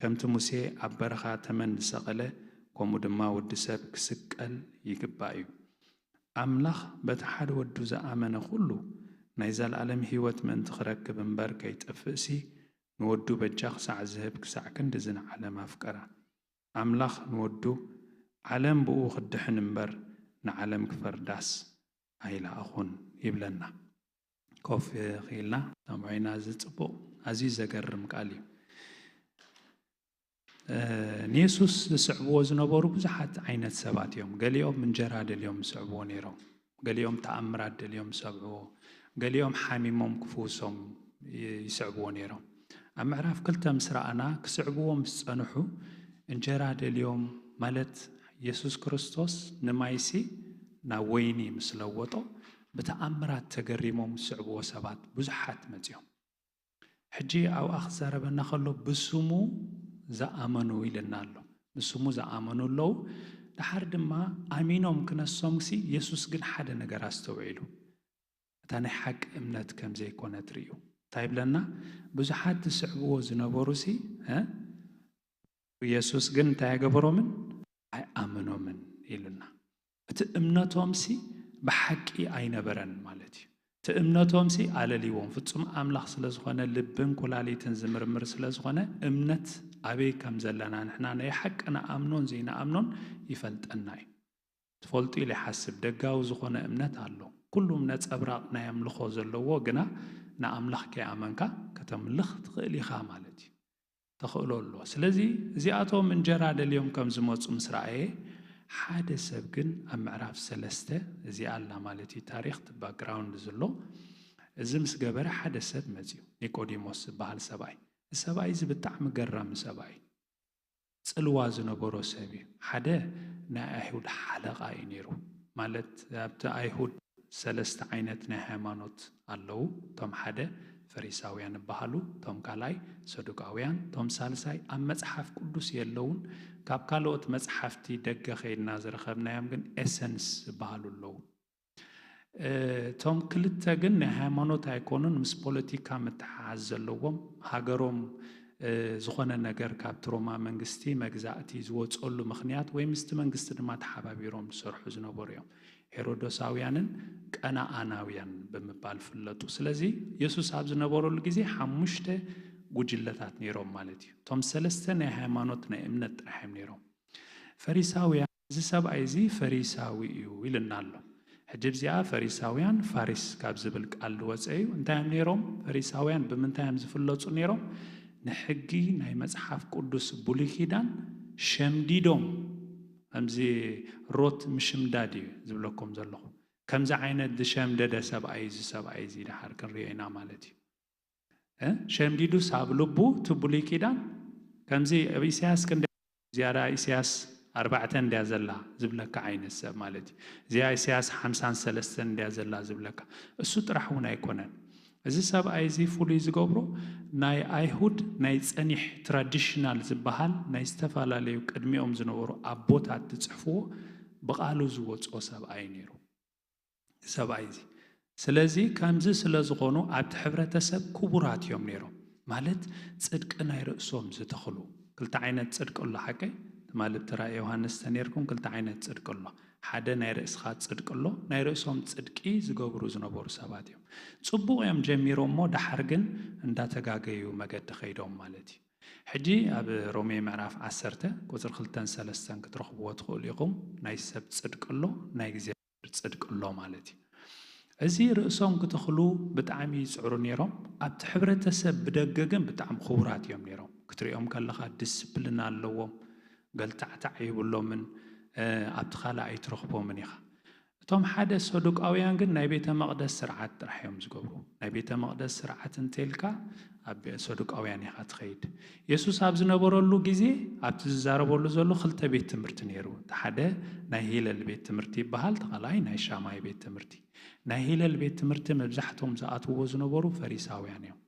ከምቲ ሙሴ ኣብ በረኻ ተመን ዝሰቐለ፣ ከምኡ ድማ ወዲ ሰብ ክስቀል ይግባእ እዩ። ኣምላኽ በቲ ሓደ ወዱ ዝኣመነ ኩሉ ናይ ዘለኣለም ህይወት ምእንቲ ክረክብ እምበር ከይጠፍእሲ፣ ንወዱ በጃ ክሳዕ ዝህብ ክሳዕ ክንድዚ ንዓለም ኣፍቀራ። ኣምላኽ ንወዱ ዓለም ብኡ ክድሕን እምበር ንዓለም ክፈርዳስ ኣይለኣኹን ይብለና። ኮፍ ክኢልና ሰምዖ ኢና። እዚ ጽቡቕ ኣዝዩ ዘገርም ቃል እዩ። ንየሱስ ዝስዕብዎ ዝነበሩ ብዙሓት ዓይነት ሰባት እዮም። ገሊኦም እንጀራ ደልዮም ዝስዕብዎ ነይሮም፣ ገሊኦም ተኣምራት ደልዮም ዝሰምዕዎ፣ ገሊኦም ሓሚሞም ክፍውሶም ይ- ይስዕብዎ ነይሮም። ኣብ ምዕራፍ ክልተ ምስ ረኣና፣ ክስዕብዎ ምስ ጸንሑ፣ እንጀራ ደልዮም፣ ማለት የሱስ ክርስቶስ ንማይሲ ናብ ወይኒ ምስ ለወጦ፣ ብተኣምራት ተገሪሞም ዝስዕብዎ ሰባት ብዙሓት መጺኦም። ሕጂ ኣብኣ ክዛረበና ከሎ፣ ብስሙ ዝኣመኑ ኢልና ኣሎ። ብስሙ ዝኣመኑ ኣለዉ። ደሓር ድማ ኣሚኖም ክነሶምሲ፣ የሱስ ግን ሓደ ነገር ኣስተውዒሉ። እታ ናይ ሓቂ እምነት ከም ዘይኮነት ርእዩ። እንታይ ይብለና? ብዙሓት ዝስዕብዎ ዝነበሩሲ፣ እ? የሱስ ግን እንታይ ኣይገበሮምን? ኣይኣመኖምን ኢሉና። እቲ እምነቶምሲ ብሓቂ ኣይነበረን ማለት እዩ። እቲ እምነቶምሲ ኣለልይዎም። ፍጹም ኣምላኽ ስለ ዝኾነ፣ ልብን ኩላሊትን ዝምርምር ስለ ዝኾነ፣ እምነት ኣበይ ከም ዘለና ንሕና ናይ ሓቂ ንኣምኖን ዘይንኣምኖን ይፈልጠና እዩ። ትፈልጡ ኢለ ይሓስብ፣ ደጋዊ ዝኾነ እምነት ኣሎ። ኩሉም ነጸብራቕ ናይ ኣምልኾ ዘለዎ፣ ግና ንኣምላኽ ከይኣመንካ ከተምልኽ ትኽእል ኢኻ ማለት እዩ። ተኽእሎ ኣሎ። ስለዚ እዚኣቶም እንጀራ ደልዮም ከም ዝመጹ ምስ ረኣየ፣ ሓደ ሰብ ግን ኣብ ምዕራፍ ሰለስተ፣ እዚኣ ኣላ ማለት እዩ፣ ታሪኽ እቲ ባክግራውንድ ዝሎ፣ እዚ ምስ ገበረ ሓደ ሰብ መጺኡ፣ ኒቆዲሞስ ዝበሃል ሰብኣይ። እዚ ሰብኣይ እዚ ብጣዕሚ ገራሚ ሰብኣይ፣ ጽልዋ ዝነበሮ ሰብ እዩ። ሓደ ናይ ኣይሁድ ሓለቓ እዩ ነይሩ። ማለት ኣብቲ ኣይሁድ ሰለስተ ዓይነት ናይ ሃይማኖት ኣለዉ። እቶም ሓደ ፈሪሳውያን ይበሃሉ፣ እቶም ካልኣይ ሰዱቃውያን፣ እቶም ሳልሳይ ኣብ መጽሓፍ ቅዱስ የለውን። ካብ ካልኦት መጽሓፍቲ ደገ ከይድና ዝረኸብናዮም ግን ኤሰንስ ዝበሃሉ ኣለዉ። እ፣ እቶም ክልተ ግን ናይ ሃይማኖት ኣይኮኑን፣ ምስ ፖለቲካ ምትሓሓዝ ዘለዎም፣ ሃገሮም፣ እ፣ ዝኾነ ነገር ካብቲ ሮማ መንግስቲ መግዛእቲ ዝወጸሉ ምኽንያት ወይ ምስቲ መንግስቲ ድማ ተሓባቢሮም ዝሰርሑ ዝነበሩ እዮም። ሄሮዶሳውያንን ቀናኣናውያን ብምባል ፍለጡ። ስለዚ የሱስ ኣብ ዝነበረሉ ግዜ ሓሙሽተ ጉጅለታት ነይሮም ማለት እዩ። እቶም ሰለስተ ናይ ሃይማኖት ናይ እምነት ጥራሕ እዮም ነይሮም። ፈሪሳውያን፣ እዚ ሰብኣይ እዚ ፈሪሳዊ እዩ ኢልና ኣሎ። ሕጂ እዚኣ ፈሪሳውያን ፋሪስ ካብ ዝብል ቃል ዝወፀ እዩ። እንታይ እዮም ነይሮም? ፈሪሳውያን ብምንታይ እዮም ዝፍለጡ ነይሮም? ንሕጊ ናይ መፅሓፍ ቅዱስ ብሉይ ኪዳን ሸምዲዶም፣ ከምዚ ሮት ምሽምዳድ እዩ ዝብለኩም ዘለኹ። ከምዚ ዓይነት ዝሸምደደ ሰብኣይ፣ እዚ ሰብኣይ እዚ ደሓር ክንሪኦ ኢና ማለት እዩ። እ? ሸምዲዱስ ኣብ ልቡ እቲ ብሉይ ኪዳን ከምዚ ኣብ ኢሳያስ ክንደ ዝያዳ ኢሳያስ ኣርባዕተ እንድያ ዘላ ዝብለካ ዓይነት ሰብ ማለት እዩ። እዚኣ ኢሳያስ ሓምሳን ሰለስተን እንድያ ዘላ ዝብለካ። እሱ ጥራሕ እውን ኣይኮነን። እዚ ሰብኣይ እዚ ፍሉይ ዝገብሮ ናይ ኣይሁድ ናይ ጸኒሕ ትራዲሽናል ዝበሃል ናይ ዝተፈላለዩ ቅድሚኦም ዝነበሩ ኣቦታት ዝጽሕፍዎ ብቓሉ ዝወጽኦ ሰብኣይ ነይሩ። ሰብኣይ እዚ። ስለዚ ከምዚ ስለ ዝኾኑ ኣብቲ ሕብረተሰብ ክቡራት እዮም ነይሮም። ማለት ጽድቂ ናይ ርእሶም ዝተኽሉ። ክልተ ዓይነት ጽድቂ ኣሎ ሓቀይ? ትማሊ ብቲ ራእይ ዮሃንስ ተነይርኩም ክልተ ዓይነት ጽድቂ ኣሎ። ሓደ ናይ ርእስኻ ጽድቂ ኣሎ፣ ናይ ርእሶም ጽድቂ ዝገብሩ ዝነበሩ ሰባት እዮም። ጽቡቕ እዮም ጀሚሮም እሞ ደሓር ግን እንዳተጋገዩ መገዲ ከይዶም ማለት እዩ። ሕጂ ኣብ ሮሜ ምዕራፍ ዓሰርተ ቁጽሪ ክልተን ሰለስተን ክትረኽብዎ ትኽእሉ ኢኹም። ናይ ሰብ ጽድቂ ኣሎ፣ ናይ እግዚኣብሔር ጽድቂ ኣሎ ማለት እዩ። እዚ ርእሶም ክትኽሉ ብጣዕሚ ይጽዕሩ ነይሮም። ኣብቲ ሕብረተሰብ ብደገ ግን ብጣዕሚ ክቡራት እዮም ነይሮም። ክትሪኦም ከለኻ ዲስፕሊን ኣለዎም። ገልታዕታዕ ይብሎምን፣ እ፣ ኣብቲ ካልእ ኣይትረኽቦምን ኢኻ። እቶም ሓደ ሰዱቃውያን ግን ናይ ቤተ መቕደስ ስርዓት ጥራሕ እዮም ዝገብሩ። ናይ ቤተ መቕደስ ስርዓት እንተልካ ኣብ ሰዱቃውያን ኢኻ ትኸይድ። የሱስ ኣብ ዝነበረሉ ግዜ ኣብቲ ዝዛረበሉ ዘሎ ክልተ ቤት ትምህርቲ ነይሩ። እቲ ሓደ ናይ ሂለል ቤት ትምህርቲ ይበሃል፣ እቲ ካልኣይ ናይ ሻማይ ቤት ትምህርቲ። ናይ ሂለል ቤት ትምህርቲ መብዛሕትኦም ዝኣትውዎ ዝነበሩ ፈሪሳውያን እዮም።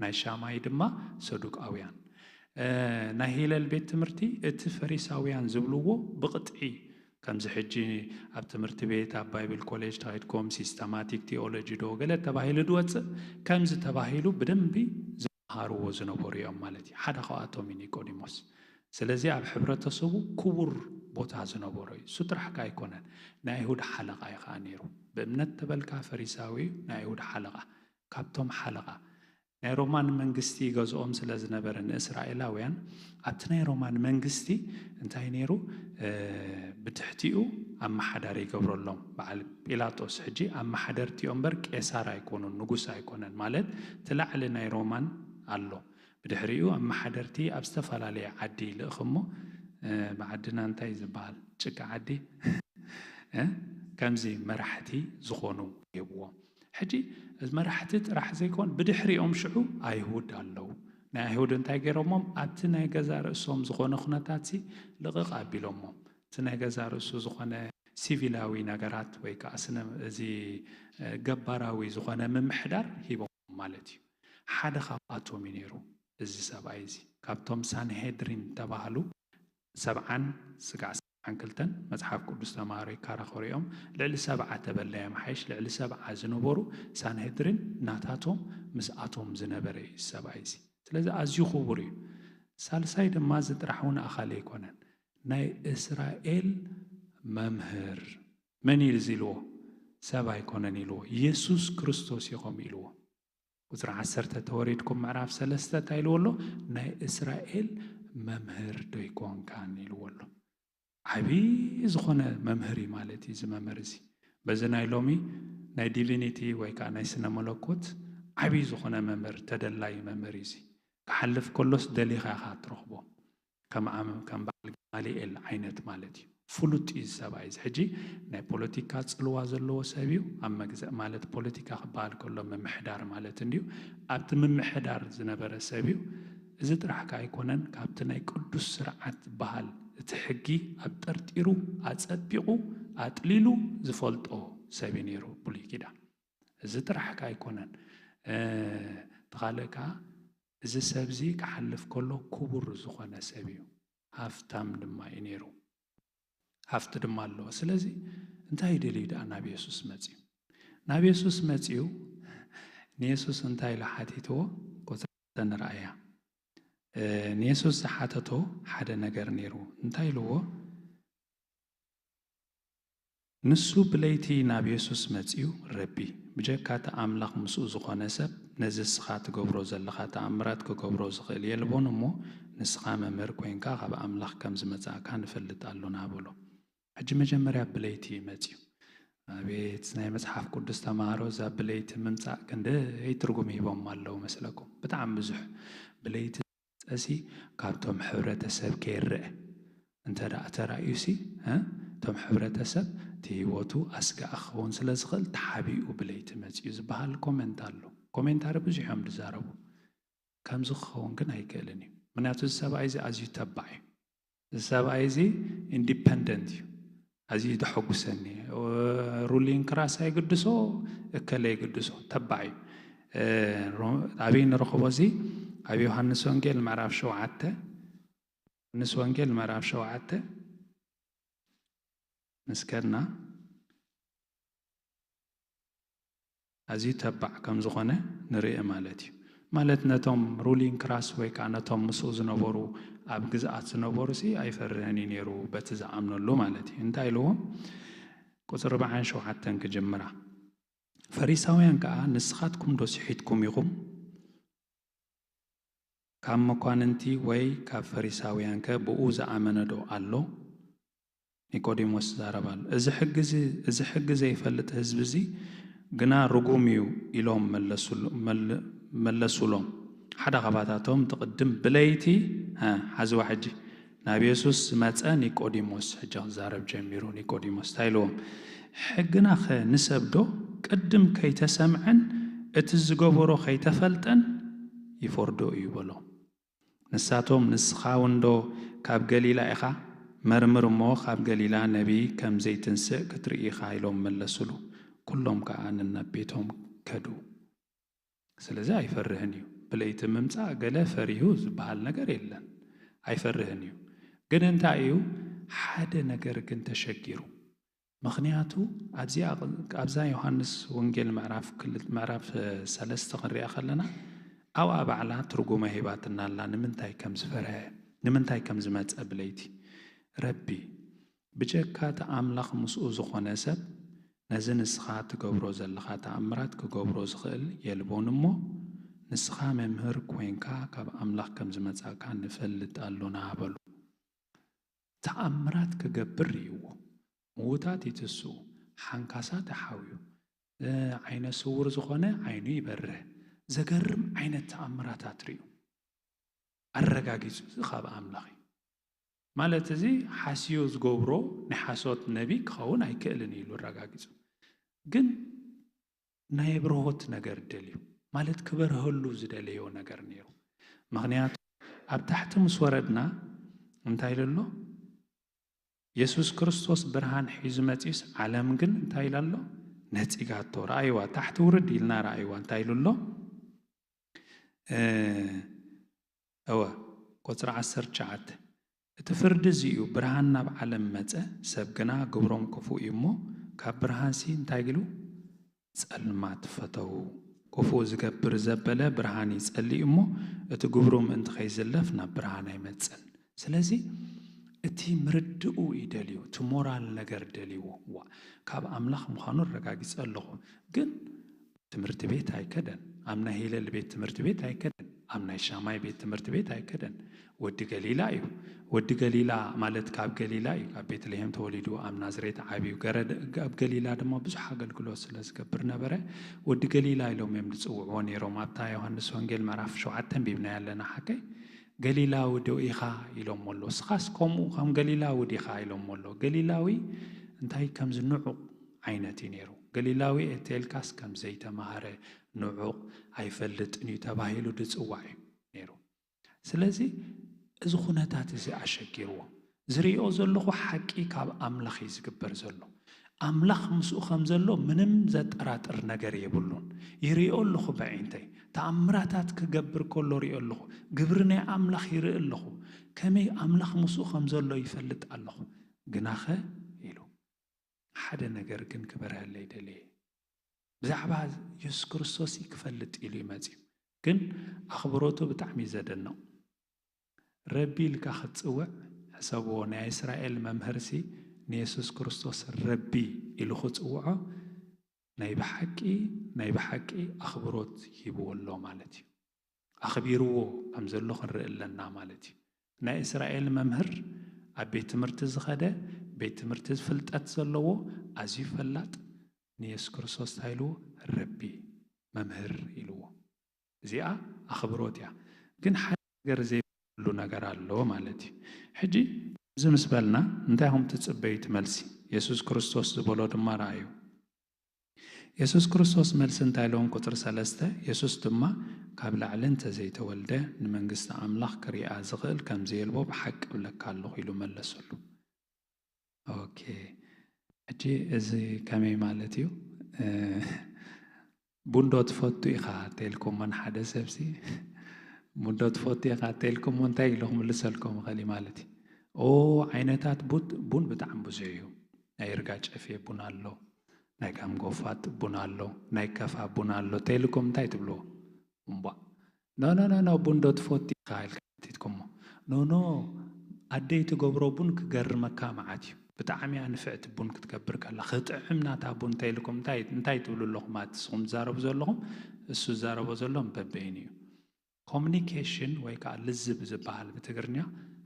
ናይ ሻማይ ድማ ሰዱቃውያን። እ፣ ናይ ሂለል ቤት ትምህርቲ እቲ ፈሪሳውያን ዝብልዎ ብቕጥዒ፣ ከምዚ ሕጂ ኣብ ትምህርቲ ቤት፣ ኣብ ባይብል ኮሌጅ ተኸድኩም ሲስተማቲክ ቲኦሎጂ ዶ ገለ ተባሂሉ ዝወፅእ፣ ከምዚ ተባሂሉ ብደንቢ ዝመሃርዎ ዝነበሩ እዮም ማለት እዩ። ሓደ ካብኣቶም እዩ ኒቆዲሞስ። ስለዚ ኣብ ሕብረተሰቡ ክቡር ቦታ ዝነበሮ እዩ። እሱ ጥራሕ ከ ኣይኮነን፣ ናይ ኣይሁድ ሓለቓ እዩ ከዓ ነይሩ። ብእምነት ተበልካ ፈሪሳዊ እዩ፣ ናይ ኣይሁድ ሓለቓ። ካብቶም ሓለቓ ናይ ሮማን መንግስቲ ይገዝኦም ስለ ዝነበረ ንእስራኤላውያን፣ ኣብቲ ናይ ሮማን መንግስቲ እንታይ ነይሩ? እ፣ ብትሕቲኡ ኣመሓዳሪ ይገብረሎም። በዓል ጲላጦስ ሕጂ ኣመሓደርቲ እዮም እምበር ቄሳር ኣይኮኑን፣ ንጉስ ኣይኮነን። ማለት እቲ ላዕሊ ናይ ሮማን ኣሎ። ብድሕሪኡ ኣመሓደርቲ ኣብ ዝተፈላለየ ዓዲ ይልእኽ እሞ፣ እ፣ ብዓድና እንታይ ዝበሃል? ጭቃ ዓዲ? እ? ከምዚ መራሕቲ ዝኾኑ ሂብዎም። ሕጂ መራሕቲ ጥራሕ ዘይኮን፣ ብድሕሪኦም ሽዑ ኣይሁድ ኣለዉ። ናይ ኣይሁድ እንታይ ገይሮሞም? ኣብቲ ናይ ገዛ ርእሶም ዝኾነ ኩነታትሲ ልቕቕ ኣቢሎሞም፣ እቲ ናይ ገዛ ርእሱ ዝኾነ ሲቪላዊ ነገራት ወይ ከዓ ስነ፣ እዚ ገባራዊ ዝኾነ ምምሕዳር ሂቦም ማለት እዩ። ሓደ ካብኣቶም እዩ ነይሩ እዚ ሰብኣይ እዚ። ካብቶም ሳንሄድሪን ተባህሉ ሰብዓን ስጋዕ ሰብዓን ክልተን መጽሓፍ ቅዱስ ተማሃሮ ይከራኸሩ እዮም። ልዕሊ ሰብዓ ተበለ የምሓይሽ፣ ልዕሊ ሰብዓ ዝነበሩ ሳንሄድሪን ናታቶም ምስኣቶም ዝነበረ እዩ ሰብኣይ እዚ። ስለዚ ኣዝዩ ክቡር እዩ። ሳልሳይ ድማ እዚ ጥራሕ እውን ኣኻሊ ኣይኮነን። ናይ እስራኤል መምህር መን እዩ እዚ ኢልዎ? ሰብ ኣይኮነን ኢልዎ። የሱስ ክርስቶስ ኢኹም ኢልዎ። ቁጽሪ ዓሰርተ ተወሪድኩም ምዕራፍ ሰለስተ እንታይ ኢልዎ ኣሎ? ናይ እስራኤል መምህር ዶ ኣይኮንካን ኢልዎ ኣሎ። ዓብዪ ዝኾነ መምህር እዩ ማለት እዩ እዚ መምህር እዚ። በዚ ናይ ሎሚ ናይ ዲቪኒቲ ወይ ከዓ ናይ ስነ መለኮት ዓብዪ ዝኾነ መምህር፣ ተደላይ መምህር እዩ እዚ። ክሓልፍ ከሎስ ደሊኻ ኢኻ ትረኽቦ። ከም ዓም-፣ ከም በዓል ገማልኤል ዓይነት ማለት እዩ። ፍሉጥ እዩ እዚ ሰብኣይ እዚ። ሕጂ ናይ ፖለቲካ ጽልዋ ዘለዎ ሰብ እዩ። ኣብ መግዛእ ማለት ፖለቲካ ክበሃል ከሎ ምምሕዳር ማለት እንድዩ። ኣብቲ ምምሕዳር ዝነበረ ሰብ እዩ። እዚ ጥራሕ ከኣ ኣይኮነን፣ ካብቲ ናይ ቅዱስ ስርዓት ዝበሃል እቲ ሕጊ ኣብጠርጢሩ፣ ኣጸቢቑ፣ ኣጥሊሉ ዝፈልጦ ሰብ እዩ ነይሩ ብሉይ ኪዳን። እዚ ጥራሕ ከኣ ኣይኮነን። እ፣ እቲ ካልእ ከኣ እዚ ሰብ እዚ ክሓልፍ ከሎ ክቡር ዝኾነ ሰብ እዩ። ሃፍታም ድማ እዩ ነይሩ። ሃፍቲ ድማ ኣለዎ። ስለዚ እንታይ ደልዩ ደኣ ናብ የሱስ መጺኡ? ናብ የሱስ መጺኡ ንየሱስ እንታይ ኢሉ ሓቲትዎ? ቁጽሪ ንርኣያ። እ፣ ንየሱስ ዝሓተቶ ሓደ ነገር ነይሩ። እንታይ ኢልዎ? ንሱ ብለይቲ ናብ የሱስ መጺኡ፣ ረቢ፣ ብጀካ እቲ ኣምላኽ ምስኡ ዝኾነ ሰብ ነዚ እስኻ ትገብሮ ዘለኻ ተኣምራት ክገብሮ ዝኽእል የልቦን እሞ፣ ንስኻ መምህር ኮይንካ ካብ ኣምላኽ ከም ዝመጻእካ ንፈልጥ ኣሎና በሎ። ሕጂ መጀመርያ ብለይቲ እዩ መጺኡ። ኣቤት ናይ መጽሓፍ ቅዱስ ተማሃሮ እዛ ብለይቲ ምምጻእ ክንደይ ትርጉም ሂቦም ኣለዉ መስለኩም። ብጣዕሚ ብዙሕ ብለይቲ መጸሲ ካብቶም ሕብረተሰብ ከይረአ እንተ ደኣ ተራእዩሲ፣ እ፣ እቶም ሕብረተሰብ እቲ ህይወቱ ኣስጋኢ ክኸውን ስለ ዝኽእል ተሓቢኡ ብለይቲ መጺኡ ዝበሃል ኮመንት ኣሎ። ኮሜንታሪ ብዙሕ እዮም ዝዛረቡ። ከምዚ ክኸውን ግን ኣይክእልን እዩ። ምክንያቱ እዚ ሰብኣይ እዚ ኣዝዩ ተባዕ እዩ። እዚ ሰብኣይ እዚ ኢንዲፐንደንት እዩ። ኣዝዩ ደሐጉሰኒ። ሩሊንግ ክራስ ኣይግድሶ፣ እከለ ኣይግድሶ፣ ተባዕ እዩ። እ፣ ሮ-፣ ኣበይ ንረኽቦ እዚ? ኣብ ዮሃንስ ወንጌል ምዕራፍ ሸውዓተ፣ ዮሃንስ ወንጌል ምዕራፍ ሸውዓተ ምስ ከድና ኣዝዩ ተባዕ ከም ዝኾነ ንርኢ ማለት እዩ። ማለት ነቶም ሩሊንግ ክራስ ወይ ከዓ ነቶም ምስኡ ዝነበሩ ኣብ ግዝኣት ዝነበሩ ሲ ኣይፈርህን እዩ ነይሩ በቲ ዝኣምነሉ ማለት እዩ። እንታይ ኢልዎም? ቁጽሪ ኣርባዓን ሸውዓተን ክጅምራ። ፈሪሳውያን ከዓ ንስኻትኩም ዶ ስሒትኩም ኢኹም? ካብ መኳንንቲ ወይ ካብ ፈሪሳውያንከ ብኡ ዝኣመነ ዶ ኣሎ? ኒቆዲሞስ ይዛረብ ኣሎ። እዚ ሕጊ እዚ፣ እዚ ሕጊ ዘይፈልጥ ህዝቢ እዚ ግና ርጉም እዩ ኢሎም መለሱሉ-፣ መል-፣ መለሱሎም። ሓደ ካብኣታቶም ትቕድም ብለይቲ፣ እ፣ ሓዝዋ ሕጂ፣ ናብ የሱስ ዝመጸ ኒቆዲሞስ ሕጂ ክዛረብ ጀሚሩ። ኒቆዲሞስ እንታይ ኢልዎም? ሕግናኸ ንሰብ ዶ ቅድም ከይተሰምዐን እቲ ዝገበሮ ከይተፈልጠን ይፈርዶ እዩ በሎ። ንሳቶም፣ ንስኻ እውን ዶ ካብ ገሊላ ኢኻ? መርምር እሞ ካብ ገሊላ ነቢይ ከም ዘይትንስእ ክትርኢ ኢኻ ኢሎም መለሱሉ። ኩሎም ከኣ ነናብ ቤቶም ከዱ። ስለዚ ኣይፈርህን እዩ። ብለይቲ ምምጻእ ገለ ፈሪሁ ዝበሃል ነገር የለን። ኣይፈርህን እዩ። ግን እንታይ እዩ? ሓደ ነገር ግን ተሸጊሩ። ምኽንያቱ ኣብዚኣ፣ ኣብዛ ዮሃንስ ወንጌል ምዕራፍ ክል-፣ ምዕራፍ፣ እ፣ ሰለስተ ክንሪኣ ከለና ኣብኣ ባዕላ ትርጉመ ሂባትና ኣላ። ንምንታይ ከም ዝፈርሀ፣ ንምንታይ ከም ዝመጸ ብለይቲ። ረቢ፣ ብጀካ እቲ ኣምላኽ ምስኡ ዝኾነ ሰብ ነዚ ንስኻ ትገብሮ ዘለኻ ተኣምራት ክገብሮ ዝኽእል የልቦን እሞ፣ ንስኻ መምህር ኮይንካ ካብ ኣምላኽ ከም ዝመጻእካ ንፈልጥ ኣሎና በሉ። ተኣምራት ክገብር ርእይዎ። ምዉታት ይትስኡ፣ ሓንካሳት ይሓውዩ፣ እ፣ ዓይነ ስውር ዝኾነ ዓይኑ ይበርህ። ዘገርም ዓይነት ተኣምራታት ርእዩ። ኣረጋጊጹ እዚ ካብ ኣምላኽ እዩ። ማለት እዚ ሓስዮ ዝገብሮ ናይ ሓሶት ነቢ ክኸውን ኣይክእልን ኢሉ ኣረጋጊጹ። ግን ናይ ብርሆት ነገር ደልዩ፣ ማለት ክበርሀሉ ዝደለዮ ነገር ነይሩ። ምኽንያቱ ኣብ ታሕቲ ምስ ወረድና እንታይ ኢሉ ኣሎ? የሱስ ክርስቶስ ብርሃን ሒዙ መጺኡስ ዓለም ግን እንታይ ኢላ ኣሎ? ነጺጋቶ። ረኣይዋ፣ ታሕቲ ውርድ ኢልና ረኣይዋ እንታይ ኢሉ ኣሎ? እ፣ እወ፣ ቁጽሪ ዓሰርተ ትሽዓተ፣ እቲ ፍርዲ እዚ እዩ፣ ብርሃን ናብ ዓለም መጸ፣ ሰብ ግና ግብሮም ክፉእ እዩ እሞ፣ ካብ ብርሃንሲ እንታይ ኢሉ? ጸልማት ፈተዉ። ክፉእ ዝገብር ዘበለ ብርሃን ይጸሊ እሞ፣ እቲ ግብሩ ምእንቲ ከይዝለፍ ናብ ብርሃን ኣይመጽን። ስለዚ እቲ ምርድኡ እዩ ደልዩ፣ እቲ ሞራል ነገር ደልይዎ። ዋ፣ ካብ ኣምላኽ ምዃኑ ኣረጋጊጸ ኣለኹ። ግን ትምህርቲ ቤት ኣይከደን፣ ኣብ ናይ ሂለል ቤት ትምህርቲ ቤት ኣይከደን፣ ኣብ ናይ ሻማይ ቤት ትምህርቲ ቤት ኣይከደን። ወዲ ገሊላ እዩ። ወዲ ገሊላ ማለት ካብ ገሊላ እዩ፣ ካብ ቤተልሔም ተወሊዱ ኣብ ናዝሬት ዓብዩ። ገረድ-፣ ኣብ ገሊላ ድማ ብዙሕ ኣገልግሎት ስለ ዝገብር ነበረ፣ ወዲ ገሊላ ኢሎም እዮም ዝጽውዕዎ ነይሮም። ኣብታ ዮሃንስ ወንጌል ምዕራፍ ሸውዓተ ኣንቢብናያ ኣለና። ሓቀይ ገሊላዊ ዶ ኢኻ ኢሎሞ ኣሎ። እስኻስ ከምኡ ከም ገሊላዊ ዲኻ ኢሎሞ ኣሎ። ገሊላዊ እንታይ ከምዚ ንዑቕ ዓይነት እዩ ነይሩ። ገሊላዊ እየ ተልካስ ከም ዘይተማሃረ፣ ንዑቕ፣ ኣይፈልጥን እዩ ተባሂሉ ዝጽዋዕ እዩ ነይሩ። ስለዚ እዚ ኩነታት እዚ ኣሸጊርዎ። ዝርእዮ ዘለኹ ሓቂ ካብ ኣምላኽ እዩ ዝግበር ዘሎ። ኣምላኽ ምስኡ ከም ዘሎ ምንም ዘጠራጥር ነገር የብሉን። ይርእዮ ኣለኹ በዒንተይ። ተኣምራታት ክገብር ከሎ ርእዮ ኣለኹ። ግብሪ ናይ ኣምላኽ ይርኢ ኣለኹ። ከመይ ኣምላኽ ምስኡ ከም ዘሎ ይፈልጥ ኣለኹ። ግናኸ ኢሉ፣ ሓደ ነገር ግን ክበርሀለይ ደለየ። ብዛዕባ የሱስ ክርስቶስ እዩ ክፈልጥ ኢሉ እዩ መጺኡ። ግን ኣኽብሮቱ ብጣዕሚ እዩ ዘደንቕ። ረቢ ኢልካ ክትጽውዕ ሕሰብዎ፣ ናይ እስራኤል መምህርሲ ንየሱስ ክርስቶስ ረቢ ኢሉ ክጽውዖ ናይ ብሓቂ፣ ናይ ብሓቂ ኣኽብሮት ሂብዎ ኣሎ ማለት እዩ። ኣኽቢርዎ ከም ዘሎ ክንርኢ ኣለና ማለት እዩ። ናይ እስራኤል መምህር፣ ኣብ ቤት ትምህርቲ ዝኸደ፣ ቤት ትምህርቲ ፍልጠት ዘለዎ፣ ኣዝዩ ፈላጥ፣ ንየሱስ ክርስቶስ እንታይ ኢልዎ? ረቢ፣ መምህር ኢልዎ። እዚኣ ኣኽብሮት እያ። ግን ሓደ ነገር ዘይብሉ ነገር ኣሎ ማለት እዩ። ሕጂ እዚ ምስ በልና እንታይ ኢኹም ትጽበዩ እቲ መልሲ? የሱስ ክርስቶስ ዝበሎ ድማ ረኣዩ። የሱስ ክርስቶስ መልሲ እንታይ ኢሎም? ቁጽሪ ሰለስተ፣ የሱስ ድማ ካብ ላዕሊ እንተ ዘይተወልደ ንመንግስቲ ኣምላኽ ክሪኣ ዝኽእል ከም ዘየልቦ ብሓቂ እብለካ ኣለኹ ኢሉ መለሰሉ። ኦኬ፣ ሕጂ እዚ ከመይ ማለት እዩ? እ፣ ቡን ዶ ትፈቱ ኢኻ ተልኩሞ ንሓደ ሰብሲ፣ ቡን ዶ ትፈቱ ኢኻ ተልኩሞ እንታይ ኢሉ ክምልሰልኩም ይኽእል እዩ ማለት እዩ? ኦ፣ ዓይነታት ቡት-፣ ቡን ብጣዕሚ ብዙሕ እዩ። ናይ ይርጋ ጨፌ ቡን ኣሎ፣ ናይ ጋም ጎፋጥ ቡን ኣሎ፣ ናይ ከፋ ቡን ኣሎ ተልኩም እንታይ ትብልዎ? እምቧእ። ኖ፣ ኖ፣ ኖ፣ ኖ፣ ቡን ዶ ትፈቱ ኢኻ ኢልካ ሓቲትኩሞ። ኖ፣ ኖ፣ ኣደይ ትገብሮ ቡን ክገርመካ መዓት እዩ። ብጣዕሚ እያ ንፍዕቲ ቡን ክትገብር ከላ። ክጥዕም ናታ ቡን ተልኩም እንታይ፣ እንታይ ትብሉ ኣለኹም? ኣቲ ንስኹም ትዛረቡ ዘለኹም፣ እሱ ዝዛረቦ ዘሎ በበይኑ እዩ። ኮሚኒኬሽን ወይ ከዓ ልዝብ ዝበሃል ብትግርኛ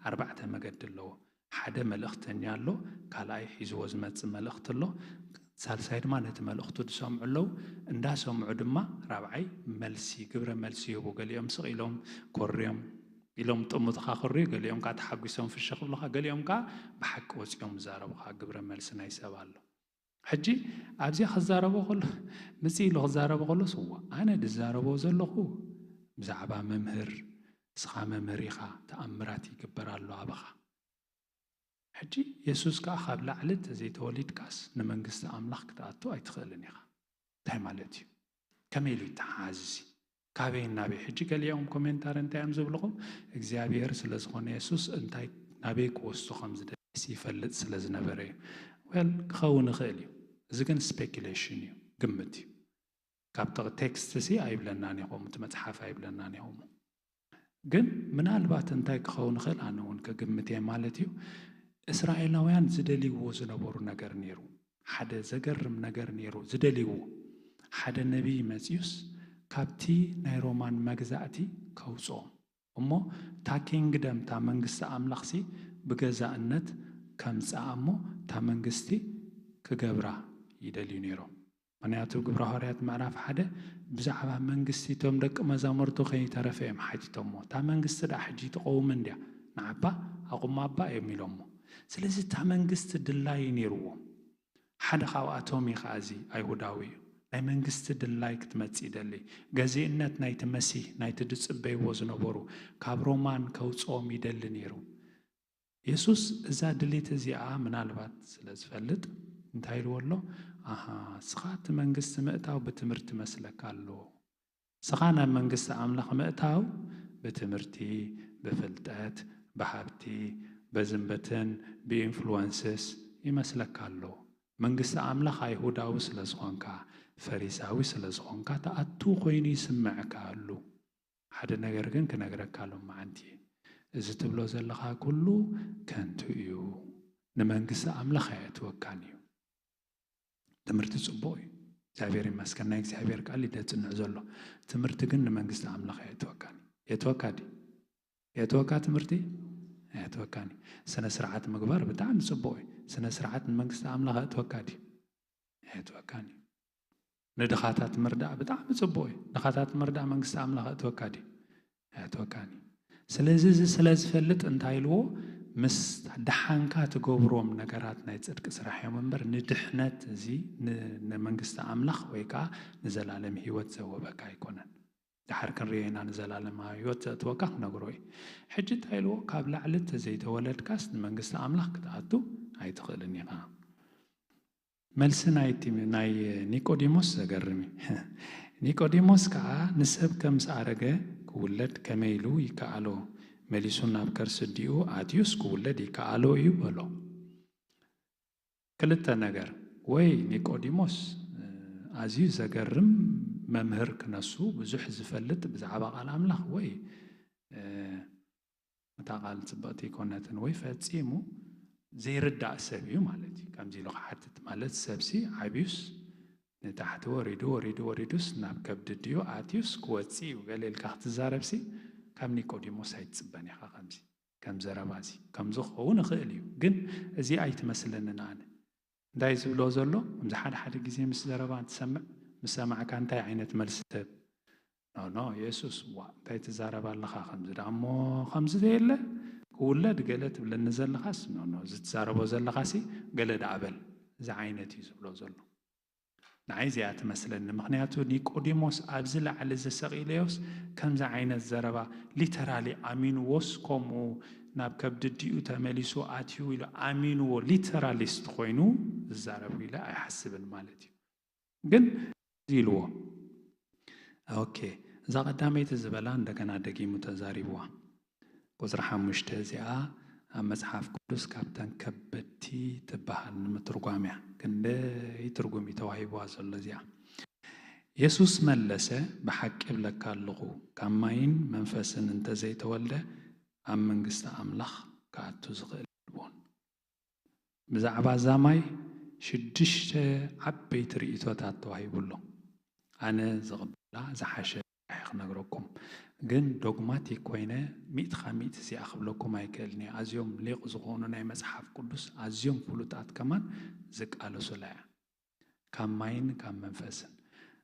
ኣርባዕተ መገዲ ኣለዎ። ሓደ መልእኽተኛ ኣሎ፣ ካልኣይ ሒዝዎ ዝመጽእ መልእኽቲ ኣሎ፣ ሳልሳይ ድማ ነቲ መልእኽቱ ዝሰምዑ ኣለዉ። እንዳሰምዑ ድማ ራብዓይ መልሲ፣ ግብረ መልሲ ይህቡ። ገሊኦም ስቕ ኢሎም ኮርዮም ኢሎም ጥሙትኻ ክርዩ፣ ገሊኦም ከዓ ተሓጒሶም ፍሽኽ ይብሉኻ፣ ገሊኦም ከዓ ብሓቂ ወጺኦም ይዛረቡኻ። ግብረ መልሲ ናይ ሰብ ኣሎ። ሕጂ ኣብዚኣ ክዛረቦ ከሎ፣ ምጽእ ኢሉ ክዛረቦ ከሎ፣ ስዋ፣ ኣነ ዝዛረቦ ዘለኹ ብዛዕባ መምህር፣ ንስኻ መምህር ኢኻ፣ ተኣምራት ይግበር ኣሎ ኣባኻ። ሕጂ የሱስ ከኣ ካብ ላዕሊ እንተዘይተወሊድካስ ንመንግስቲ ኣምላኽ ክትኣቱ ኣይትኽእልን ኢኻ። እንታይ ማለት እዩ? ከመይ ኢሉ ይተሓሓዝ እዚ? ካበይ ናበይ? ሕጂ ገሊኦም ኮሜንታሪ እንታይ እዮም ዝብልኹም? እግዚኣብሔር ስለ ዝኾነ የሱስ እንታይ ናበይ ክወስዶ ከም ዝደልስ ይፈልጥ ስለ ዝነበረ እዩ። ዌል፣ ክኸውን ይኽእል እዩ። እዚ ግን ስፔኩሌሽን እዩ፣ ግምት እዩ። ካብ ተ-፣ ቴክስት ሲ ኣይብለናን ኢኹም፣ እቲ መጽሓፍ ኣይብለናን ኢኹም። ግን ምናልባት እንታይ ክኸውን ይኽእል፣ ኣነ እውን ክግምት እየ ማለት እዩ። እስራኤላውያን ዝደልይዎ ዝነበሩ ነገር ነይሩ። ሓደ ዘገርም ነገር ነይሩ ዝደልይዎ። ሓደ ነቢይ መጺኡስ ካብቲ ናይ ሮማን መግዛእቲ ከውጽኦም። እሞ እታ ኪንግደም፣ እታ መንግስቲ ኣምላኽሲ ብገዛእነት ከምጽኣ እሞ እታ መንግስቲ ክገብራ ይደልዩ ነይሮም። ምኽንያቱ ግብረ ሃዋርያት ምዕራፍ ሓደ ብዛዕባ መንግስቲ እቶም ደቂ መዛሙርቱ ከይተረፈ እዮም ሓቲቶሞ። እታ መንግስቲ ደኣ ሕጂ ትቐውም እንድያ፣ ንዓባ ኣቑሞ ኣባ እዮም ኢሎሞ። ስለዚ እታ መንግስቲ ድላይ ነይርዎም። ሓደ ካብኣቶም እዩ ከኣ እዚ ኣይሁዳዊ እዩ። ናይ መንግስቲ ድላይ ክትመጽእ ይደሊ። ገዚእነት ናይቲ መሲህ፣ ናይቲ ዝጽበይዎ ዝነበሩ፣ ካብ ሮማን ከውጽኦም ይደሊ ነይሩ። የሱስ እዛ ድሌት እዚኣ ምናልባት ስለ ዝፈልጥ እንታይ ኢልዎ ኣሎ? ኣሃ፣ ንስኻ እቲ መንግስቲ ምእታው ብትምህርቲ መስለካ ኣሎ። ንስኻ ናብ መንግስቲ ኣምላኽ ምእታው ብትምህርቲ፣ ብፍልጠት፣ ብሃብቲ፣ በዝን በትን፣ ብኢንፍሉወንስስ ይመስለካ ኣሎ። መንግስቲ ኣምላኽ ኣይሁዳዊ ስለ ዝኾንካ፣ ፈሪሳዊ ስለ ዝኾንካ ትኣቱ ኮይኑ ይስምዐካ ኣሉ። ሓደ ነገር ግን ክነግረካ ሎማዓንቲ፣ እዚ ትብሎ ዘለኻ ኩሉ ከንቱ እዩ። ንመንግስቲ ኣምላኽ ኣየእትወካን እዩ። ትምህርቲ ጽቡቕ እዩ። እግዚኣብሔር ይመስገን፣ ናይ እግዚኣብሔር ቃል እዩ ደጽንዕ ዘሎ። ትምህርቲ ግን ንመንግስቲ ኣምላኽ ኣየእትወካን እዩ። የእትወካ ድዩ? የእትወካ ትምህርቲ? ኣየእትወካን እዩ። ስነ ስርዓት ምግባር ብጣዕሚ ጽቡቕ እዩ። ስነ ስርዓት ንመንግስቲ ኣምላኽ ኣእትወካ ድዩ? ኣየእትወካን እዩ። ንድኻታት ምርዳእ ብጣዕሚ ጽቡቕ እዩ። ድኻታት ምርዳእ መንግስቲ ኣምላኽ ኣእትወካ ድዩ? ኣየእትወካን እዩ። ስለዚ እዚ ስለ ዝፈልጥ እንታይ ኢልዎ? ምስ ደሓንካ ትገብሮም ነገራት ናይ ጽድቂ ስራሕ እዮም እምበር፣ ንድሕነት እዚ ን-፣ ንመንግስቲ ኣምላኽ ወይ ከኣ ንዘላለም ህይወት ዘወበካ ኣይኮነን። ደሓር ክንርእዮ ኢና፣ ንዘላለማዊ ህይወት ዘእትወካ ክነግሮ እዩ። ሕጂ እንታይ ኢልዎ? ካብ ላዕሊ እንተዘይተወለድካስ ንመንግስቲ ኣምላኽ ክትኣቱ ኣይትኽእልን ኢኻ። መልሲ ናይ ቲ-፣ ናይ ኒቆዲሞስ ዘገርም እዩ። ኒቆዲሞስ ከኣ ንሰብ ከም ዝኣረገ ክውለድ ከመይ ኢሉ ይከኣሎ? መሊሱ ናብ ከርሲ ኣዲኡ ኣትዩስ ክውለድ ይከኣሎ እዩ በሎ። ክልተ ነገር፣ ወይ ኒቆዲሞስ፣ እ፣ ኣዝዩ ዘገርም መምህር ክነሱ፣ ብዙሕ ዝፈልጥ ብዛዕባ ቃል ኣምላኽ፣ ወይ፣ እ፣ እታ ቃል ጽብቕቲ ኣይኮነትን፣ ወይ ፈጺሙ ዘይርዳእ ሰብ እዩ ማለት እዩ። ከምዚ ኢሉ ክሓትት ማለት፣ ሰብሲ ዓብዩስ ንታሕቲ ወሪዱ፣ ወሪዱ፣ ወሪዱስ ናብ ከብዲ ድዩ ኣትዩስ ክወጽእ እዩ ገለ ኢልካ ክትዛረብሲ፣ ካብ ኒቆዲሞስ ኣይትጽበን ኢኻ። ከምዚ ከም ዘረባ እዚ ከም ዝኸውን ይኽእል እዩ፣ ግን እዚ ኣይትመስለንን ኣነ። እንታይ ዝብሎ ዘሎ? ከምዚ ሓደ ሓደ ግዜ ምስ ዘረባ ትሰምዕ፣ ምስ ሰማዕካ እንታይ ዓይነት መልሲ ትህብ? ኖ፣ ኖ፣ የሱስ፣ ዋ፣ እንታይ ትዛረብ ኣለኻ? ከምዚ ደኣ እሞ ከምዚ ዘየለ፣ ክውለድ ገለ ትብለኒ ዘለኻስ፣ ኖ፣ ኖ፣ እዚ ትዛረቦ ዘለኻሲ ገለ ደኣ በል። እዚ ዓይነት እዩ ዝብሎ ዘሎ። ንዓይ እዚኣ ትመስለኒ። ምኽንያቱ ኒቆዲሞስ ኣብዚ ላዕሊ እዚ ሰቒለዮስ ከምዚ ዓይነት ዘረባ ሊተራሊ ኣሚንዎስ፣ ከምኡ ናብ ከብዲ ኣዲኡ ተመሊሱ ኣትዩ ኢሉ ኣሚንዎ፣ ሊተራሊስት ኮይኑ ዝዛረብ ኢለ ኣይሓስብን ማለት እዩ። ግን እዚ ኢልዎ። ኦኬ፣ እዛ ቀዳመይቲ ዝበላ እንደገና ደጊሙ ተዛሪብዋ። ቁጽሪ ሓሙሽተ እዚኣ ኣብ መጽሓፍ ቅዱስ ካብተን ከበድቲ ትበሃል ንምትርጓም እያ። ክንደይ ትርጉም እዩ ተዋሂብዋ ዘሎ እዚኣ። የሱስ መለሰ፣ ብሓቂ እብለካ ኣለኹ፣ ካብ ማይን መንፈስን እንተዘይተወልደ ኣብ መንግስቲ ኣምላኽ ክኣቱ ዝኽእል የልቦን። ብዛዕባ እዛ ማይ ሽዱሽተ ዓበይቲ ርእይቶታት ተዋሂቡ ኣሎ። ኣነ ዝቕበላ ዝሓሸ ጥራሕ ክነግረኩም፣ ግን ዶግማቲክ ኮይነ ሚእቲ ካብ ሚእቲ እዚኣ ክብለኩም ኣይክእልን እየ። ኣዝዮም ሊቕ ዝኾኑ ናይ መጽሓፍ ቅዱስ ኣዝዮም ፍሉጣት ከማን ዝቃለሱላ እያ። ካብ ማይን ካብ መንፈስን።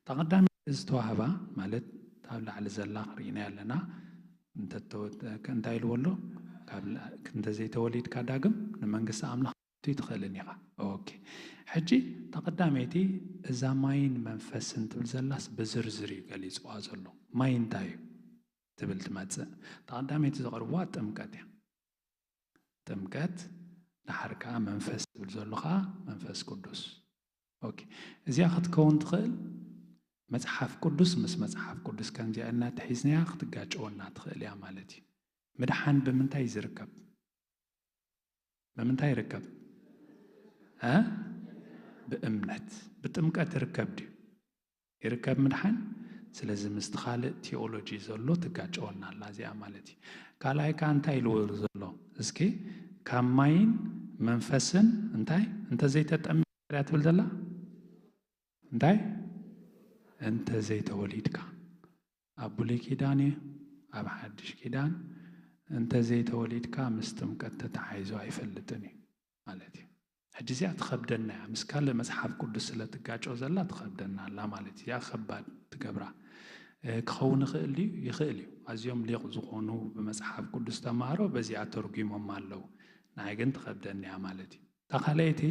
እታ ቀዳመይቲ ዝተዋህባ ማለት እታ ኣብ ላዕሊ ዘላ ርኢናያ ኣለና። እንተ-፣ እንታይ ኢልዎ ኣሎ? ካብ ላ-፣ እንተዘይተወሊድካ ዳግም ንመንግስቲ ኣምላኽ ክትኣቱ ኣይትኽእልን ኢኻ። ኦኬ። ሕጂ እታ ቀዳመይቲ እዛ ማይን መንፈስን ትብል ዘላስ ብዝርዝር እዩ ገሊጽዋ ዘሎ። ማይ እንታይ እዩ ትብል ትመጽእ። እታ ቀዳመይቲ ዘቕርብዋ ጥምቀት እያ። ጥምቀት፣ ደሓር ከኣ መንፈስ ትብል ዘሎ ከኣ መንፈስ ቅዱስ። ኦኬ። እዚኣ ክትከውን ትኽእል መጽሓፍ ቅዱስ ምስ መጽሓፍ ቅዱስ ከምዚኣ እናተሒዝናያ ክትጋጨወና ትኽእል እያ ማለት እዩ። ምድሓን ብምንታይ እዩ ዝርከብ? ብምንታይ ይርከብ? እ? ብእምነት። ብጥምቀት ይርከብ ድዩ? ይርከብ ምድሓን? ስለዚ ምስቲ ካልእ ቲኦሎጂ ዘሎ ትጋጨወና ኣላ እዚኣ ማለት እዩ። ካልኣይ ከኣ እንታይ ኢልዎ ዘሎ? እስኪ ካብ ማይን መንፈስን እንታይ እንተዘይተጠሚቕካ ድያ ትብል ዘላ? እንታይ? እንተዘይተወሊድካ። ኣብ ብሉይ ኪዳን እዩ፣ ኣብ ሓድሽ ኪዳን እንተዘይተወሊድካ ምስ ጥምቀት ተተሓሒዙ ኣይፈልጥን እዩ ማለት እዩ። ሕጂ እዚኣ ትኸብደና እያ፣ ምስ ካልእ መጽሓፍ ቅዱስ ስለ ትጋጮ ዘላ ትኸብደና ኣላ ማለት እዩ። እዚኣ ከባድ ትገብራ። እ፣ ክኸውን ይኽእል ድዩ? ይኽእል እዩ። ኣዝዮም ሊቕ ዝኾኑ ብመጽሓፍ ቅዱስ ተማሃሮ በዚኣ ተርጒሞም ኣለዉ። ንዓይ ግን ትኸብደኒ እያ ማለት እዩ። እታ ካልኣይቲ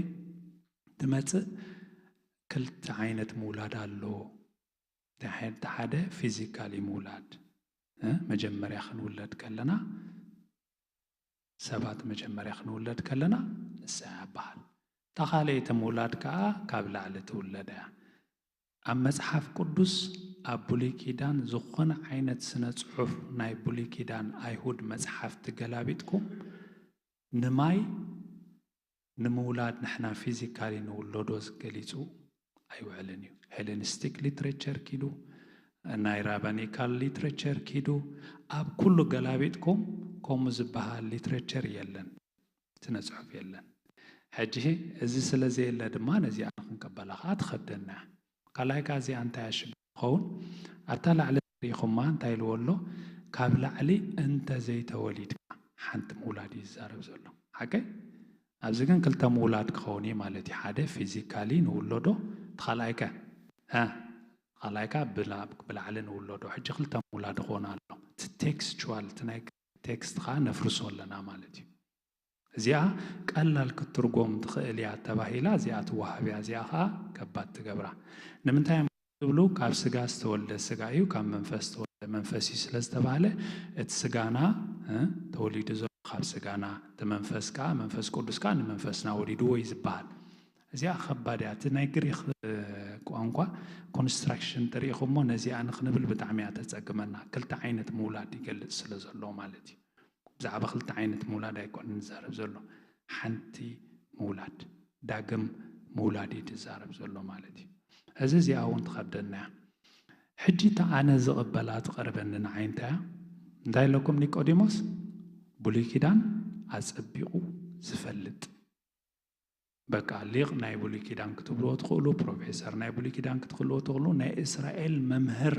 ትመጽእ ክልተ ዓይነት ምውላድ ኣሎ። እቲ ሓደ፣ እቲ ሓደ ፊዚካሊ ምውላድ፣ እ፣ መጀመርያ ክንውለድ ከለና፣ ሰባት መጀመርያ ክንውለድ ከለና ንሳ እያ ይበሃል። እታ ካልኣይቲ ምውላድ ከኣ ካብ ላዕሊ ትውለድ እያ። ኣብ መጽሓፍ ቅዱስ፣ ኣብ ብሉይ ኪዳን ዝኾነ ዓይነት ስነ ጽሑፍ ናይ ብሉይ ኪዳን ኣይሁድ መጽሓፍቲ ገላቢጥኩም ንማይ ንምውላድ ንሕና ፊዚካሊ ንውለዶ ዝገሊጹ ኣይውዕልን እዩ። ሄለኒስቲክ ሊትሬቸር ኪዱ፣ ናይ ራባኒካል ሊትሬቸር ኪዱ፣ ኣብ ኩሉ ገላቢጥኩም ከምኡ ዝበሃል ሊትሬቸር የለን፣ ስነ ጽሑፍ የለን። ሕጂ እዚ ስለ ዘየለ ድማ ነዚኣ ንክንቀበላ ከኣ ትኸብደና እያ። ካልኣይ ከኣ እዚኣ እንታይ እያ ሽግር ትኸውን? ኣብታ ላዕሊ ሪኹማ እንታይ ኢልዎ ኣሎ? ካብ ላዕሊ እንተ ዘይተወሊድካ፣ ሓንቲ ምውላድ እዩ ዝዛረብ ዘሎ። ሓቀይ? ኣብዚ ግን ክልተ ምውላድ ክኸውን እዩ ማለት እዩ። ሓደ ፊዚካሊ ንውለዶ፣ እቲ ካልኣይ ከ? እ፣ ካልኣይ ከ ብላ-፣ ብላዕሊ ንውለዶ። ሕጂ ክልተ ምውላድ ክኾን ኣሎ። እቲ ቴክስቹዋል፣ እቲ ናይ ቴክስት ከኣ ነፍርሶ ኣለና ማለት እዩ። እዚኣ ቀላል ክትትርጎም ትኽእል እያ ተባሂላ፣ እዚኣ ትወሃብ እያ። እዚኣ ከኣ ከባድ ትገብራ። ንምንታይ እዮም ትብሉ? ካብ ስጋ ዝተወልደ ስጋ እዩ፣ ካብ መንፈስ ዝተወልደ መንፈስ እዩ ስለ ዝተባህለ፣ እቲ ስጋና፣ እ፣ ተወሊዱ ዘሎ ካብ ስጋና፣ እቲ መንፈስ ከኣ፣ መንፈስ ቅዱስ ከኣ ንመንፈስና ወሊድዎ እዩ ዝበሃል። እዚኣ ከባድ እያ። እቲ ናይ ግሪኽ፣ እ፣ ቋንቋ ኮንስትራክሽን ተሪኢኹሞ፣ ነዚኣ ንክንብል ብጣዕሚ እያ ተጸግመና። ክልተ ዓይነት ምውላድ ይገልጽ ስለ ዘሎ ማለት እዩ። ብዛዕባ ክልተ ዓይነት ምውላድ ኣይኮነን ዝዛረብ ዘሎ፣ ሓንቲ ምውላድ፣ ዳግም ምውላድ እዩ ዝዛረብ ዘሎ ማለት እዩ። እዚ እዚኣ እውን ትኸብደና እያ። ሕጂ እታ ኣነ ዝቕበላ ትቐርበኒ ንዓይ እንታይ እያ? እንታይ ኣለኩም ኒቆዲሞስ? ብሉይ ኪዳን ኣጸቢቑ ዝፈልጥ። በቃ ሊቕ ናይ ብሉይ ኪዳን ክትብልዎ ትኽእሉ፣ ፕሮፌሰር ናይ ብሉይ ኪዳን ክትኽልዎ ትኽእሉ፣ ናይ እስራኤል መምህር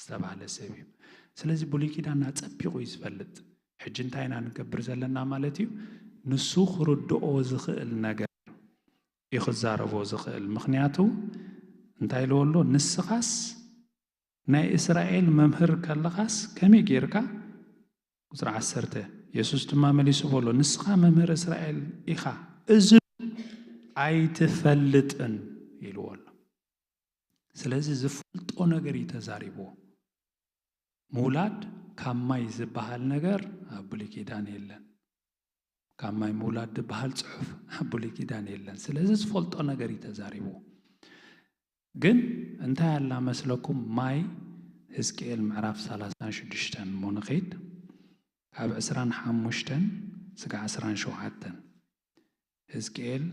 ዝተባህለ ሰብ እዩ። ስለዚ ብሉይ ኪዳን ኣጸቢቑ እዩ ዝፈልጥ። ሕጂ እንታይ ኢና ንገብር ዘለና ማለት እዩ? ንሱ ክርድኦ ዝኽእል ነገር እዩ ክዛረቦ ዝኽእል። ምኽንያቱ እንታይ ኢልዎ ኣሎ? ንስኻስ ናይ እስራኤል መምህር ከለኻስ ከመይ ጌርካ? ቁጽሪ ዓሰርተ፣ የሱስ ድማ መሊሱ በሎ፣ "ንስኻ መምህር እስራኤል ኢኻ፣ እዚ ኣይትፈልጥን?" ኢልዎ ኣሎ። ስለዚ ዝፈልጦ ነገር እዩ ተዛሪብዎ። ምውላድ ካብ ማይ ዝበሃል ነገር ኣብ ብሉይ ኪዳን የለን። ካብ ማይ ምውላድ ዝበሃል ጽሑፍ ኣብ ብሉይ ኪዳን የለን። ስለዚ ዝፈልጦ ነገር እዩ ተዛሪብዎ። ግን እንታይ ኣላ መስለኩም? ማይ ሕዝቅኤል ምዕራፍ ሰላሳን ሽዱሽተን እሞ ንኸይድ፣ ካብ ዕስራን ሓሙሽተን ስጋዕ ዕስራን ሸውዓተን። ሕዝቅኤል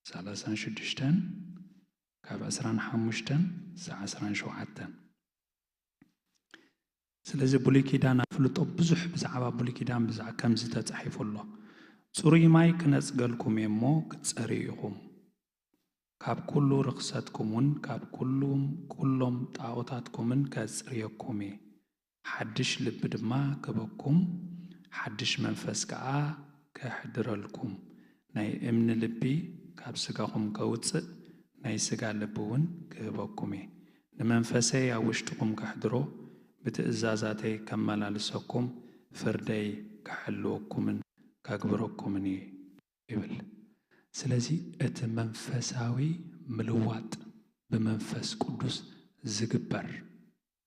ሰላሳን ሽዱሽተን ካብ ዕስራን ሓሙሽተን ሳዕ ዕስራን ሸውዓተን። ስለዚ ብሉይ ኪዳን ኣፍልጦ ብዙሕ ብዛዕባ ብሉይ ኪዳን ብዛዕ-፣ ከምዚ ተጻሒፉ ኣሎ። "ጽሩይ ማይ ክነጽገልኩም እየ እሞ ክትጸርዩ ኢኹም። ካብ ኩሉ ርኽሰትኩምን ካብ ኩሉም፣ ኩሎም ጣዖታትኩምን ከጽርየኩም እየ። ሓድሽ ልቢ ድማ ክህበኩም፣ ሓድሽ መንፈስ ከኣ ከሕድረልኩም፣ ናይ እምኒ ልቢ ካብ ስጋኹም ከውጽእ፣ ናይ ስጋ ልቢ እውን ክህበኩም እየ። ንመንፈሰይ ኣብ ውሽጥኹም ከሕድሮ፣ ብትእዛዛተይ ከመላልሰኩም፣ ፍርደይ ክሕልወኩምን ከግብረኩምን እየ" ይብል። ስለዚ እቲ መንፈሳዊ ምልዋጥ ብመንፈስ ቅዱስ ዝግበር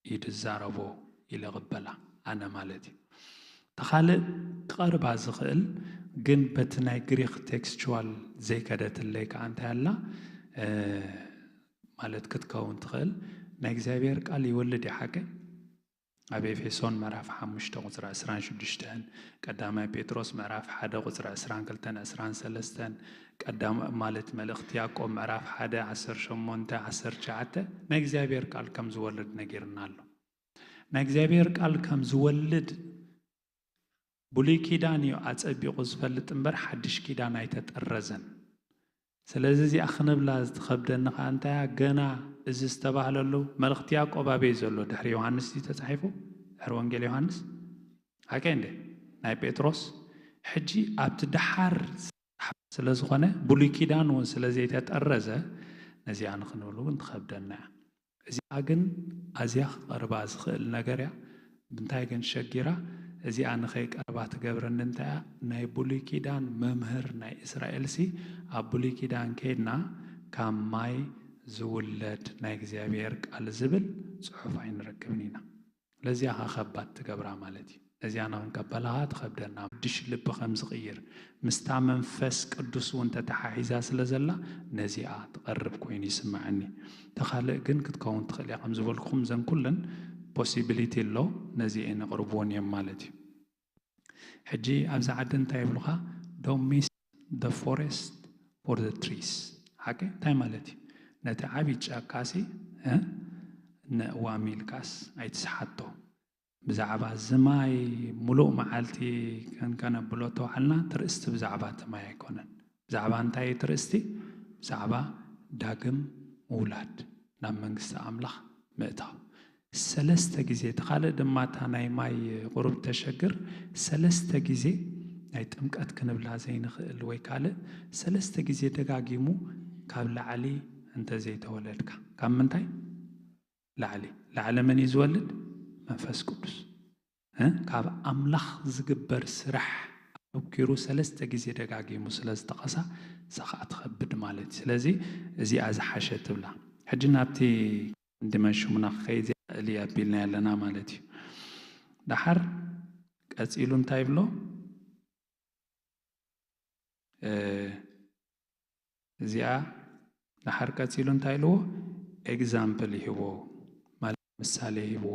እዩ ዝዛረቦ ኢለ እቕበላ፣ ኣነ ማለት እዩ። እቲ ካልእ ክቐርባ ዝኽእል ግን በቲ ናይ ግሪክ ቴክስቹዋል ዘይከደትለይ ከኣ እንታይ ኣላ፣ እ፣ ማለት ክትከውን ትኽእል፣ ናይ እግዚኣብሔር ቃል ይወልድ እዩ፣ ሓቂ? ኣብ ኤፌሶን ምዕራፍ ሓሙሽተ ቁጽሪ ዕስራን ሽዱሽተን፣ ቀዳማይ ጴጥሮስ ምዕራፍ ሓደ ቁጽሪ ዕስራን ክልተን ዕስራን ሰለስተን፣ ቀዳም-፣ ማለት መልእኽቲ ያዕቆብ ምዕራፍ ሓደ ዓሰርተ ሸሞንተ ዓሰርተ ትሽዓተ ናይ እግዚኣብሔር ቃል ከም ዝወልድ ነጊርና ኣሎ። ናይ እግዚኣብሔር ቃል ከም ዝወልድ ብሉይ ኪዳን እዩ ኣጸቢቑ ዝፈልጥ እምበር ሓድሽ ኪዳን ኣይተጠረዘን። ስለዚ እዚኣ ክንብላ ዝትኸብደኒ ከኣ እንታይ እያ? ገና እዚ ዝተባህለሉ መልእኽቲ ያዕቆብ ኣበይ ዘሎ? ድሕሪ ዮሃንስ እዩ ተጻሒፉ? ድሕሪ ወንጌል ዮሃንስ? ሓቀይ እንዴ? ናይ ጴጥሮስ ሕጂ ኣብቲ ደሓር ስለ ዝኾነ ብሉይ ኪዳን እውን ስለ ዘይተጠረዘ ነዚኣ ንክንብል እውን ትኸብደና እያ። እዚኣ ግን ኣዝያ ክቐርባ ዝኽእል ነገር እያ። እንታይ ግን ሸጊራ እዚኣ ንኸይቀርባ ትገብረኒ እንታይ እያ? ናይ ብሉይ ኪዳን መምህር ናይ እስራኤልሲ ኣብ ብሉይ ኪዳን ከይድና ካብ ማይ ዝውለድ ናይ እግዚኣብሔር ቃል ዝብል ጽሑፍ ኣይንረክብን ኢና። ለዚኣ ኸዓ ከባድ ትገብራ ማለት እዩ። ነዚኣ ንኽንቀበላ ኸዓ ትኸብደና። ሓድሽ ልቢ ከም ዝቕይር ምስታ መንፈስ ቅዱስ እውን ተተሓሒዛ ስለ ዘላ ነዚኣ ትቐርብ ኮይኑ ይስምዓኒ። ተኻልእ ግን ክትከውን ትኽእል እያ። ከም ዝበልኩኹም ዘን ኩለን ፖሲቢሊቲ ኣሎ፣ ነዚኤን ይቕርብዎን እዮም ማለት እዩ። ሕጂ ኣብዚ ዓዲ እንታይ ይብሉኻ? Don't miss the forest for the trees። ሓቂ እንታይ ማለት እዩ? ነቲ ዓብዪ ጫካሲ እ ንእዋም ኢልካስ ኣይትስሓቶ። ብዛዕባ እዚ ማይ ሙሉእ መዓልቲ ከን ከነብሎ ተዋዕልና ትርእስቲ ብዛዕባ እቲ ማይ ኣይኮነን። ብዛዕባ እንታይ እዩ ትርእስቲ? ብዛዕባ ዳግም ምውላድ፣ ናብ መንግስቲ ኣምላኽ ምእታው። ሰለስተ ግዜ፣ እቲ ካልእ ድማ እታ ናይ ማይ ቁሩብ ተሸግር፣ ሰለስተ ግዜ ናይ ጥምቀት ክንብላ ዘይንኽእል ወይ ካልእ ሰለስተ ግዜ ደጋጊሙ ካብ ላዕሊ እንተ ዘይተወለድካ። ካብ ምንታይ? ላዕሊ። ላዕሊ መን እዩ ዝወልድ? መንፈስ ቅዱስ። እ? ካብ ኣምላኽ ዝግበር ስራሕ ኣተኪሩ ሰለስተ ግዜ ደጋጊሙ ስለ ዝጠቐሳ፣ እሳ ኸዓ ትኸብድ ማለት እዩ። ስለዚ እዚኣ ዝሓሸ ትብላ። ሕጂ ናብቲ እንዲ መንሽሙና ክኸይድ እየ፣ እሊ ኣቢልና ያለና ማለት እዩ። ደሓር ቀጺሉ እንታይ ይብሎ? እ፣ እዚኣ ደሓር ቀጺሉ እንታይ ኢልዎ? ኤግዛምፕል ይህቦ፣ ማለት ምሳሌ ይህብዎ።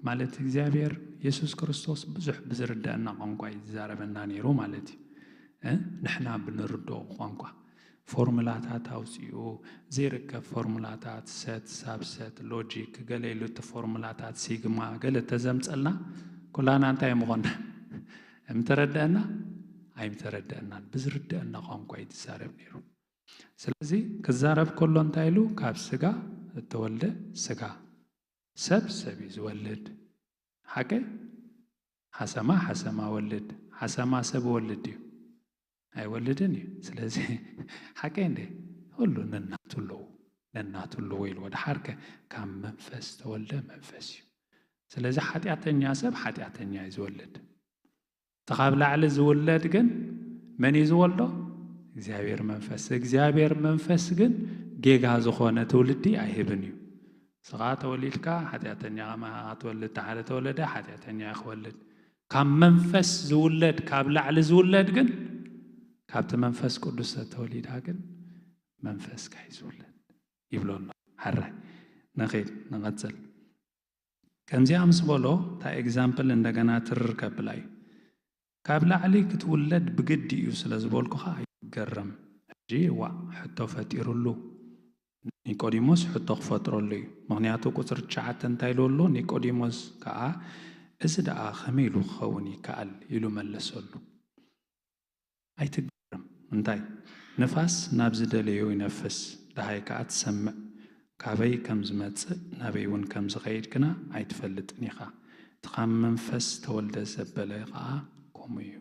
ማለት እግዚኣብሔር የሱስ ክርስቶስ ብዙሕ ብዝርደአና ቋንቋ እዩ ዝዛረበና ነይሩ ማለት እዩ። እ? ንሕና ብንርድኦ ቋንቋ ፎርሙላታት ኣውፂኡ፣ ዘይርከብ ፎርሙላታት፣ ሰት፣ ሳብሰት፣ ሎጂክ፣ ገለ ኢሉ እቲ ፎርሙላታት ሲግማ፣ ገለ ተዘምፀልና፣ ኩላና እንታይ ምኾና? ምተረደአና? ኣይምተረደአናን። ብዝርደአና ቋንቋ እዩ ዝዛረብ ነይሩ። ስለዚ ክዛረብ ከሎ እንታይ ኢሉ? ካብ ስጋ እተወልደ ስጋ። ሰብ ሰብ እዩ ዝወልድ። ሓቀይ? ሓሰማ ሓሰማ ወልድ። ሓሰማ ሰብ ወልድ እዩ? ኣይወልድን እዩ። ስለዚ ሓቀይ እንዴ? ሁሉ ነናቱ ኣለዎ፣ ነናቱ ኣለዎ ኢልዎ። ደሓርከ ካብ መንፈስ ተወልደ መንፈስ እዩ። ስለዚ ሓጢኣተኛ ሰብ ሓጢኣተኛ እዩ ዝወልድ። እቲ ካብ ላዕሊ ዝውለድ ግን መን እዩ ዝወልዶ? እግዚኣብሔር መንፈስ። እግዚኣብሔር መንፈስ ግን ጌጋ ዝኾነ ትውልዲ ኣይህብን እዩ። ስኻ ተወሊድካ ሓጢኣተኛ ከማ ትወልድ፣ ተሓደ ተወለደ ሓጢኣተኛ እዩ ክወልድ። ካብ መንፈስ ዝውለድ፣ ካብ ላዕሊ ዝውለድ ግን፣ ካብቲ መንፈስ ቅዱስ ተወሊዳ ግን መንፈስካ እዩ ዝውለድ ይብሎ ኣሎ። ሓራይ ንኺድ፣ ንቐጽል። ከምዚኣ ምስ በሎ፣ እታ ኤግዛምፕል እንደገና ትርር ከብላ እዩ። ካብ ላዕሊ ክትውለድ ብግዲ እዩ ስለ ዝበልኩኻ ኣይትገረም። ሕጂ ዋእ፣ ሕቶ ፈጢሩሉ። ኒቆዲሞስ ሕቶ ክፈጥረሉ እዩ። ምኽንያቱ ቁጽሪ ትሽዓተ እንታይ ኢሉ ኣሎ? ኒቆዲሞስ ከኣ፣ "እዚ ደኣ ከመይ ኢሉ ክኸውን ይከኣል?" ኢሉ መለሰሉ። ኣይትገረም። እንታይ? ንፋስ ናብ ዝደለዮ ይነፍስ፣ ደሃይ ከኣ ትሰምዕ። ካበይ ከም ዝመጽእ፣ ናበይ እውን ከም ዝኸይድ ግና ኣይትፈልጥን ኢኻ። እቲ ካብ መንፈስ ተወልደ ዘበለ ከኣ ከምኡ እዩ።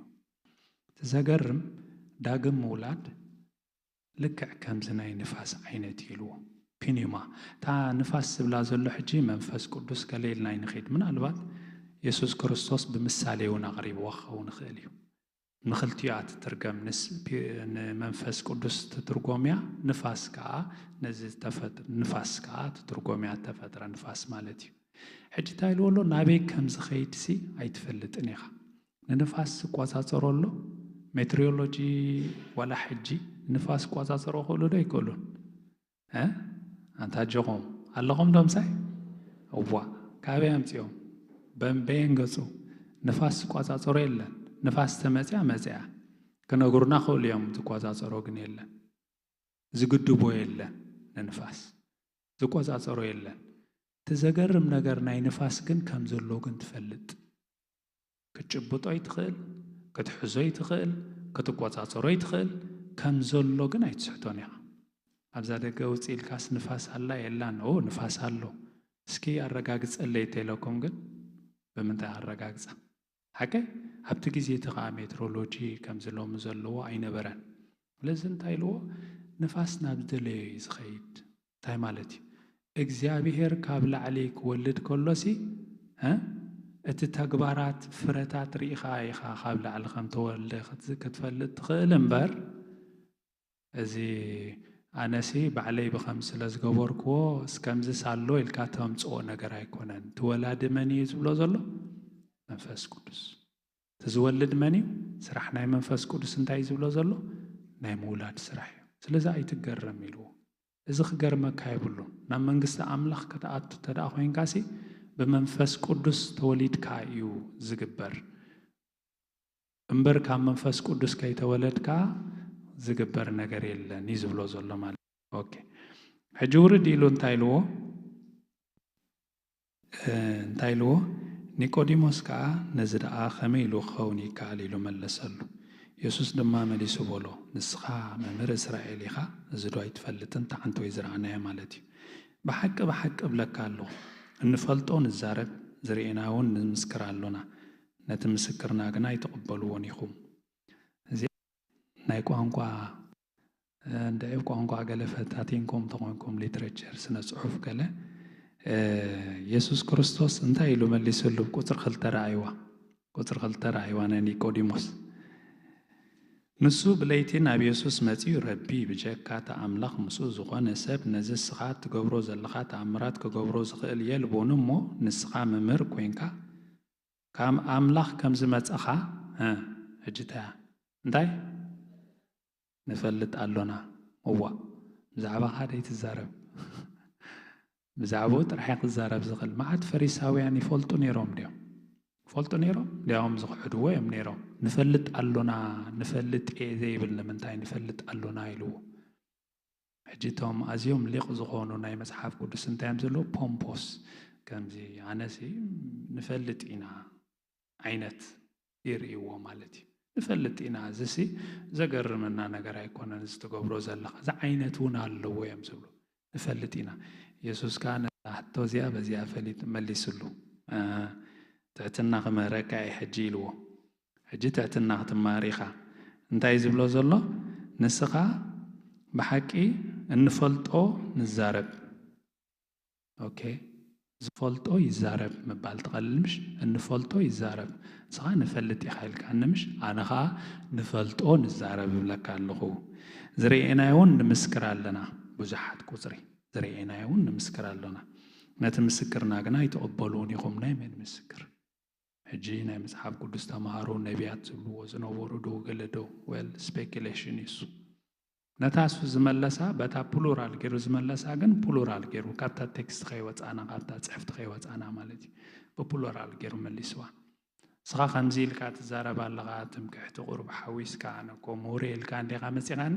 እቲ ዘገርም፣ ዳግም ምውላድ ልክዕ ከምዚ ናይ ንፋስ ዓይነት እዩ ኢልዎ። ፒኒማ፣ እታ ንፋስ ዝብላ ዘሎ ሕጂ መንፈስ ቅዱስ ገለ ኢልና ኣይንኸይድ። ምናልባት የሱስ ክርስቶስ ብምሳሌ እውን ኣቕሪብዋ ክኸውን ይኽእል እዩ። ንኽልቲኣ ትትርገም፣ ንስ-፣ ፒ-፣ ንመንፈስ ቅዱስ ትትርጎም እያ፣ ንፋስ ከኣ ነዚ ዝተፈጥ-፣ ንፋስ ከኣ ትትርጎም እያ፣ ዝተፈጥረ ንፋስ ማለት እዩ። ሕጂ እንታይ ኢልዎ ኣሎ? ናበይ ከም ዝኸይድሲ ኣይትፈልጥን ኢኻ። ንንፋስ ዝቆጻጸሮ ኣሎ? ሜትሮሎጂ ዋላ ሕጂ ንፋስ ክቆጻጸሮ ይኽእሉ ዶ ኣይክእሉን? እ? ኣንታ ኣጆኹም ኣለኹም ዶ ምሳይ? እዋ፣ ካበይ ኣምጺኦም? በንበየን ገጹ ንፋስ ዝቆጻጸሮ የለን። ንፋስ ተመጽያ መጽያ። ክነግሩና ክእሉ እዮም፣ ዝቆጻጸሮ ግን የለን። ዝግድቦ የለን ንንፋስ። ዝቆጻጸሮ የለን። እቲ ዘገርም ነገር ናይ ንፋስ ግን ከም ዘሎ ግን ትፈልጥ። ክትጭብጦ ይትኽእል፣ ክትሕዞ ይትኽእል፣ ክትቆጻጸሮ ይትኽእል፣ ከም ዘሎ ግን ኣይትስሕቶን ኢኻ። ኣብዛ ደገ ውጽእ ኢልካስ ንፋስ ኣላ የላን? ኦ፣ ንፋስ ኣሎ። እስኪ ኣረጋግጸለይ እንተኢለኩም ግን ብምንታይ ኣረጋግጻ? ሓቀይ? ኣብቲ ግዜ እቲ ከዓ ሜትሮሎጂ ከምዚ ሎሚ ዘለዎ ኣይነበረን። ስለዚ እንታይ ኢልዎ? ንፋስ ናብ ዝደለዮ እዩ ዝኸይድ። እንታይ ማለት እዩ? እግዚኣብሔር ካብ ላዕሊ ክወልድ ከሎሲ፣ እ? እቲ ተግባራት ፍረታት ርኢኻ ኢኻ ካብ ላዕሊ ከም ተወልደ ክትዝ-፣ ክትፈልጥ ትኽእል እምበር፣ እዚ ኣነሲ ባዕለይ ብኸም ስለ ዝገበርክዎ እስከምዚ ሳሎ ኢልካ ተምጽኦ ነገር ኣይኮነን። እቲ ወላዲ መን እዩ ዝብሎ ዘሎ? መንፈስ ቅዱስ። እቲ ዝወልድ መን እዩ? ስራሕ ናይ መንፈስ ቅዱስ እንታይ እዩ ዝብሎ ዘሎ? ናይ ምውላድ ስራሕ እዩ። ስለዚ ኣይትገረም ኢልዎ። እዚ ክገርመካ የብሉን። ናብ መንግስቲ ኣምላኽ ክትኣቱ እንተ ደኣ ኮይንካሲ ብመንፈስ ቅዱስ ተወሊድካ እዩ ዝግበር። እምበር ካብ መንፈስ ቅዱስ ከይተወለድካ ዝግበር ነገር የለን እዩ ዝብሎ ዘሎ ማለት እዩ። ኦኬ። ሕጂ ውርድ ኢሉ እንታይ ኢልዎ? እ፣ እንታይ ኢልዎ? ኒቆዲሞስ ከኣ ነዚ ደኣ ከመይ ኢሉ ክኸውን ይከኣል ኢሉ መለሰሉ። የሱስ ድማ መሊሱ በሎ፣ ንስኻ መምህር እስራኤል ኢኻ፣ እዚ ዶ ኣይትፈልጥን? ተዓንቶ እዩ ዝረኣናዮ ማለት እዩ። ብሓቂ ብሓቂ እብለካ ኣለኹ፣ እንፈልጦ ንዛረብ፣ ዝርኤና እውን ንምስክር ኣሎና፣ ነቲ ምስክርና ግና ኣይትቕበልዎን ኢኹም። እዚ ናይ ቋንቋ፣ እ፣ እንድዒ ቋንቋ ገለ ፈታቲንኩም ተኾንኩም፣ ሊትሬቸር፣ ስነ ጽሑፍ ገለ፣ እ፣ የሱስ ክርስቶስ እንታይ ኢሉ መሊስሉ? ቁጽሪ ክልተ ረኣይዋ። ቁጽሪ ክልተ ረኣይዋ ናይ ኒቆዲሞስ። ንሱ ብለይቲ ናብ የሱስ መጺኡ፣ ረቢ፣ ብጀካ እታ ኣምላኽ ምስኡ ዝኾነ ሰብ ነዚ እስኻ እትገብሮ ዘለኻ ተኣምራት ክገብሮ ዝኽእል የልቦን እሞ፣ ንስኻ መምህር ኮይንካ ካብ ኣምላኽ ከም ዝመጸኻ፣ እ፣ ሕጂ እንታይ? እንታይ? ንፈልጥ ኣሎና። እዋእ፣ ብዛዕባኻ ደይትዛረብ። ብዛዕባኡ ጥራሕ እየ ክዛረብ ዝኽእል። መዓት ፈሪሳውያን ይፈልጡ ነይሮም ድዮም? ይፈልጡ ነይሮም? እንዲያውም ዝኽሕድዎ እዮም ነይሮም። ንፈልጥ ኣሎና፣ ንፈልጥ እየ ዘይብል ንምንታይ ንፈልጥ ኣሎና ኢልዎ? ሕጂ እቶም ኣዝዮም ሊቕ ዝኾኑ ናይ መጽሓፍ ቅዱስ እንታይ እዮም ዘለዉ? ፖምፖስ፣ ከምዚ ኣነሲ ንፈልጥ ኢና ዓይነት ይርእይዎ ማለት እዩ። ንፈልጥ ኢና፣ እዚሲ ዘገርመና ነገር ኣይኮነን፣ እዚ ትገብሮ ዘለኻ፣ እዚ ዓይነት እውን ኣለዎ እዮም ዝብሉ። ንፈልጥ ኢና። የሱስ ከኣ ነዛ ሕቶ እዚኣ በዚኣ ፈሊጥ መሊስሉ። እ፣ ትሕትና ክምህረካ እየ ሕጂ ኢልዎ። ሕጂ ትሕትና ክትመሃር ኢኻ። እንታይ እዩ ዝብሎ ዘሎ? ንስኻ ብሓቂ እንፈልጦ ንዛረብ። ኦኬ፣ ዝፈልጦ ይዛረብ ምባል ትቐልል ምሽ? እንፈልጦ ይዛረብ። ንስኻ ንፈልጥ ኢኻ ኢልካኒ ምሽ? ኣነ ኸኣ ንፈልጦ ንዛረብ እብለካ ኣለኹ። ዝረኤናዮ እውን ንምስክር ኣለና። ብዙሓት ቁጽሪ ዝረኤናዮ እውን ንምስክር ኣለና። ነቲ ምስክርና ግና ኣይትቕበልዎን ኢኹም። ናይ መን ምስክር? ሕጂ ናይ መጽሓፍ ቅዱስ ተምሃሮ፣ ነቢያት ዝብልዎ ዝነበሩ ዶ ገለ ዶ? ዌል፣ ስፔኩሌሽን እዩ እሱ። ነታ እሱ ዝመለሳ፣ በታ ፕሉራል ገይሩ ዝመለሳ ግን ፕሉራል ገይሩ ካብታ ቴክስት ከይወጻና፣ ካብታ ጽሕፍቲ ከይወጻና ማለት እዩ። ብፕሉራል ገይሩ መሊስዋ። ንስኻ ከምዚ ኢልካ ትዛረብ ኣለኻ፣ ትምክሕቲ ቁሩብ ሓዊስካ፣ ኣነ እኮ ምሁር ኢልካ እንዲኻ መጺኻኒ፣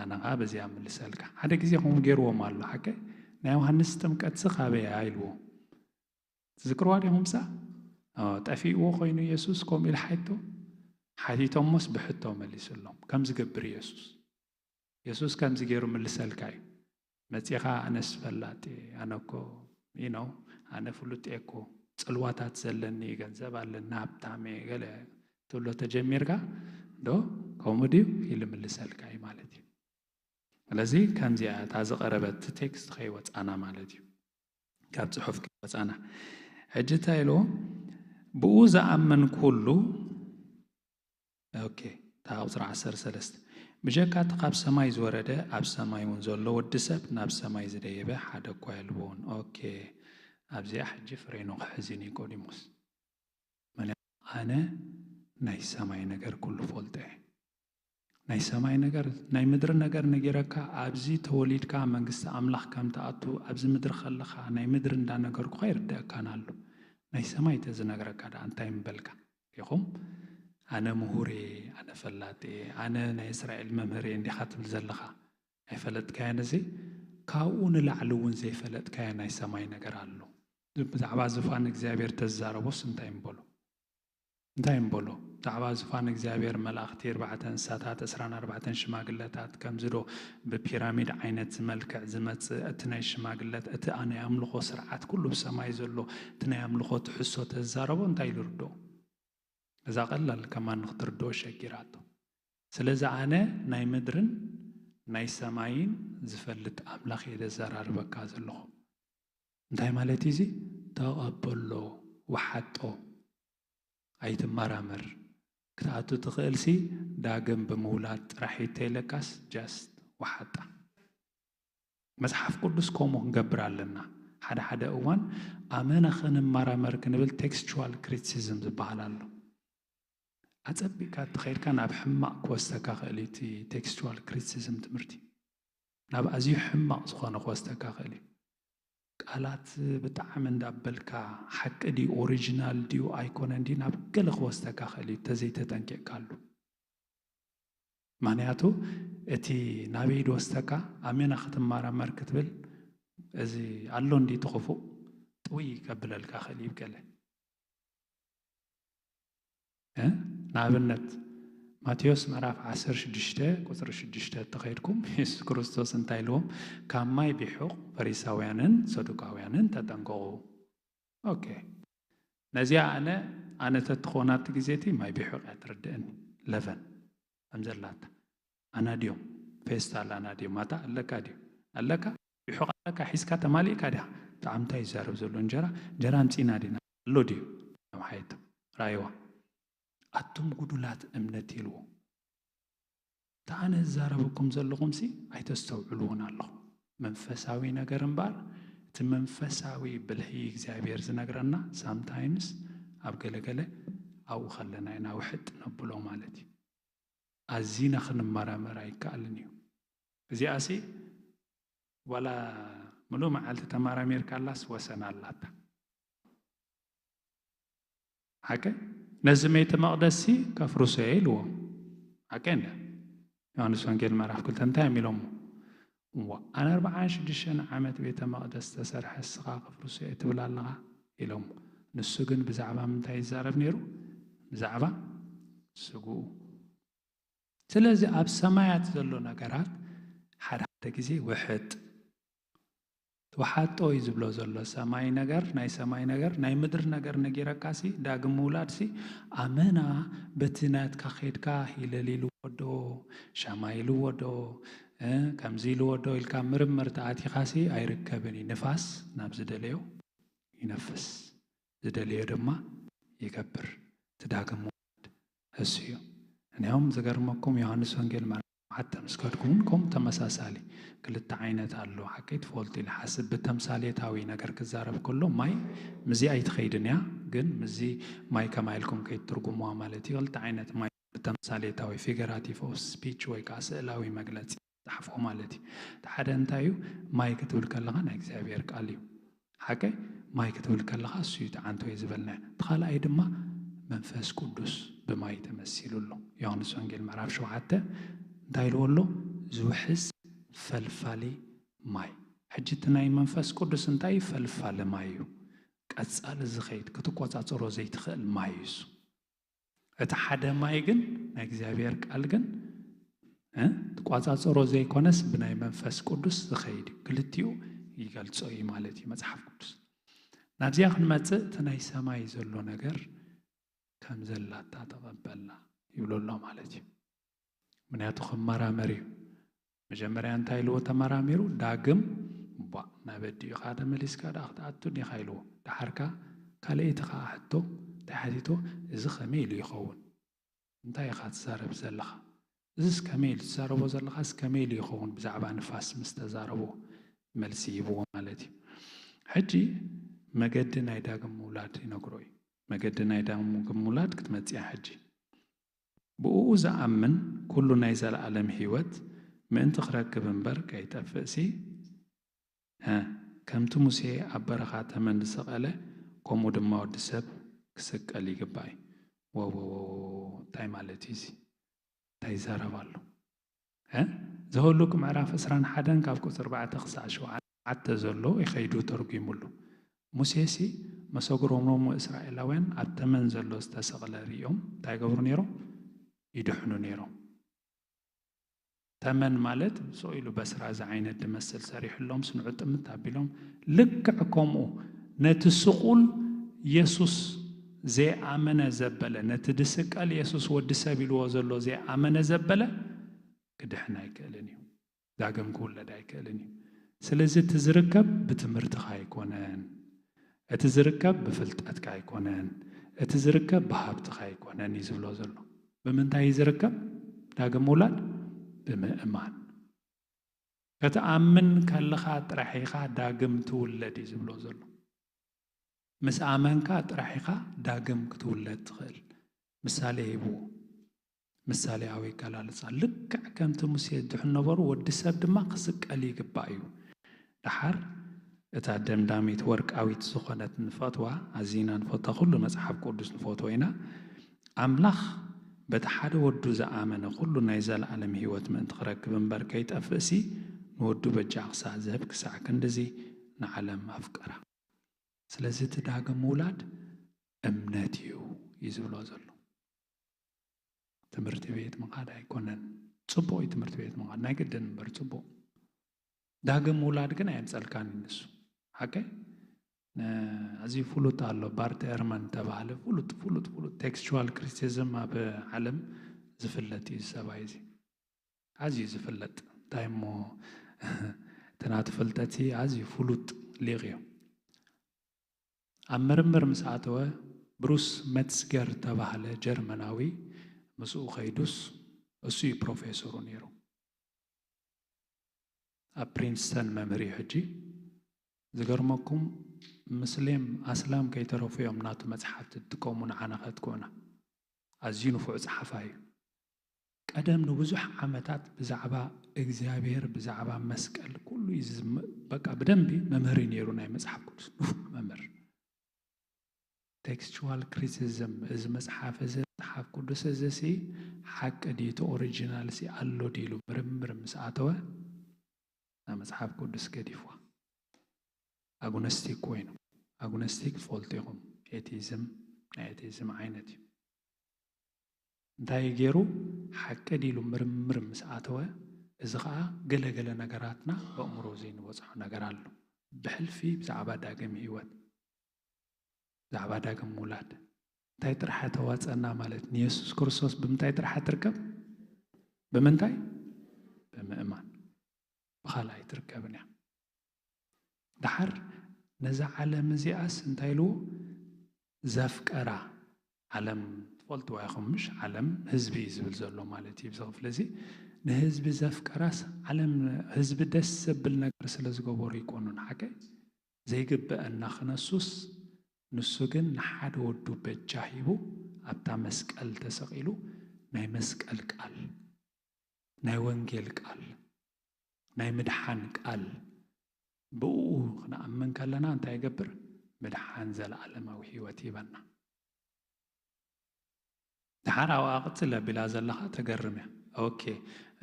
ኣነ ኸኣ በዚኣ ምልሰልካ። ሓደ ግዜ ከምኡ ገይርዎም ኣሎ፣ ሓቀ? ናይ ዮሃንስ ጥምቀትሲ ካበይ እያ ኢልዎ። ትዝክርዋ ዲኹምሳ? ኦ፣ ጠፊእዎ ኮይኑ የሱስ ከምኡ ኢሉ ሓይቶ? ሓቲቶሞስ ብሕቶ መሊስሎም። ከም ዝገብር የሱስ። የሱስ ከምዚ ገይሩ ምልሰልካ እዩ። መጺኻ ኣነስ ፈላጥ እየ፣ ኣነ እኮ፣ you know፣ ኣነ ፍሉጥ እየ እኮ፣ ጽልዋታት ዘለኒ፣ ገንዘብ ኣለኒ፣ ሃብታም እየ፣ ገለ ትብሎ ተጀሚርካ፣ ዶ ከምኡ ድዩ? ኢሉ ምልሰልካ እዩ ማለት እዩ። ስለዚ ከምዚኣ እታ ዝቐረበት ቴክስት ከይወጻና ማለት እዩ። ካብ ጽሑፍ ከይወጻና። ሕጂ እንታይ ኢልዎ? ብኡ ዝኣምን ኩሉ፣ ኦኬ፣ እታ ቁጽሪ ዓሰርተ ሰለስተ፣ ብጀካ እቲ ካብ ሰማይ ዝወረደ ኣብ ሰማይ እውን ዘሎ ወዲ ሰብ ናብ ሰማይ ዝደየበ ሓደ እኳ የልቦን። ኦኬ፣ ኣብዚኣ ሕጂ ፍሬኑ ክሕዝ እዩ ኒቆዲሞስ። መን-፣ ኣነ ናይ ሰማይ ነገር ኩሉ ፈልጦ እየ። ናይ ሰማይ ነገር፣ ናይ ምድሪ ነገር ነጊረካ፣ ኣብዚ ተወሊድካ መንግስቲ ኣምላኽ ከም ትኣቱ፣ ኣብዚ ምድሪ ከለኻ ናይ ምድሪ እንዳነገርኩኻ ይርደኣካን ኣሎ። ናይ ሰማይ ተዝነግረካ ደኣ እንታይ ምበልካ? ኢኹም፣ ኣነ ምሁር እየ፣ ኣነ ፈላጥ እየ፣ ኣነ ናይ እስራኤል መምህር እየ እንዲኻ ትብል ዘለኻ። ኣይፈለጥካዮን፣ እዚ ካብኡ ንላዕሊ እውን ዘይፈለጥካዮ ናይ ሰማይ ነገር ኣሎ። ብዛዕባ ዙፋን እግዚኣብሔር ተዝዛረቦስ እንታይ ምበሎ? እንታይ ምበሎ? ብዛዕባ ዙፋን እግዚኣብሔር፣ መላእኽቲ፣ ኣርባዕተ እንስሳታት፣ ዕስራን ኣርባዕተን ሽማግለታት፣ ከምዚ ዶ ብፒራሚድ ዓይነት መልክዕ ዝመጽእ እቲ ናይ ሽማግለት፣ እቲ ናይ ኣምልኾ ስርዓት ኩሉ ብሰማይ ዘሎ እቲ ናይ ኣምልኾ ትሕዝቶ ተዝዛረቦ እንታይ ኢሉ ርድኦ? እዛ ቀላል ከማን ንክትርድኦ ሸጊራቶ። ስለዚ ኣነ ናይ ምድርን ናይ ሰማይን ዝፈልጥ ኣምላኽ እየ ዘዘራርበካ ዘለኹ። እንታይ ማለት እዩ እዚ? ተቐበሎ፣ ወሓጦ፣ ኣይትመራመር። ክትኣቱ ትኽእልሲ ዳግም ብምውላድ ጥራሕ እዩ፣ እንተይለካስ just ወሓጣ። መጽሓፍ ቅዱስ ከምኡ ክንገብር ኣለና። ሓደ ሓደ እዋን ኣመና ክንመራመር ክንብል ቴክስቹዋል ክሪቲሲዝም ዝበሃል ኣሎ። ኣጸቢቕካ እንተኸይድካ ናብ ሕማቕ ክወስደካ ክእል እዩ እቲ ቴክስቹዋል ክሪቲሲዝም ትምህርቲ። ናብ ኣዝዩ ሕማቕ ዝኾነ ክወስደካ ክእል እዩ። ቃላት ብጣዕሚ እንዳበልካ ሓቂ ድዩ ኦሪጂናል ድዩ ኣይኮነን ድዩ ናብ ገለ ክወስደካ ክእል እዩ እንተዘይተጠንቂቕካሉ። ምኽንያቱ እቲ ናበይ ድወስደካ ኣመና ክትመራመር ክትብል እዚ ኣሎ እንዲ ትኽፉእ ጥውይ ከብለልካ ክእል እዩ ገለ። እ? ንኣብነት ማቴዎስ ምዕራፍ ዓሰርተ ሽዱሽተ ቁፅሪ ሽዱሽተ እንተኸይድኩም የሱስ ክርስቶስ እንታይ ኢልዎም? ካብ ማይ ቢሑቕ ፈሪሳውያንን ሰዱቃውያንን ተጠንቀቑ። ኦኬ፣ ነዚኣ ኣነ ኣነ ተትኾናት ግዜ እቲ ማይ ቢሑቕ እያ ትርድእኒ። ለቨን ከም ዘላታ ኣናድዮም ፌስታል ኣናድዮም ማታ ኣለካ ድዩ ኣለካ ቢሑቕ ኣለካ ሒዝካ ተማሊእካ ዲኻ? ብጣዕሚ እንታይ ይዛረብ ዘሎ እንጀራ እንጀራ ኣምፂና ዲና ኣሎ ድዩ? ሓየቶም ራእይዋ ኣቱም ጉዱላት እምነት ኢልዎ። እታ ኣነ ዝዛረበኩም ዘለኹምሲ ኣይተስተውዕልዎን ኣለኹም። መንፈሳዊ ነገር እምበኣር እቲ መንፈሳዊ ብልሒ እግዚኣብሔር ዝነግረና ሳምታይምስ ኣብ ገለገለ ኣብኡ ከለና ኢና ውሕጥ ነብሎ ማለት እዩ። ኣዚና ክንመራመር ኣይከኣልን እዩ። እዚኣሲ ዋላ ምሉእ መዓልቲ ተመራሚርካላስ ወሰን ኣላታ። ሓቂ ነዚ ቤተ መቕደስሲ ከፍርሶ እየ ኢልዎም። ሓቂ እንደ ዮሃንስ ወንጌል ምዕራፍ ክልተ እንታይ እዮም ኢሎሞ? እዋ ኣነ ኣርብዓን ሽዱሽተን ዓመት ቤተ መቕደስ ዝተሰርሐ እስኻ ከፍርሶ እየ ትብል ኣለኻ ኢሎሞ። ንሱ ግን ብዛዕባ ምንታይ ይዛረብ ነይሩ? ብዛዕባ ስግኡ። ስለዚ ኣብ ሰማያት ዘሎ ነገራት ሓደ ሓደ ግዜ ውሕጥ ትወሓጦ እዩ ዝብሎ ዘሎ። ሰማይ ነገር ናይ ሰማይ ነገር ናይ ምድሪ ነገር ነጊረካሲ ዳግም ምውላድሲ ኣመና በቲ ናትካ ከይድካ ሂለል ኢልዎ ዶ ሻማ ኢልዎ ዶ እ፣ ከምዚ ኢልዎ ዶ ኢልካ ምርምር ተኣቲኻሲ ኣይርከብን እዩ። ንፋስ ናብ ዝደለዮ ይነፍስ ዝደለዮ ድማ ይገብር። እቲ ዳግም ምውላድ እሱ እዩ። እንያውም ዝገርመኩም ዮሃንስ ወንጌል ምዕራፍ ሸውዓተ ምስ ከድኩ እውን ከምኡ ተመሳሳሊ ክልተ ዓይነት ኣሎ። ሓቀይ ትፈልጡ ኢለ ሓስብ ብተምሳሌታዊ ነገር ክዛረብ ከሎ ማይ ምዚ ኣይትኸይድን እያ፣ ግን ምዚ ማይ ከማይ ኢልኩም ከይትትርጉምዋ ማለት እዩ። ክልተ ዓይነት ማይ ብተምሳሌታዊ ፊገራቲቭ ኦፍ ስፒች ወይ ከዓ ስእላዊ መግለፂ ፃሕፎ ማለት እዩ። እቲ ሓደ እንታይ እዩ? ማይ ክትብል ከለኻ ናይ እግዚኣብሔር ቃል እዩ። ሓቀይ ማይ ክትብል ከለኻ እሱ እዩ ተዓንቶ እዩ ዝበልና። እቲ ካልኣይ ድማ መንፈስ ቅዱስ ብማይ ተመሲሉ ኣሎ። ዮሃንስ ወንጌል ምዕራፍ ሸውዓተ እንታይ ኢልዎ ኣሎ? ዝውሕዝ ፈልፋሊ ማይ። ሕጂ እቲ ናይ መንፈስ ቅዱስ እንታይ እዩ? ፈልፋሊ ማይ እዩ። ቀጻሊ ዝኸይድ ክትቆጻጸሮ ዘይትኽእል ማይ እዩ እሱ። እቲ ሓደ ማይ ግን ናይ እግዚኣብሔር ቃል ግን እ፣ ትቋጻጸሮ ዘይኮነስ ብናይ መንፈስ ቅዱስ ዝኸይድ እዩ። ክልቲኡ ይገልጾ እዩ ማለት እዩ መጽሓፍ ቅዱስ። ናብዚኣ ክንመጽእ እቲ ናይ ሰማይ ዘሎ ነገር ከም ዘላታ ተቐበልና ይብሎ ኣሎ ማለት እዩ። ምክንያቱ ክመራመር እዩ። መጀመርያ እንታይ ኢልዎ ተመራሚሩ? ዳግም ቧ ናብ ኣዲኡ ኢኻ ተመሊስካ ደኣ ክትኣቱ ዲኻ ኢልዎ። ደሓርካ ካልኣይቲ ኸዓ ሕቶ እንታይ ሓቲቶ? እዚ ኸመይ ኢሉ ይኸውን? እንታይ ኢኻ ትዛረብ ዘለኻ? እዚስ ከመይ ኢሉ ትዛረቦ ዘለኻስ ከመይ ኢሉ ይኸውን? ብዛዕባ ንፋስ ምስ ተዛረቦ መልሲ ሂብዎ ማለት እዩ። ሕጂ መገዲ ናይ ዳግም ምውላድ ይነግሮ እዩ። መገዲ ናይ ዳግም ምውላድ ክትመጽእ እያ ሕጂ። ብእኡ ዝኣምን ኩሉ ናይ ዘለኣለም ህይወት ምእንቲ ክረክብ እምበር ከይጠፍእሲ፣ ሀ፣ ከምቲ ሙሴ ኣብ በረኻ ተመን ዝሰቐለ፣ ከምኡ ድማ ወዲ ሰብ ክስቀል ይግባእ እዩ። ወወወወ፣ እንታይ ማለት እዩ እዚ? እንታይ ይዛረብ ኣሎ? እ? ዘሁልቅ ምዕራፍ ዕስራን ሓደን ካብ ቁጽሪ ኣርባዕተ ክሳዕ ሸውዓተ ዘሎ ይኸይዱ ተርጒሙሉ። ሙሴሲ መሰግሮም እስራኤላውያን ኣብ ተመን ዘሎ ዝተሰቕለ ርእዮም እንታይ ይገብሩ ነይሮም? ይድሕኑ ነይሮም። ተመን ማለት ስቕ ኢሉ በስራ እዚ ዓይነት ዝመስል ሰሪሕሎም ስንዑ ጥምት ኣቢሎም ልክዕ ከምኡ ነቲ ስቑል የሱስ ዘይኣመነ ዘበለ፣ ነቲ ዝስቀል የሱስ ወዲ ሰብ ኢልዎ ዘሎ ዘይኣመነ ዘበለ ክድሕን ኣይክእልን እዩ። ዳግም ክውለድ ኣይክእልን እዩ። ስለዚ እቲ ዝርከብ ብትምህርትኻ ኣይኮነን፣ እቲ ዝርከብ ብፍልጠትካ ኣይኮነን፣ እቲ ዝርከብ ብሃብትኻ ኣይኮነን እዩ ዝብሎ ዘሎ። ብምንታይ እዩ ዝርከብ ዳግም ምውላድ? ብምእማን። ክትኣምን ከለኻ ጥራሕ ኢኻ ዳግም ትውለድ እዩ ዝብሎ ዘሎ። ምስ ኣመንካ ጥራሕ ኢኻ ዳግም ክትውለድ ትኽእል። ምሳሌ ሂብዎ። ምሳሌኣዊ ኣገላልጻ። ልክዕ ከምቲ ሙሴ ዝድሕን ነበሩ፣ ወዲ ሰብ ድማ ክስቀል ይግባእ እዩ። ደሓር እታ ደምዳሚት ወርቃዊት ዝኾነት ንፈትዋ፣ ኣዚና ንፈትዋ፣ ኩሉ መጽሓፍ ቅዱስ ንፈትዎ ኢና። ኣምላኽ በቲ ሓደ ወዱ ዝኣመነ ኩሉ ናይ ዘለኣለም ህይወት ምእንቲ ክረክብ እምበር ከይጠፍእሲ፣ ንወዱ በጃ ክሳዕ ዝህብ ክሳዕ ክንድዚ ንዓለም ኣፍቀራ። ስለዚ እቲ ዳግም ምውላድ እምነት እዩ እዩ ዝብሎ ዘሎ። ትምህርቲ ቤት ምኻድ ኣይኮነን። ጽቡቕ እዩ ትምህርቲ ቤት ምኻድ፣ ናይ ግድን እምበር ጽቡቕ። ዳግም ምውላድ ግን ኣየምጸልካን እዩ ንሱ። ሓቀይ? ነ-፣ ኣዝዩ ፍሉጥ ኣሎ፣ ባርት ኤርማን ተባህለ ፍሉጥ፣ ፍሉጥ፣ ፍሉጥ ቴክስቹዋል ክሪቲሲዝም ኣብ ዓለም ዝፍለጥ እዩ እዚ ሰብኣይ እዚ። ኣዝዩ ዝፍለጥ፣ እንታይ እሞ እቲ ናቱ ፍልጠት ኣዝዩ ፍሉጥ ሊቕ እዩ። ኣብ ምርምር ምስ ኣተወ፣ ብሩስ መትስገር ተባህለ ጀርመናዊ ምስኡ ከይዱስ፣ እሱ እዩ ፕሮፌሰሩ ነይሩ። ኣብ ፕሪንስተን መምህር እዩ ሕጂ። ዝገርመኩም፣ ምስሌም ኣስላም ከይተረፉ እዮም ናቱ መጽሓፍቲ ዝጥቀሙ፣ ንዓና ከጥቅዑና። ኣዝዩ ንፉዕ ጸሓፋይ እዩ። ቀደም ንብዙሕ ዓመታት ብዛዕባ እግዚኣብሔር፣ ብዛዕባ መስቀል፣ ኩሉ እዩ ዝም-፣ በቃ ብደንቢ መምህር እዩ ነይሩ ናይ መጽሓፍ ቅዱስ፣ ንፉዕ መምህር። ቴክስቹዋል ክሪቲሲዝም፣ እዚ መጽሓፍ እዚ፣ መጽሓፍ ቅዱስ እዚ ሲ ሓቂ ድዩ፣ እቲ ኦሪጂናል ሲ ኣሎ ድዩ ኢሉ ምርምር ምስ ኣተወ፣ ናብ መጽሓፍ ቅዱስ ገዲፍዋ። ኣግኖስቲክ ኮይኑ። ኣግኖስቲክ ትፈልጡ ኢኹም፣ ኤቲዝም፣ ናይ ኤቲዝም ዓይነት እዩ። እንታይ ገይሩ? ሓቂ ድዩ ኢሉ ምርምር ምስ ኣተወ፣ እዚ ኸኣ ገለ ገለ ነገራትና በእምሮ ዘይንበጽሖ ነገር ኣሎ። ብሕልፊ ብዛዕባ ዳግም ህይወት፣ ብዛዕባ ዳግም ምውላድ እንታይ ጥራሕ ተዋጸና ማለት፣ ንየሱስ ክርስቶስ ብምንታይ ጥራሕ ትርከብ? ብምንታይ? ብምእማን። ብኻልእ ኣይትርከብን እያ። ደሓር ነዛ ዓለም እዚኣስ እንታይ ኢልዎ? ዘፍቀራ። ዓለም ትፈልጥዋ ኢኹም ምሽ? ዓለም ህዝቢ እዩ ዝብል ዘሎ ማለት እዩ። እዚ ክፍሊ እዚ ንህዝቢ ዘፍቀራስ፣ ዓለም ህዝቢ ደስ ዘብል ነገር ስለ ዝገበሩ ይኮኑን፣ ሓቀይ? ዘይግበአና ክነሱስ፣ ንሱ ግን ንሓደ ወዱ በጃ ሂቡ ኣብታ መስቀል ተሰቒሉ፣ ናይ መስቀል ቃል፣ ናይ ወንጌል ቃል፣ ናይ ምድሓን ቃል፣ ብእኡ ክንኣምን ከለና እንታይ ይገብር? ምድሓን ዘለኣለማዊ ህይወት ይህበና። ደሓር ኣብኣ ቅጽል ኣቢላ ዘለኻ ተገርም እያ። ኦኬ፣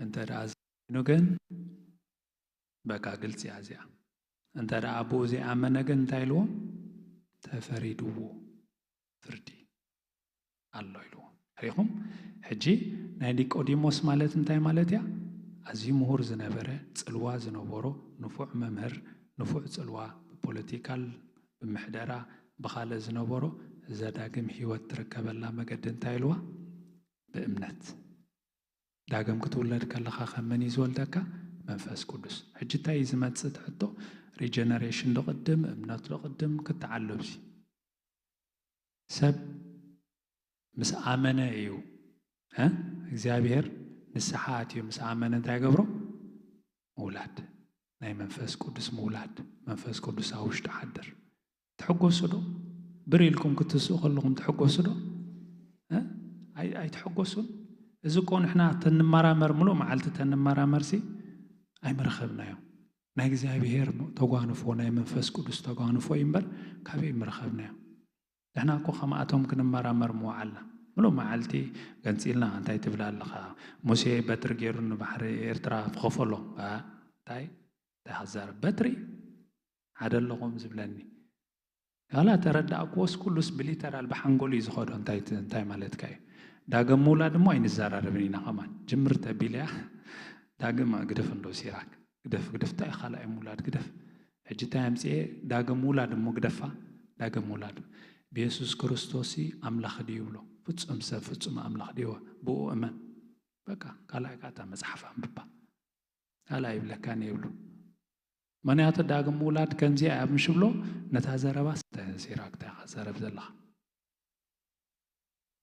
እንተ ደኣ እዚ ኮይኑ ግን በቃ ግልጺ እያ እዚኣ። እንተ ደኣ ብኡ ዘይኣመነ ግን እንታይ ኢልዎ? ተፈሪድዎ፣ ፍርዲ ኣሎ ኢልዎ። ርኢኹም? ሕጂ ናይ ኒቆዲሞስ ማለት እንታይ ማለት እያ? ኣዝዩ ምሁር ዝነበረ፣ ጽልዋ ዝነበሮ፣ ንፉዕ መምህር፣ ንፉዕ ጽልዋ፣ ብፖለቲካል፣ ብምሕደራ፣ ብኻልእ ዝነበሮ፣ እዛ ዳግም ህይወት ትርከበላ መገዲ እንታይ ኢልዋ? ብእምነት። ዳግም ክትውለድ ከለኻ ካብ መን እዩ ዝወልደካ? መንፈስ ቅዱስ። ሕጂ እንታይ እዩ ዝመጽእ እቲ ሕቶ? ሪጀነሬሽን ዶ ቅድም፣ እምነት ዶ ቅድም? ክተዓሎ ኣብዚ። ሰብ ምስ ኣመነ እዩ፣ እ? እግዚኣብሔር ንስሓ ኣትዩ ምስ ኣመነ እንታይ ገብሮ? ምውላድ። ናይ መንፈስ ቅዱስ ምውላድ። መንፈስ ቅዱስ ኣብ ውሽጡ ሓድር። ትሕጎሱ ዶ? ብር ኢልኩም ክትስኡ ከለኹም ትሕጎሱ ዶ? እ? ኣይ-፣ ኣይትሕጎሱን? እዚ እኮ ንሕና ተንመራመር፣ ምሉእ መዓልቲ ተንመራመርሲ ኣይምረኸብናዮ። ናይ እግዚኣብሔር ተጓንፎ፣ ናይ መንፈስ ቅዱስ ተጓንፎ እዩ እምበር ካበይ ምረኸብናዮ? ንሕና እኮ ከማኣቶም ክንመራመር ምወዓልና። ምሉእ መዓልቲ ገንጺልና፣ "እንታይ ትብል ኣለኻ? ሙሴ በትሪ ገይሩ ንባሕሪ ኤርትራ ክኸፈሎ?" ኣ፣ እንታይ? እንታይ ክዛረብ? በትሪ ሓደ ኣለኹም ዝብለኒ። ዋላ ተረዳእክዎስ ኩሉስ ብሊተራል ብሓንጎል እዩ ዝኸዶ። እንታይ ት-፣ እንታይ ማለትካ እዩ? ዳግም ምውላድ እሞ ኣይንዘራረብን ኢና ከማን። ጅምር ተቢለያ ዳግም ግደፍ እንዶ ሲራክ። ግደፍ፣ ግደፍ፣ እንታይ ካልኣይ ምውላድ ግደፍ። ሕጂ እንታይ ኣምጽኤ? ዳግም ምውላድ እሞ ግደፋ። ዳግም ምውላድ። ብየሱስ ክርስቶስ ኣምላኽ ድዩ ይብሎ። ፍጹም ሰብ ፍጹም ኣምላኽ ድዩ? ብኡ እመን። በቃ ካልኣይ ካታ መጽሓፍ ኣንብባ። ካልኣይ ይብለካን የብሉ። ምኽንያቱ ዳግም ምውላድ ከምዚ እያ ምሽ ብሎ ነታ ዘረባ ሲራክታ ኢኻ ዘረብ ዘለኻ።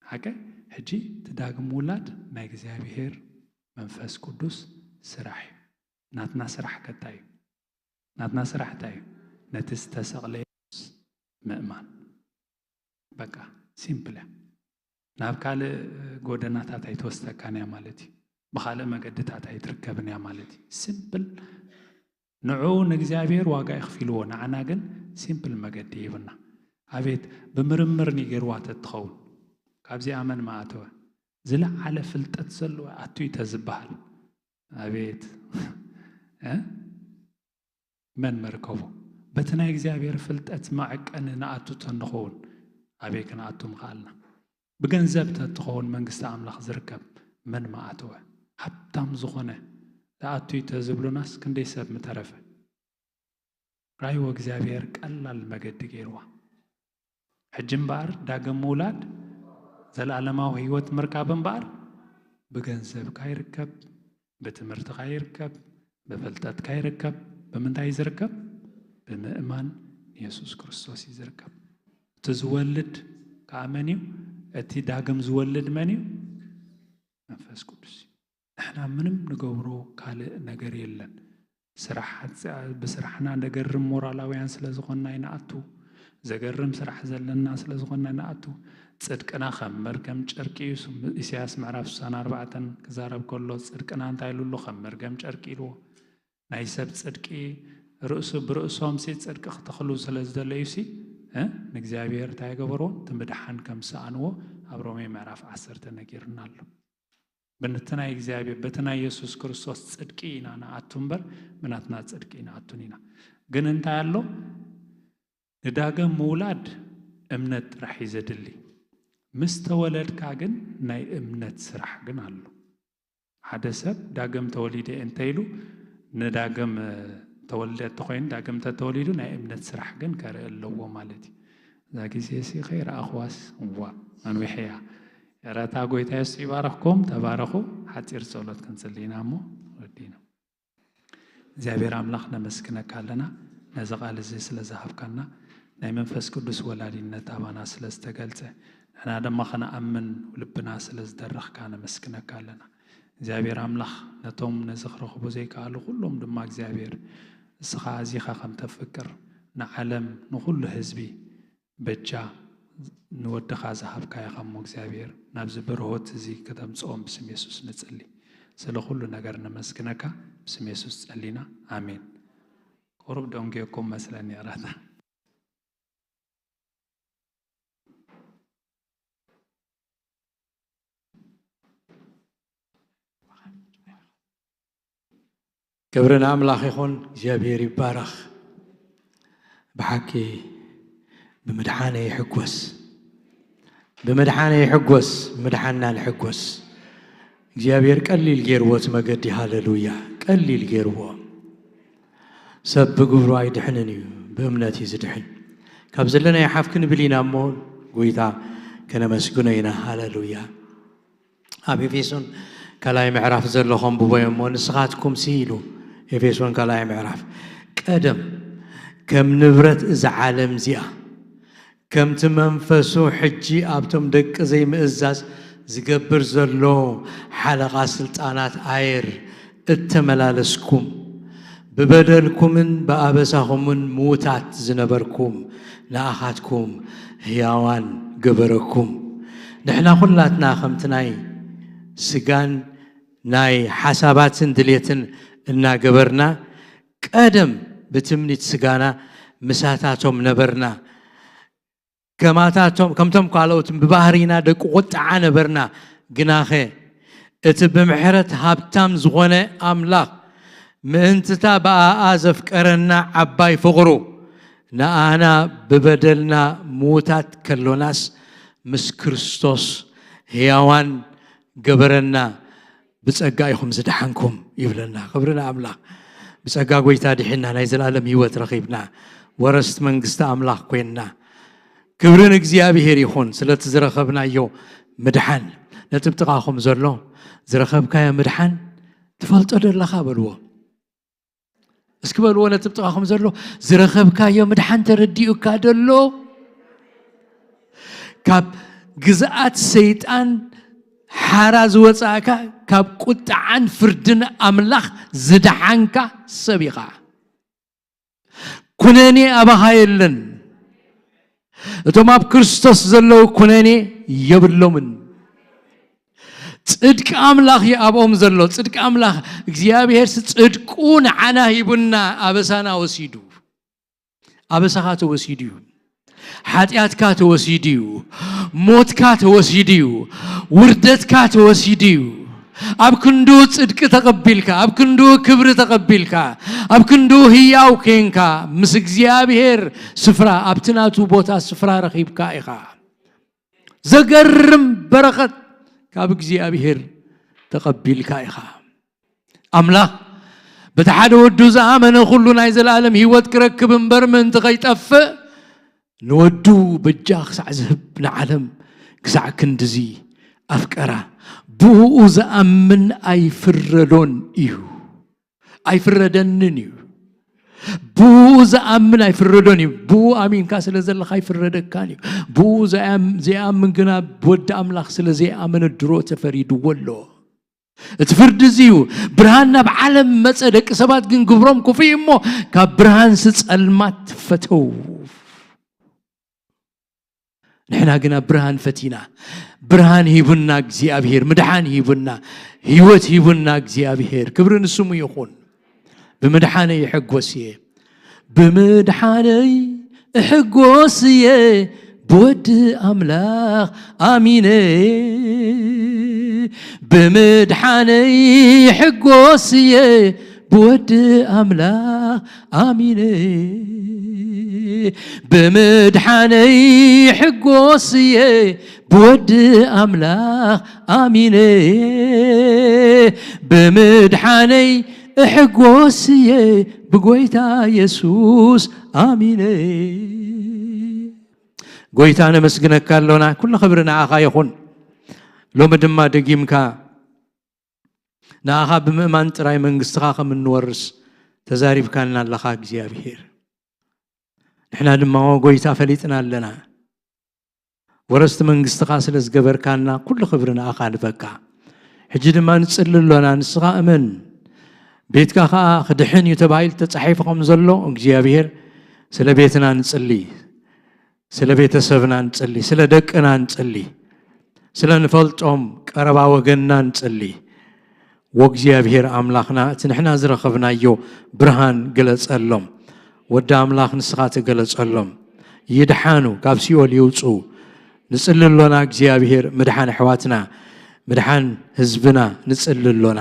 ሓቀ ሕጂ እቲ ዳግም ምውላድ ናይ እግዚኣብሔር መንፈስ ቅዱስ ስራሕ እዩ። ናትና ስራሕ ከታይ እዩ? ናትና ስራሕ እንታይ እዩ? ነቲ ዝተሰቕለ የሱስ ምእማን። በቃ ሲምፕል እያ። ናብ ካልእ ጎደናታት ኣይትወስደካን እያ ማለት እዩ። ብኻልእ መገድታት ኣይትርከብን እያ ማለት እዩ። ሲምፕል። ንዕኡ ንእግዚኣብሔር ዋጋ የኽፊልዎ፣ ንዓና ግን ሲምፕል መገዲ ሂቡና። ኣቤት ብምርምር ንገርዋ ተትኸውን፣ ካብዚኣ መን ምኣተወ? ዝለዓለ ፍልጠት ዘለዎ ኣቱ እዩ ተዝበሃል። ኣቤት እ? መን መርከቦ? በቲ ናይ እግዚኣብሔር ፍልጠት መዐቀኒ ንኣቱ ተንኸውን ኣበይ ክንኣቱ ምኽኣልና? ብገንዘብ ተትኸውን መንግስቲ ኣምላኽ ዝርከብ መን ምኣተወ? ሃብታም ዝኾነ ዝኣቱ እዩ ተዝብሉናስ ክንደይ ሰብ ምተረፈ? ራእይዎ እግዚኣብሔር ቀላል መገዲ ገይርዋ። ሕጂ እምበኣር ዳግም ምውላድ ዘለዓለማዊ ህይወት ምርካብ እምበኣር ብገንዘብካ ይርከብ፣ ብትምህርትኻ ይርከብ፣ ብፍልጠትካ ይርከብ። ብምንታይ እዩ ዝርከብ? ብምእማን ንየሱስ ክርስቶስ እዩ ዝርከብ። እቲ ዝወልድ ከዓ መን እዩ? እቲ ዳግም ዝወልድ መን እዩ? መንፈስ ቅዱስ እዩ። ንሕና ምንም ንገብሮ ካልእ ነገር የለን። ስራሕ ሓጺ-፣ ብስራሕና ነገርም ሞራላውያን ስለ ዝኾንና ይንኣቱ። ዘገርም ስራሕ ዘለና ስለ ዝኾንና ይንኣቱ። ጽድቅና ከም መርገም ጨርቂ እዩ። ስም-፣ ኢሳያስ ምዕራፍ ስሳን ኣርባዕተን ክዛረብ ከሎ ጽድቅና እንታይ ኢሉ ኣሎ? ከም መርገም ጨርቂ ኢልዎ። ናይ ሰብ ጽድቂ ርእሱ ብርእሶምሲ ጽድቂ ክተኽሉ ስለ ዝደለዩሲ፣ እ፣ ንእግዚኣብሔር እንታይ ገበርዎ? እቲ ምድሓን ከም ዝሰኣንዎ ኣብ ሮሜ ምዕራፍ ዓሰርተ ነጊርና ኣሎ። በቲ ናይ እግዚኣብሔር፣ በቲ ናይ የሱስ ክርስቶስ ጽድቂ ኢና ንኣቱ እምበር፣ ብናትና ጽድቂ ንኣቱን ኢና። ግን እንታይ ኣሎ? ንዳግም ምውላድ እምነት ጥራሕ እዩ ዘድሊ። ምስ ተወለድካ ግን ናይ እምነት ስራሕ ግን ኣሎ። ሓደ ሰብ ዳግም ተወሊደ እንተ ኢሉ፣ ንዳግም፣ እ፣ ተወልደ እንተኾይኑ፣ ዳግም እንተተወሊዱ ናይ እምነት ስራሕ ግን ከርኢ ኣለዎ ማለት እዩ። እዛ ግዜ ሲ ከይረኣኽዋስ፣ እዋ፣ ኣንዊሐያ። ኧረ እታ ጎይታ የሱስ ይባረኽኩም፣ ተባረኹ። ሓጺር ጸሎት ክንጽሊ ኢና እሞ ወዲና። እግዚኣብሔር ኣምላኽ ነመስግነካ ኣለና፣ ነዚ ቃል እዚ ስለ ዝሃብካና፣ ናይ መንፈስ ቅዱስ ወላዲነት ኣባና ስለ ዝተገልጸ፣ ንሕና ድማ ክንኣምን ልብና ስለ ዝደረኽካ ነመስግነካ ኣለና። እግዚኣብሔር ኣምላኽ ነቶም ነዚ ክረኽቡ ዘይከኣሉ ኩሎም ድማ እግዚኣብሔር እስኻ ኣዚኻ ከም ተፍቅር ንዓለም ንኹሉ ህዝቢ በጃ ንወድኻ ዝሃብካ ኢኻ እሞ እግዚኣብሔር ናብዚ ብርሆት እዚ ከተምጽኦም ብስም የሱስ ንጽሊ። ስለ ኩሉ ነገር ነመስግነካ ብስም የሱስ ጸሊና ኣሜን። ቁሩብ ደንጉየኩም መስለኒ ይቕረታ። ክብሪ ንኣምላኽ ይኹን። እግዚኣብሔር ይባረኽ። ብሓቂ ብምድሓነ ይሕጎስ፣ ብምድሓነ ይሕጎስ፣ ብምድሓንና ንሕጎስ። እግዚኣብሔር ቀሊል ገይርዎ እቲ መገዲ። ሃለሉያ። ቀሊል ገይርዎ። ሰብ ብግብሩ ኣይድሕንን እዩ፣ ብእምነት እዩ ዝድሕን። ካብ ዘለናዮ ሓፍ ክንብል ኢና እሞ ጎይታ ከነመስግኖ ኢና። ሃለሉያ። ኣብ ኤፌሶን ካልኣይ ምዕራፍ ዘሎ ከንብቦ እየ እሞ፣ ንስኻትኩም ሲ ኢሉ፣ ኤፌሶን ካልኣይ ምዕራፍ፣ ቀደም ከም ንብረት እዛ ዓለም እዚኣ፣ ከምቲ መንፈሱ ሕጂ ኣብቶም ደቂ ዘይምእዛዝ ዝገብር ዘሎ ሓለቓ ስልጣናት ኣየር እተመላለስኩም፣ ብበደልኩምን ብኣበሳኹምን ምዉታት ዝነበርኩም ንኣኻትኩም ህያዋን ገበረኩም። ንሕና ኹላትና ከምቲ ናይ ስጋን ናይ ሓሳባትን ድሌትን እናገበርና፣ ቀደም ብትምኒት ስጋና ምሳታቶም ነበርና። ከማታቶም፣ ከምቶም ካልኦት ብባህሪና ደቂ ቁጥዓ ነበርና። ግናኸ እቲ ብምሕረት ሃብታም ዝኾነ ኣምላኽ፣ ምእንትታ ብኣኣ ዘፍቀረና ዓባይ ፍቕሩ፣ ንኣና ብበደልና ምዉታት ከሎናስ፣ ምስ ክርስቶስ ህያዋን ገበረና። ብጸጋ ኢኹም ዝደሓንኩም ይብለና። ክብሪ ንኣምላኽ። ብጸጋ ጐይታ ድሒንና፣ ናይ ዘለኣለም ህይወት ረኺብና፣ ወረስቲ መንግስቲ ኣምላኽ ኮይንና፣ ክብሪ ንእግዚኣብሔር ይኹን ስለቲ ዝረኸብናዮ ምድሓን። ነቲ ብጥቓኹም ዘሎ ዝረኸብካዮ ምድሓን ትፈልጦ ዶ ኣለኻ በልዎ። እስኪ በልዎ ነቲ ብጥቓኹም ዘሎ፣ ዝረኸብካዮ ምድሓን ተረዲኡካ ዶ ኣሎ? ካብ ግዝኣት ሰይጣን ሓራ ዝወጻእካ፣ ካብ ቁጥዓን ፍርድን ኣምላኽ ዝደሓንካ ሰብ ኢኻ። ኩነኔ ኣባኻ የለን። እቶም ኣብ ክርስቶስ ዘለዉ ኩነኔ የብሎምን። ጽድቂ ኣምላኽ እዩ ኣብኦም ዘሎ። ጽድቂ ኣምላኽ፣ እግዚኣብሔር ጽድቁ ንዓና ሂቡና፣ ኣበሳና ወሲዱ። ኣበሳኻ ተወሲዱ እዩ። ሓጢኣትካ ተወሲዱ እዩ። ሞትካ ተወሲዱ እዩ። ውርደትካ ተወሲዱ እዩ። ኣብ ክንዱ ጽድቂ ተቐቢልካ፣ ኣብ ክንዱ ክብሪ ተቐቢልካ፣ ኣብ ክንዱ ህያው ኬንካ፣ ምስ እግዚኣብሔር ስፍራ፣ ኣብቲ ናቱ ቦታ ስፍራ ረኺብካ ኢኻ። ዘገርም በረኸት ካብ እግዚኣብሔር ተቐቢልካ ኢኻ። ኣምላኽ በቲ ሓደ ወዱ ዝኣመነ ኩሉ ናይ ዘለኣለም ህይወት ክረክብ እምበር ምእንቲ ኸይጠፍእ ንወዱ በጃ ክሳዕ ዝህብ ንዓለም ክሳዕ ክንድዚ ኣፍቀራ። ብእኡ ዝኣምን ኣይፍረዶን እዩ። ኣይፍረደንን እዩ። ብኡ ዝኣምን ኣይፍረዶን እዩ። ብኡ ኣሚንካ ስለ ዘለኻ ኣይፍረደካን እዩ። ብኡ ዘይኣም-፣ ዘይኣምን ግና ብወዲ ኣምላኽ ስለ ዘይኣመነ ድሮ ተፈሪድዎ ኣሎ። እቲ ፍርዲ እዚ እዩ። ብርሃን ናብ ዓለም መጸ፣ ደቂ ሰባት ግን ግብሮም ክፉእ እዩ እሞ ካብ ብርሃንሲ ጸልማት ፈተው። ንሕና ግና ብርሃን ፈቲና። ብርሃን ሂቡና እግዚኣብሔር፣ ምድሓን ሂቡና፣ ህይወት ሂቡና እግዚኣብሔር። ክብሪ ንስሙ ይኹን። ብምድሓነይ ይሕጎስ እየ። ብምድሓነይ እሕጎስ እየ፣ ብወዲ ኣምላኽ ኣሚነ። ብምድሓነይ ይሕጎስ እየ፣ ብወዲ ኣምላኽ ኣሚነ። ብምድሓነይ ይሕጎስ እየ፣ ብወዲ ኣምላኽ ኣሚነ። ብምድሓነይ እሕጎስ እየ፣ ብጎይታ የሱስ ኣሚነ። ጎይታ ነመስግነካ ኣሎና። ኩሉ ክብሪ ንዓኻ ይኹን። ሎሚ ድማ ደጊምካ ንኣኻ ብምእማን ጥራይ መንግስትኻ ከም እንወርስ ተዛሪብካና ኣለኻ እግዚኣብሔር። ንሕና ድማ ጎይታ ፈሊጥና ኣለና። ወረስቲ መንግስትኻ ስለ ዝገበርካና ኩሉ ክብሪ ንኣኻ ንበካ። ሕጂ ድማ ንጽሊ ኣሎና፣ ንስኻ እመን፣ ቤትካ ኸኣ ክድሕን እዩ ተባሂሉ ተጻሒፉ ከም ዘሎ እግዚኣብሔር፣ ስለ ቤትና ንጽሊ። ስለ ቤተሰብና ንጽሊ፣ ስለ ደቅና ንጽሊ፣ ስለ ንፈልጦም ቀረባ ወገንና ንጽሊ። ወእግዚኣብሔር ኣምላኽና፣ እቲ ንሕና ዝረኸብናዮ ብርሃን ግለጸሎም። ወዲ ኣምላኽ ንስኻ ተገለጸሎም። ይድሓኑ፣ ካብ ሲኦል ይውጹ። ንጽሊ ኣሎና እግዚኣብሔር ምድሓን ኣሕዋትና፣ ምድሓን ህዝብና ንጽሊ ኣሎና።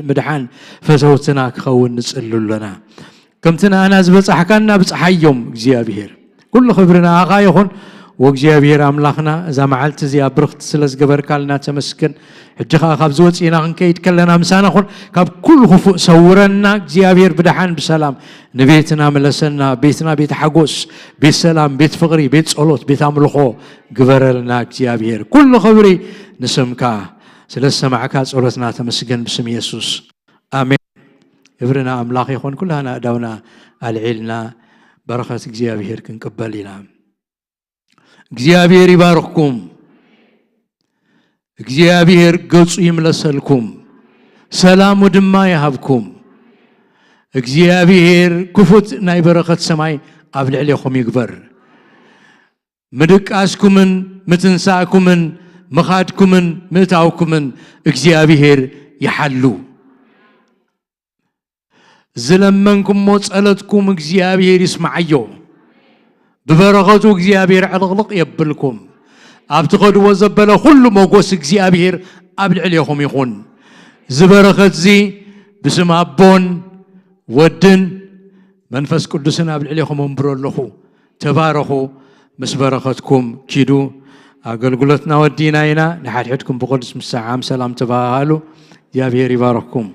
ምድሓን ፈተውትና ክኸውን ንጽሊ ኣሎና። ከምቲ ንኣና ዝበጻሕካና ብጽሓዮም እግዚኣብሔር። ኩሉ ክብሪ ንኣኻ ይኹን። ወእግዚኣብሔር ኣምላኽና፣ እዛ መዓልቲ እዚኣ ብርኽቲ ስለ ዝገበርካልና ተመስገን። ሕጂ ኸኣ ካብዚ ወጺእና ክንከይድ ከለና ምሳና ኩን፣ ካብ ኩሉ ክፉእ ሰውረና እግዚኣብሔር፣ ብደሓን ብሰላም ንቤትና ምለሰና። ቤትና ቤት ሓጎስ፣ ቤት ሰላም፣ ቤት ፍቕሪ፣ ቤት ጸሎት፣ ቤት ኣምልኾ ግበረልና እግዚኣብሔር። ኩሉ ክብሪ ንስምካ። ስለ ዝሰማዕካ ጸሎትና ተመስገን ብስም የሱስ። ኣሜን። ክብሪ ንኣምላኽ ይኹን። ኩላና ኣእዳውና ኣልዒልና በረኸት እግዚኣብሔር ክንቅበል ኢና። እግዚኣብሔር ይባርኽኩም። እግዚኣብሔር ገጹ ይምለሰልኩም፣ ሰላሙ ድማ ይሃብኩም። እግዚኣብሔር ክፉት ናይ በረኸት ሰማይ ኣብ ልዕሌኹም ይግበር። ምድቃስኩምን ምትንሳእኩምን ምኻድኩምን ምእታውኩምን እግዚኣብሔር ይሓሉ። ዝለመንኩሞ ጸሎትኩም እግዚኣብሔር ይስምዓዮ። ብበረኸቱ እግዚኣብሔር ዕልቕልቕ የብልኩም። ኣብ ትኸድዎ ዘበለ ኩሉ ሞጎስ እግዚኣብሔር ኣብ ልዕሌኹም ይኹን። እዚ በረኸት እዚ ብስም ኣቦን ወድን መንፈስ ቅዱስን ኣብ ልዕሌኹም ኣንብሮ ኣለኹ። ተባረኹ። ምስ በረኸትኩም ኪዱ። ኣገልግሎትና ወዲና ኢና። ንሓድሕድኩም ብቕዱስ ምሰዓም ሰላም ተባሃሃሉ። እግዚኣብሔር ይባርኽኩም።